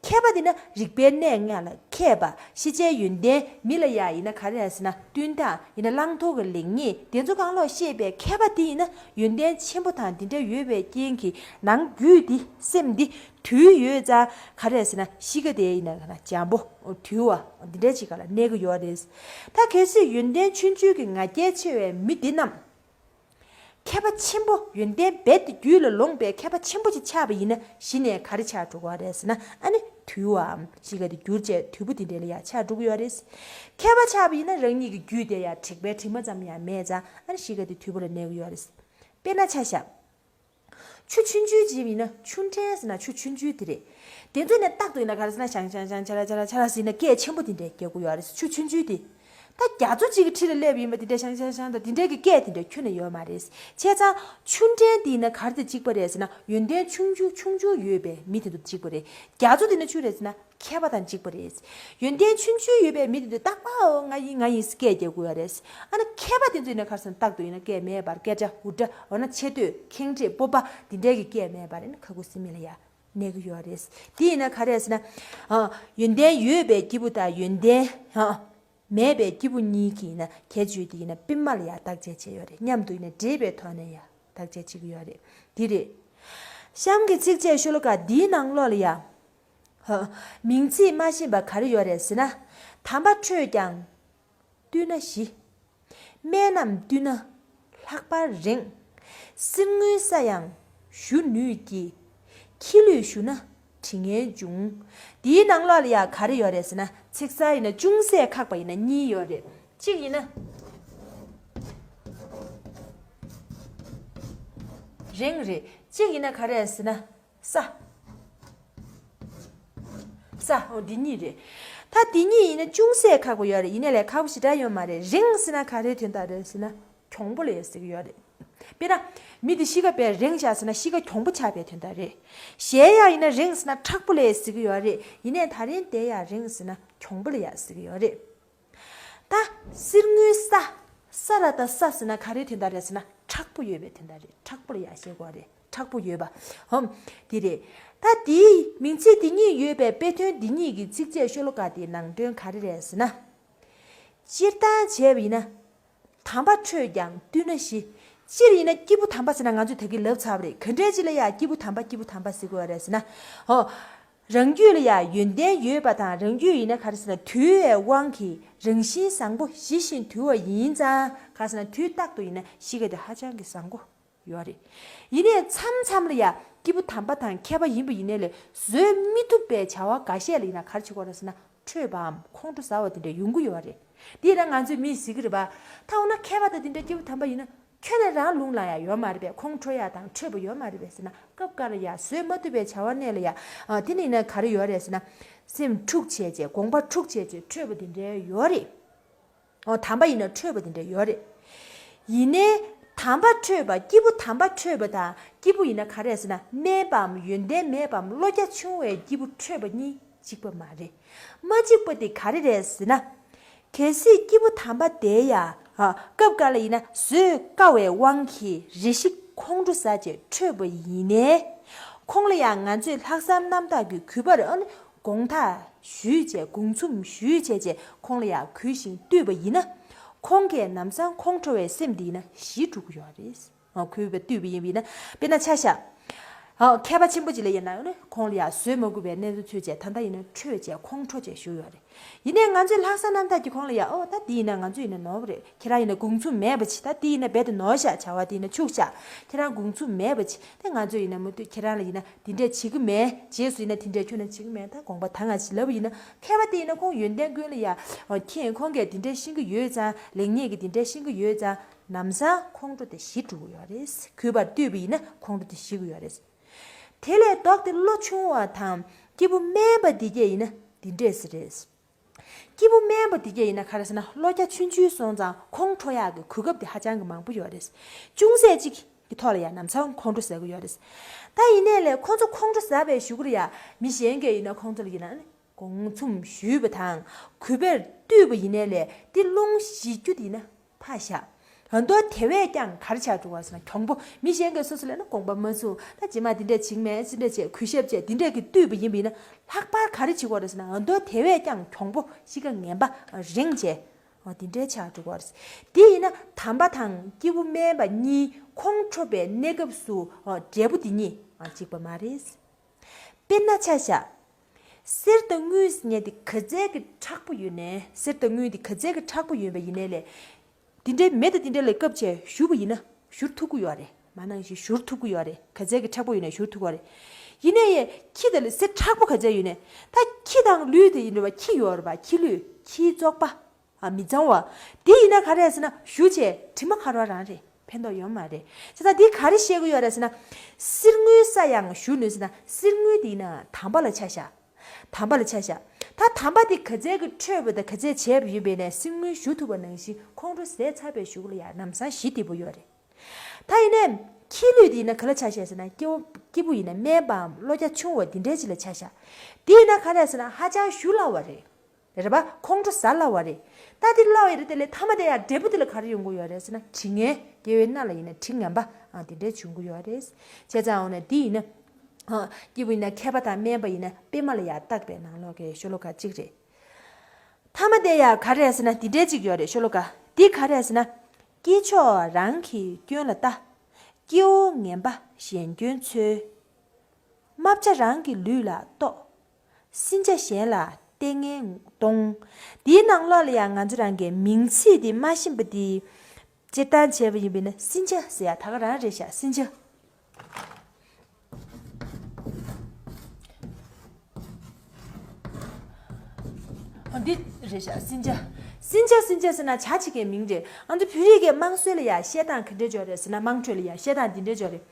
མཁས་པ་དེ་ནི་རིག་པའི་གནས་ལྔ་ལ་མཁས་པ། ཤེས་བྱའི་ཡོན་ཏན། མི་ལ་ཡ་ཡིན་ན་ག་རེ་ཟེར་ན། བསྟུན་སྟངས་ཡིན་ན། བླང་དོར་གྱི་ལེགས་ཉེས་དེ་ཚོ་གང་ལོག་ཤེས་པའི་མཁས་པ་དེ་ཡིན་ན། ཡོན་ཏན་ཆེན་པོ་དང་དེ་འདྲ་ཡོད་པའི་རྐྱེན་གྱིས་ནང་རྒྱུད་འདི། སེམས་འདི་དུལ་ཡོད་ཙང་ག་རེ་ཟེར་ན། གཤིས་ཀ་དེ་ཡིན་ན་ག་ན་འཇམ་པོ། དུལ་བ། འདི་འདྲ་ཅིག་ག་ལ་གནས་ཀྱི་ཡོད་རེད། ད་གལ་སྲིད་ཡོན་ཏན་ཆུང་ཆུང་གི་ང་རྒྱལ་ཆེ་བའི་མི་འདི་རྣམས། མཁས་པ་ཆེན་པོ་ཡོན་ཏན་རྦད་དེ་རྒྱུད་ལ་ལོངས་པའི་མཁས་པ་ཆེན་པོ་ཅིག་ཆགས་པ་ཡིན་ན། གཞི་ནས་ག་རེ་ཆགས་འགྲོ་གི་རེད་ཟེར་ན། ཨ་ནི་དུལ་བའམ་གཤིས་ཀ་དེ་འགྱུར་བྱས་དུལ་པོ་དེ་འདྲ་ལ་ཡ་ཆགས་འགྲོ་གི་ཡོད་རེད། མཁས་པ་ཆགས་པ་ཡིན་ན་རང་ཉིད་ཀྱི་རྒྱུད་དེ་ཡ་དྲེགས་པའི་དྲི་མ་ཙམ་ཡང་མེད་ཙང་། ཨ་ནི་གཤིས་ཀ་དེ་དུལ་པོ་ལ་གནས་ཀྱི་ཡོད་རེད། དཔེར་ན་ཆ་བཞག་ཆུ་ཆུང་ཆུང་ཅིག་ཡིན་ན། ཆུ་ཕྲན་ཟེར་ན་ཆུ་ཆུང་ཆུང་དེ་རེད། དེ་ཚོ་ནས་རྟག་ཏུ་ཡིན་ན་ག་རེ་ཟེར་ན། ཤང་ཤང་ཤང་ཆ་ལ་ཆ་ལ་ཆ་ལ་ཟེར་ན་སྐད་ཆེན་པོ་དེ་འདྲས་རྒྱག་གི་ཡོད་རེད། ཆུ་ཆུང་ཆུང་དེ། ད་རྒྱ་མཚོ་གཅིག་གི་འཁྲིས་ལ་སླེབས་ཡིན་པ་དེ་འདྲས་ཤང་ཤང་ཤང་དང་དེ་འདྲས་ཀྱི་སྐད་དེ་འདྲས་ཁྱོན་ནས་ཡོད་མ་རེད། བྱས་ཙང་ཆུ་ཕྲན་དེ་ཡིན་ན་ག་རེ་དང་གཅིག་པ་རེད་ཟེར་ན། ཡོན་ཏན་ཆུང་ཆུང་ཆུང་ཆུང་ཡོད་པའི་མི་དེ་ཚོ་གཅིག་པ་རེད། རྒྱ་མཚོ་དེ་ན་ཆུ་རེད་ཟེར་ན། མཁས་པ་དང་གཅིག་པ་རེད། ཡོན་ཏན་ཆུང་ཆུང་ཡོད་པའི་མི་དེ་ཚོས་རྟག་པར་ང་ཡིན་ང་ཡིན་སྐད་རྒྱག་གི་ཡོད་རེད། ཨ་ནི་མཁས་པ་དེ་ཚོས་ནི་ག་རེ་ཟེར་ན། རྟག་ཏུ་ཡིན་ན་སྐད་མེད་པར། སྐད་སྒྲ་འུར་སྒྲ། འོ་ན་ཆེ་བསྟོད་ཁེངས་དྲེགས་སྤོབས་པ་དེ་འདྲའི་གི་སྐད་མེད་པར། ཨ་ནི་ཁ་ཁུ་སིམ་མེ་ལ་ཡ་གནས་ཀྱི་ཡོད་རེད། དེ་ཡིན་ན་ག་རེ་ཟེར་ན། ཨ། ཡོན་ཏན་ཡོད་པའི་སྐྱེས་བུ་དང་ཡོན་ཏན། ཨ། མེད་པའི་སྐྱེས་བུ་གཉིས་ཀྱིས་ན་ཁྱད་ཆོས་དེ་ཡིན་ན་པུས་མོ་ལ་ཡ་བརྟག་དཔྱད་བྱས་ཡོད་རེད། མཉམ་དུ་ཡིན་ན་འདྲེས་པའི་ཐོག་ནས་ཡ་བརྟག་དཔྱད་བྱེད་ཀྱི་ཡོད་རེད། འདི་རེད། གཤམ་གྱི་ཚིགས་བཅད་ཤོ་ལོ་ཀ་འདིའི་ནང་ལོགས་ལ་ཡ། ཧ། མིང་ཚིག་མ་ཤེས་པ་ག་རེ་ཡོད་རེད་ཟེར་ན། དམ་པ་ཁྲོས་ཀྱང་བཏུལ་ན་ཞི། སྨན་རྣམས་བཏུལ་ན་ལྷག་པར་རེངས། གསེར་དངུལ་ས་ཡང་ཞུ་ནུས་ཀྱི། ཁྱི་ལུས་ཞུ་ན་དྲི་ངན་འབྱུང་། འདིའི་ནང་ལོགས་ལ་ཡ་ག་རེ་ཡོད་རེད་ཟེར་ན། ཚིག་གསར་ཡིན་ན་ཅུང་ཟད་ཁག་པ་ཡིན་ན་གཉིས་ཡོད་རེད། གཅིག་ཡིན་ན་རེངས་རེད། གཅིག་ཡིན་ན་ག་རེ་ཟེར་ན། ས། ས། འོ་འདི་གཉིས་རེད། ད་འདི་གཉིས་ཡིན་ན་ཅུང་ཟད་ཁག་པོ་ཡོད་རེད། ཡིན་ནའི་ལས་ཁག་པོ་ཞེ་དྲག་ཡོད་མ་རེད། རེངས་ཟེར་ན་ག་རེའི་དོན་དག་རེད་ཟེར་ན། གྱོང་པོ་ལ་ཡ་ཟེར་གྱི་ཡོད་རེད། དཔེར་ན། མི་དེ་གཤིས་ཀ་དཔེ་རིང་བཞག་ཟེར་ན་གཤིས་ཀ་གྱོང་པོ་ཆགས་པའི་དོན་དག་རེད། གཞན་ཡང་ཡིན་ན་རིང་ཟེར་ན་མཁྲེགས་པོ་ལ་ཟེར་གྱི་ཡོད་རེད། ཡིན་ནའི་ད་རིང་དེ་ཡང་རིང་ཟེར་ན་གྱོང་པོ་ལ་ཟེར་གྱི་ཡོད་རེད། ད་གསེར་དངུལ་ས། ས་ར་ད་ས་ཟེར་ན་ག་རེའི་དོན་དག་རེད་ཟེར་ན་མཁྲེགས་པོ་ཡོད་པའི་དོན་དག་རེད། མཁྲེགས་པོ་ལ་ཡ་ཞེས་གོ་རེད། མཁྲེགས་པོ་ཡོད་པ། ཧོམ། དེ་རེད། ད་དེའི་མིང་ཚིག་དེ་གཉིས་ཡོད་པའི་དཔེ་དོན་འདི་གཉིས་ཀྱི་ཚིགས་བཅད་ཤོ་ལོ་ཀ་དེའི་ནང་དོན་ག་རེ་རེད་ཟེར་ན། སྤྱིར་བཏང་བྱས་པ་ཡིན་ན། དམ་པ་ཁྲོས་ཀྱང་བཏུལ་ན་ཞི། སྤྱིར་ཡིན་ན་སྐྱེས་བུ་དམ་པ་ཟེར་ན་ང་ཚོས་ད་གིན་ལབ་ཚར་བ་རེད། ག་འདྲས་ཅིག་ལ་ཡ་སྐྱེས་བུ་དམ་པ་སྐྱེས་བུ་དམ་པ་ཟེར་དགོས་པ་རེད་ཟེར་ན། ཧོ། རང་རྒྱུད་ལ་ཡང་ཡོན་ཏན་ཡོད་པ་དང་རང་རྒྱུད་ཡིན་ན་ག་རེ་ཟེར་ན་དུལ་བའི་དབང་གིས་རང་བཞིན་བཟང་པོ་ཞི་ཞིང་དུལ་བ་ཡིན་ཙང་ག་རེ་ཟེར་ན་དུས་རྟག་ཏུ་ཡིན་ན་གཤིས་ཀ་དེ་ཧ་ཅང་གི་བཟང་པོ་ཡོད་རེད། ཡིན་ནའི་མཚམས་མཚམས་ལ་ཡང་སྐྱེས་བུ་དམ་པ་དང་མཁས་པ་ཡིན་པ་ཡིན་ནའི་ལས་བཟོད་མི་ཐུབ་པའི་བྱ་བ་འགའ་ཤས་ལ་ཡིན་ན་ག་རེ་བྱེད་དགོས་རེད་ཟེར་ན་ཁྲོས་པའམ་ཁོང་ཁྲོ་ཟ་བ་དེ་འདྲ་ཡོང་གི་ཡོད་རེད། དེ་ཡིན་ན་ང་ཚོས་མིས་ཟེར་གི་རེད་པ། ད་འོ་ན་མཁས་པ་དང་དེ་འདྲ་སྐྱེས་བུ་དམ་པ་ཡིན་ན། ཁྱོད་ནི་རང་རླུང་ལ་ཡང་ཡོད་མ་རེད་པས། ཁོང་ཁྲོ་ཡག་དང་ཁྲོས་པ་ཡོད་མ་རེད་པས་ཟེར་ན་སྐབས་འགའ་ལ་ཡང་བཟོད་མ་ཐུབ་པའི་བྱ་བ་གནས་ལ་ཡང་། ཨ། དེ་ནི་ཡིན་ན་ག་རེ་ཡོད་རེད་ཟེར་ན། སེམས་འཁྲུག་བྱས་བྱས་དགོངས་པ་འཁྲུག་བྱས་བྱས་ཁྲོས་པ་དེ་འདྲའི་ཡོད་རེད། ཨོ། དམ་པ་ཡིན་ན་ཁྲོས་པ་དེ་འདྲའི་ཡོད་རེད། ཡིན་ནའི། དམ་པ་ཁྲོས་པ་སྐྱེས་བུ་དམ་པ་ཁྲོས་པ་དང་སྐྱེས་བུ་ཡིན་ན་ག་རེ་ཟེར་ན་དམན་པའམ་ཡོན་ཏན་མེད་པའམ་བློ་རྒྱ་ཆུང་བའི་སྐྱེས་བུ་ཁྲོས་པ་གཉིས། གཅིག་པ་མ་རེད། མ་གཅིག་པ་དེ་ག་རེ་རེད་ཟེར་ན། གལ་སྲིད་སྐྱེས་བུ་དམ་པ་དེ་ཡང་། ཨ། སྐབས་འགའ་ལ་ཡིན་ན་བཟོད་དཀའ་བའི་དབང་གིས་རེ་ཞིག་ཁོང་ཁྲོ་ཟ་བྱས་ཁྲོས་པ་ཡིན་ནའི། ཁོང་ལ་ཡང་ང་ཚོས་ལྷག་བསམ་རྣམ་དག་གིས་གུས་པར། ཨ་ནི་དགོངས་དག་ཞུས་བྱས་དགོངས་ཚུམས་ཞུས་བྱས་བྱས་ཁོང་ལ་ཡང་གུས་ཤིང་བཏུད་པ་ཡིན་ན། ཁོང་གིས་ལམ་སང་ཁོང་ཁྲོ་བའི་སེམས་འདི་ཡིན་ན་ཞི་འགྲོ་གི་ཡོད་རེད། ཨ། གུས་པས་བཏུད་པ་ཡིན་པ་ཡིན་ན། དཔེར་ན་ཆ་བཞག་ཨ། མཁས་པ་ཆེན་པོ་ཅིག་ལ་ཡིན་ན་ནི་ཁོང་ལ་ཡང་བཟོད་མ་དགོས་པའི་གནས་ཚུལ་བྱས། ད་ལྟ་ཡིན་ན་ཁྲོས་བྱས་ཁོང་ཁྲོ་བྱས་བཞུགས་ཡོད་རེད། ཡིན་ནའི་ང་ཚོས་ལྷག་བསམ་རྣམ་དག་གིས་ཁོང་ལ་ཡང་། ཨོ། ད་འདི་ཡིན་ན་ང་ཚོ་ཡིན་ན་ནོར་བ་རེད། ཁྱེད་རང་ཡིན་ན་དགོངས་ཚུལ་མེད་པ་བྱེད། ད་འདི་ཡིན་ན་རྦད་དེ་ནོར་བཞག་བྱ་བ་འདི་ཡིན་ན་འཆུག་བཞག་ཁྱེད་རང་དགོངས་ཚུལ་མེད་པ་བྱེད། ད་ང་ཚོ་ཡིན་ན་མུ་མཐུད་ཁྱེད་རང་ལ་ཡིན་ན་འདི་འདྲས་བྱེད་ཀྱི་མེད། རྗེས་སུ་ཡིན་ན་འདི་འདྲས་ཁྱོད་ན་བྱེད་ཀྱི་མེད། ད་དགོངས་པ་ད་ང་ཞིག་ལབ་པ་ཡིན་ན། མཁས་པ་དེ་ཡིན་ན་ཁོང་ཡོན་ཏན་ཀུན་ལ་ཡང་། ཨོ། མཁྱེན། ཁོང་གིས་འདི་འདྲས་ཤེས་ཀྱི་ཡོད་ཙང་། ལེགས་ཉེས་ཀྱི་འདི་འདྲས་ཤེས་ཀྱི་ཡོད་ཙང་། ལམ་སང་ཁོང་ཁྲོ་དེ་ཞི་འགྲོ་གི་ཡོད་རེད། གུས་པར་བཏུད་པ་ཡིན་ན་ཁོང་ཁྲོ་དེ་ཞི་གི་ཡོད་རེད། དེ་ལས་ལྡོག་སྟེ་བློ་ཆུང་བ་དང་སྐྱེས་བུ་དམན་པ་འདི་གས་ཡིན་ན་འདི་འདྲས་སེ་རེད། སྐྱེས་བུ་དམན་པ་འདི་གས་ཡིན་ན་ག་རེ་ཟེར་ན་བློ་རྒྱ་ཆུང་ཆུང་སོང་ཙང་ཁོང་ཁྲོ་ཡག་གི་གོ་སྐབས་དེ་ཧ་ཅང་གི་མང་པོ་ཡོད་རེད། ཅུང་ཟད་ཅིག་གི་ཐོག་ལ་ཡང་ལམ་སང་ཁོང་ཁྲོ་ཟ་གི་ཡོད་རེད། ད་ཡིན་ནའི་ལས་ཁོང་ཚོ་ཁོང་ཁྲོ་ཟ་བའི་གཞུག་གུ་ལ་ཡང་མི་གཞན་གས་ཡིན་ན་ཁོང་ཚོ་ལ་ཡིན་ན་ནི། དགོངས་ཚུམས་ཞུས་པ་དང་གུས་པར་བཏུད་པ་ཡིན་ནའི་ལས་དེ་རླུང་ཞི་རྒྱུ་དེ་ཡིན་ན་ཕར་བཞག་ཨ། མདོ་དེ་བས་ཀྱང་ག་རེ་ཆགས་འགྲོ་བ་ཟེར་ན་གྱོང་པོ། མི་གཞན་གྱིས་སོ་སོ་ལ་ན་དགོངས་པ་མ་ཚུམས། ད་རྗེས་མ་འདི་འདྲས་བྱེད་ཀྱི་མེད། ཅི་འདྲས་བྱེད། གུས་ཞབས་བྱེད། འདི་འདྲས་ཀྱི་བཏུད་པ་ཡིན་པ་ཡིན་ན་ལྷག་པར་ག་རེ་བྱེད་དགོས་རེད་ཟེར་ན། ཨ། མདོ་དེ་བས་ཀྱང་གྱོང་པོ་གཤིས་ཀ་ངན་པ་རིང་བྱས། ཨ། འདི་འདྲས་ཆགས་འགྲོ་གི་རེད། དེ་ཡིན་ན་དམ་པ་དང་སྐྱེས་བུ་དམན་པ་གཉིས་ཁོང་ཁྲོ་བའི་གནས་སྐབས་སུ། ཨ། འབྲས་བུ་འདི་གཉིས། ཨ། གཅིག་པ་མ་རེད། དཔེར་ན་ཆ་བཞག་གསེར་དང་དངུལ་ཟེར་མཁན་དེ་ག་ཚད་ཀྱི་མཁྲེགས་པོ་ཡོད་ནའི། གསེར་དང་དངུལ་དེ་ག་ཚད་ཀྱི་མཁྲེགས་པོ་ཡོད་པ་ཡིན་ནའི་ལས། དེ་འདྲའི་མེ་དང་དེ་འདྲ་ལ་བཀབ་བྱས་བཞུར་བ་ཡིན་ན་བཞུར་ཐུབ་ཀྱི་ཡོད་རེད། མ་ནང་བཞིན་བཞུར་ཐུབ་ཀྱི་ཡོད་རེད། ག་ཚད་ཀྱི་མཁྲེགས་པོ་ཡོད་ནའི་བཞུར་ཐུབ་ཀྱི་ཡོད་རེད། ཡིན་ནའི་ཁྱི་དེ་ལ་གསེར་མཁྲེགས་པོ་ག་ཚད་ཡོད་ནའི། ད་ཁྱི་དང་ལུད་དེ་ཡིན་རེད་པ། ཁྱི་ཡོད་རེད་པ། ཁྱི་ལུད། ཁྱིའི་བཙོག་པ། ཨ། མི་གཙང་བ། དེ་ཡིན་ན་ག་རེ་ཟེར་ན་བཞུ་བྱས་དྲི་མ་ཁ་རོ་རང་རེད། ཕན་ཐོགས་ཡོད་མ་རེད། བྱས་ཙང་འདི་ག་རེ་བཤད་ཀྱི་ཡོད་རེད་ཟེར་ན། གསེར་དངུལ་ས་ཡང་བཞུ་ནུས་ཟེར་ན་གསེར་དངུལ་འདི་ཡིན་ན་དམ་པ་ལ་ཆ་བཞག་དམ་པ་ལ་ཆ་བཞག་ད་དམ་པ་འདི་ག་ཚད་ཀྱི་ཁྲོས་པ་དང་ག་ཚད་བྱས་པ་ཡིན་པས་ནས་གསེར་དངུལ་བཞུ་ཐུབ་པ་ནང་བཞིན་ཁོང་ཁྲོ་ཟད་ཚར་བའི་གཞུག་ལ་ཡང་ལམ་སང་ཞི་བདེ་པོ་ཡོད་རེད། ད་ཡིན་ནའི་ཁྱི་ལུད་འདི་ཡིན་ན་ག་ལ་ཆ་བཞག་ཟེར་ན་སྐྱེ་བོ་སྐྱེས་བུ་ཡིན་ན་དམན་པའམ་བློ་རྒྱ་ཆུང་བ་འདི་འདྲའི་ཅིག་ལ་ཆ་བཞག་དེ་ཡིན་ན་ག་རེ་ཟེར་ན་ཧ་ཅང་བཞུ་སླ་བ་རེད། རེད་པ། ཁོང་ཁྲོ་ཟ་སླ་བ་རེད། ད་འདི་སླ་བ་ཡིན་རེད། དེ་ལས་མཐའ་མ་དེ་ཡང་འབྲས་བུ་དེ་ལ་ག་རེ་ཡོང་གི་ཡོད་རེད་ཟེར་ན་དྲི་ངན། དགེ་བའི་སྣ་ལ་ཡིན་ན་དྲི་ངན་པ། ཨ། དེ་འདྲས་བྱུང་གི་ཡོད་རེད། བྱས་ཙང་འོ་ན་འདི་ཡིན་ན། ཨ། སྐྱེས་བུ་ཡིན་ན་མཁས་པ་དང་དམན་པ་ཡིན་ན་པད་མ་ལ་ཡང་བཏགས་པའི་ནང་ལོགས་ཀྱི་ཤོ་ལོ་ཀ་གཅིག་རེད། མཐའ་མ་དེ་ཡང་ག་རེ་ཟེར་ན་འདི་འདྲས་གཅིག་ཡོད་རེད། ཤོ་ལོ་ཀ་འདི་ག་རེ་ཟེར་ན། སྐྱེས་མཆོག་རང་གི་སྐྱོན་ལ་ལྟ། སྐྱེ་བོ་ངན་པ་གཞན་སྐྱོན་འཚོལ། རྨ་བྱ་རང་གི་ལུས་ལ་གཏོགས། སྲིན་བྱ་གཞན་ལ་ལྟས་ངན་གཏོང་། འདིའི་ནང་ལོགས་ལ་ཡང་ང་ཚོ་རང་གིས་མིང་ཚིག་འདི་མ་ཤེས་པ་འདི། སྤྱིར་བཏང་བྱས་པ་ཡིན་པས་ན་སྲིན་བྱ་ཟེར་ཡ་ད་ག་རང་རེད་ཤག་སྲིན་བྱ། འདི་རེད་ཤག་སྲིན་བྱ། སྲིན་བྱ་སྲིན་བྱ་ཟེར་ན་བྱ་གཅིག་གི་མིང་རེད། ང་ཚོ་བོད་རིགས་ཀྱི་དམངས་སྲོལ་ལ་ཡང་བཤད་སྟངས་ག་འདྲས་འབྱོར་རེད་ཟེར་ན། དམངས་ཁྲོད་ལ་ཡང་བཤད་སྟངས་འདི་འདྲས་འབྱོར་རེད།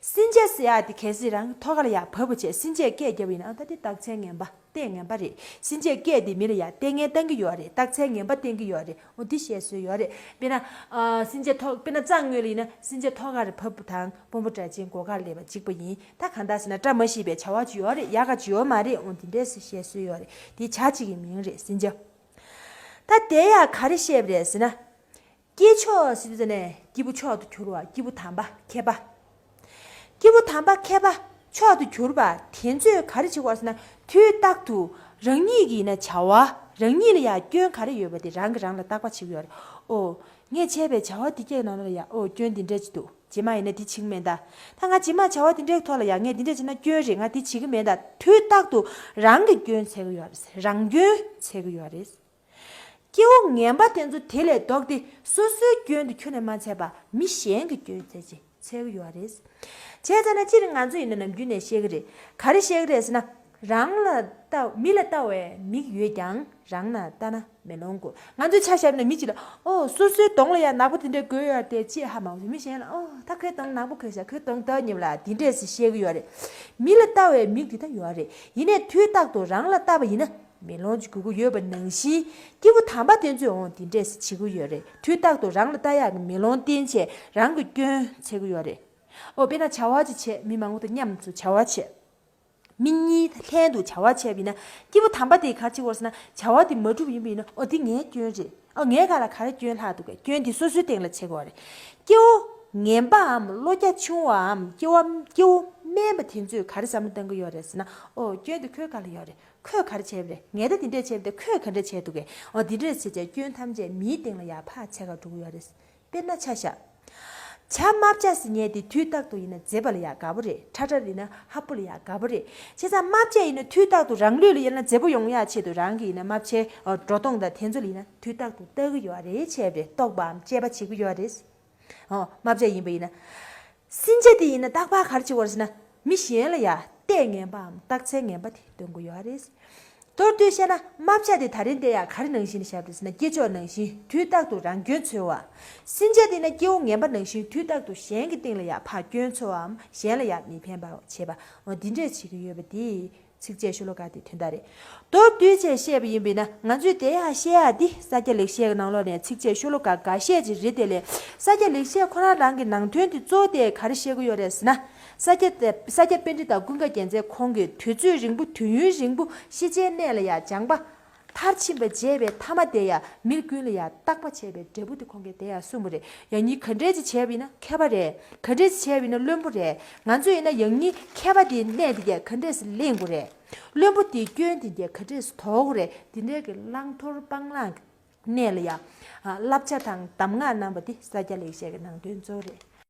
སྲིན་བྱ་ཟེར་ཡག་དེ་གལ་སྲིད་རང་ཐོག་ཁ་ལ་ཡར་བབས་པ་བྱས་སྲིན་བྱས་སྐད་བརྒྱབ་པ་ཡིན་ན། ཨ། ད་དེ་རྟགས་མཚན་ངན་པ། ལྟས་ངན་པ་རེད། སྲིན་བྱས་སྐད་དེ་མི་ལ་ཡ་ལྟས་ངན་བཏང་གི་ཡོད་རེད། རྟགས་མཚན་ངན་པ་བསྟན་གྱི་ཡོད་རེད། འོ་འདི་བཤད་སྲོལ་ཡོད་རེད། དཔེར་ན། ཨ། སྲིན་བྱས་ཐོག་དཔེར་ན་གཙང་ངོས་ལ་ཡིན་ན་སྲིན་བྱས་ཐོག་ཁར་བབས་དང་དཔོན་པོ་སྒྲ་གཅན་སྒོ་ཁར་སླེབས་པ་གཅིག་པ་ཡིན། ད་གང་ལྟར་ཟེར་ན་བཀྲ་མ་ཤིས་པའི་བྱ་བ་ཅིག་ཡོད་རེད། ཡག་ག་ཅིག་ཡོད་མ་རེད། འོ་འདི་འདྲས་སེ་བཤད་སྲོལ་ཡོད་རེད། དེ་བྱ་གཅིག་གི་མིང་རེད། སྲིན་བྱ། ད་དེ་ཡ་ག་རེ་བཤད་པ་རེད་ཟེར་ན། སྐྱེས་མཆོག་ཟེར་དུས་ཙ་ནས་སྐྱེས་བུ་མཆོག་ཏུ་གྱུར་པ། སྐྱེས་བུ་དམ་པ་མཁས་པ། སྐྱེས་བུ་དམ་པ་མཁས་པ་མཆོག་ཏུ་གྱུར་པ་དེ་ཚོས་ག་རེ་བྱེད་དགོས་ཟེར་ན། དུས་རྟག་ཏུ་རང་ཉིད་ཀྱི་ཡིན་ན་བྱ་བ། རང་ཉིད་ལ་ཡ་སྐྱོན་ག་རེ་ཡོད་པ་དེ་རང་གིས་རང་ལ་བརྟག་པ་བྱེད་ཀྱི་ཡོད་རེད། ཨོ། ངས་བྱས་པའི་བྱ་བ་འདི་གྱད་ནང་ལ་ཡ་ཨོ་སྐྱོན་འདི་འདྲ་ཅིག་འདུག་རྗེས་མ་ཡིན་ན་འདི་བྱེད་ཀྱི་མེད་ད། ད་ང་རྗེས་མ་བྱ་བ་འདི་འདྲའི་ཐོག་ལ་ཡ་ངས་འདི་འདྲ་བྱས་ན་སྐྱོན་རེད། ང་འདི་བྱེད་ཀྱི་མེད་ད། དུས་རྟག་ཏུ་རང་གི་སྐྱོན་འཚོལ་གྱི་ཡོད་རེད། རང་སྐྱོན་འཚོལ་གྱི་ཡོད་རེད། སྐྱེ་བོ་ངན་པ་དེ་ཚོ་དེ་ལས་ལྡོག་སྟེ་སོ་སོའི་སྐྱོན་དེ་ཁྱོན་ནས་མ་འཚོལ་བར་མི་གཞན་གྱི་སྐྱོན་འཚོལ་ཅིག་འཚོལ་གྱི་ཡོད་རེད། བྱས་ཙང་ན་སྤྱིར་ང་ཚོ་ཡིན་ན་ནམ་རྒྱུན་ནས་བཤད་ཀྱི་རེད། ག་རེ་བཤད་ཀྱི་རེད་ཟེར་ན། རང་ལ་ལྟ། མི་ལ་ལྟ་བའི་མིག་ཡོད་ཀྱང་རང་ལ་ལྟ་ན་མེ་ལོང་དགོས། ང་ཚོས་ཆ་བཞག་ན་མི་གཅིག་ལ་ཨོ་སོ་སོའི་གདོང་ལ་ཡང་ནག་པོ་དེ་འདྲ་བགོས་ཡོད་དེ་ཅེས་ཧ་མ་གོ། མི་གཞན་ལ་ཨོ་ད་ཁོའི་གདོང་ནག་པོ་བགོས་ཤག་ཁོའི་གདོང་ལྟ་སྙོམས་ལ་དེ་འདྲས་སེ་བཤད་ཀྱི་ཡོད་རེད། མི་ལ་ལྟ་བའི་མིག་དེ་ད་ཡོད་རེད། ཡིན་ནའི་དུས་རྟག་ཏུ་རང་ལ་ལྟ་བ་ཡིན་ན། མེ་ལོང་གཅིག་དགོས་ཀྱི་ཡོད་པ་ནང་བཞིན། སྐྱེས་བུ་དམ་པ་དེ་ཚོས་འོང་དེ་འདྲས་བྱེད་ཀྱི་ཡོད་རེད། དུས་རྟག་ཏུ་རང་ལ་ལྟ་ཡག་གི་མེ་ལོང་བསྟན་བྱས་རང་གི་སྐྱོན་འཚོལ་གྱི་ཡོད་རེད། ཨོ་དཔེར་ན་བྱ་བ་ཅིག་བྱས། མི་མང་པོ་དང་མཉམ་དུ་བྱ་བ་བྱས། མི་གཉིས་ལྷན་དུ་བྱ་བ་བྱས་པ་ཡིན་ན། སྐྱེས་བུ་དམ་པ་དེས་ག་རེ་བྱེད་དགོས་ཟེར་ན། བྱ་བ་དེ་མ་གྲུབ་ཡིན་པ་ཡིན་ན། ཨོ་དེ་ངའི་སྐྱོན་རེད། ཨོ་ངའི་སྒང་ལ་ག་རེ་སྐྱོན་ལྷག་འདུག་གས། སྐྱོན་དེ་སོ་སོའི་སྟེང་ལ་འཚོལ་དགོས་རེད། སྐྱེ་བོ་ངན་པའམ་བློ་རྒྱ་ཆུང་བའམ་སྐྱེ་བ་སྐྱེ་བོ་དམན་པ་དེ་ཚོས་ག་རེ་བསམ་བློ་གཏོང་གི་ཡོད་རེད་ཟེར་ན། ཨོ་སྐྱོན་དེ་ཁོའི་སྒང་ལ་ཡོད་རེད། ཁོས་ག་རེ་བྱས་པ་རེད། ངས་ད་དེ་འདྲས་བྱས་པ་དེ་ཁོས་ག་འདྲས་བྱས་འདུག་གས། འོ་དེ་འདྲས་བྱས་བྱས་སྐྱོན་ཐམས་ཅད་མིའི་སྟེང་ལ་ཡར་ཕར་འཚོལ་ག་འགྲོ་གི་ཡོད་རེད། དཔེར་ན་ཆ་བཞག་བྱ་རྨ་བྱ་ཟེར་མཁན་དེ་དུས་རྟག་ཏུ་ཡིན་ན་མཛེས་པ་ལ་ཡ་དགའ་པོ་རེད། ཁྲ་ཁྲ་ཡིན་ན་ཧབ་པོ་ལ་ཡ་དགའ་པོ་རེད། བྱས་ཙང་རྨ་བྱ་ཡིན་ན་དུས་རྟག་ཏུ་རང་ལུས་ལ་ཡིན་ན་མཛེས་པོ་ཡོང་ཡག་ཆེད་དུ་རང་གི་ཡིན་ན་རྨ་བྱའི་འགྲོ་སྟངས་དང་དེ་ཚོ་ལ་ཡིན་ན་དུས་རྟག་ཏུ་ལྟ་གི་ཡོད་རེད། བྱས་པས་རྟོག་པའམ་དཔྱད་པ་བྱེད་ཀྱི་ཡོད་རེད། ཨོ། རྨ་བྱ་ཡིན་པ་ཡིན་ན། སྲིན་བྱ་དེ་ཡིན་ན་རྟག་པར་ག་རེ་བྱེད་ཀྱི་ཡོད་རེད་ཟེར་ན། མི་གཞན་ལ་ཡ་ལྟས་ངན་པའམ་རྟགས་མཚན་ངན་པ་དེ་སྟོན་གྱི་ཡོད་རེད། མདོར་བསྡུས་བཤད་ན་རྨ་བྱ་དེ་ད་རིང་དེ་ཡ་ག་རེ་ནང་བཞིན་བཞག་པ་རེད་ཟེར་ན། སྐྱེས་མཆོག་ནང་བཞིན་དུས་རྟག་ཏུ་རང་སྐྱོན་འཚོལ་བ། སྲིན་བྱ་དེ་ན་སྐྱེ་བོ་ངན་པ་ནང་བཞིན་དུས་རྟག་ཏུ་གཞན་གྱི་སྟེང་ལ་ཡ་ཕར་སྐྱོན་འཚོལ་བའམ་གཞན་ལ་ཡ་མི་ཕན་པ་བྱེད་པ། འོ་འདི་འདྲས་བྱེད་ཀྱི་ཡོད་པ་དེ། ཚིགས་བཅད་ཤོ་ལོ་ཀ་དེའི་དོན་དག་རེད། མདོར་བསྡུས་བྱས་བཤད་པ་ཡིན་པས་ན། ང་ཚོས་དེ་ཡང་བཤད་ཡག་འདི་ས་སྐྱ་ལེགས་བཤད་ཀྱི་ནང་ལོགས་ནས་ཚིགས་བཅད་ཤོ་ལོ་ཀ་འགའ་ཤས་ཅིག་རེད། དེ་ལས་ས་སྐྱ་ལེགས་བཤད་ཁོ་རང་རང་གི་ནང་དོན་དེ་གཙོ་བོ་དེ་ག་རེ་བཤད་ཀྱི་ཡོད་རེད་ཟེར་ན། ས་སྐྱ་ས་སྐྱ་པཎྜི་ཏ་ཀུན་དགའ་རྒྱལ་མཚན་ཁོང་གིས་དུས་ཚོད་རིང་པོ་དུས་ཡུན་རིང་པོ་ཤེས་བྱའི་གནས་ལ་ཡང་སྦྱངས་པ། མཐར་ཕྱིན་པ་བྱས་པའི་ཐ་མ་དེ་ཡང་མི་ཀུན་ལ་ཡང་བརྟག་པ་བྱས་པའི་འབྲས་བུ་དེ་ཁོང་གིས་དེ་ཡང་གསུངས་པ་རེད། ཡང་སྙིང་ག་འདྲས་ཅིག་བྱས་པ་ཡིན་ན་མཁས་པ་རེད། ག་འདྲས་ཅིག་བྱས་པ་ཡིན་ན་བླུན་པོ་རེད། ང་ཚོ་ཡིན་ན་ཡང་སྙིང་མཁས་པ་དེའི་གནས་དེ་གས་ག་འདྲས་སེ་ལེན་དགོས་རེད། བླུན་པོ་དེའི་སྐྱོན་དེ་གས་ག་འདྲས་སེ་དོར་དགོས་རེད། དེ་འདྲས་ཀྱི་བླང་དོར་སྤང་བླང་གི་གནས་ལ་ཡང་བསླབ་བྱ་དང་གདམས་ངག་གནང་བ་དེ་ས་སྐྱ་ལེགས་བཤད་ཀྱི་ནང་དོན་གཙོ་བོ་རེད།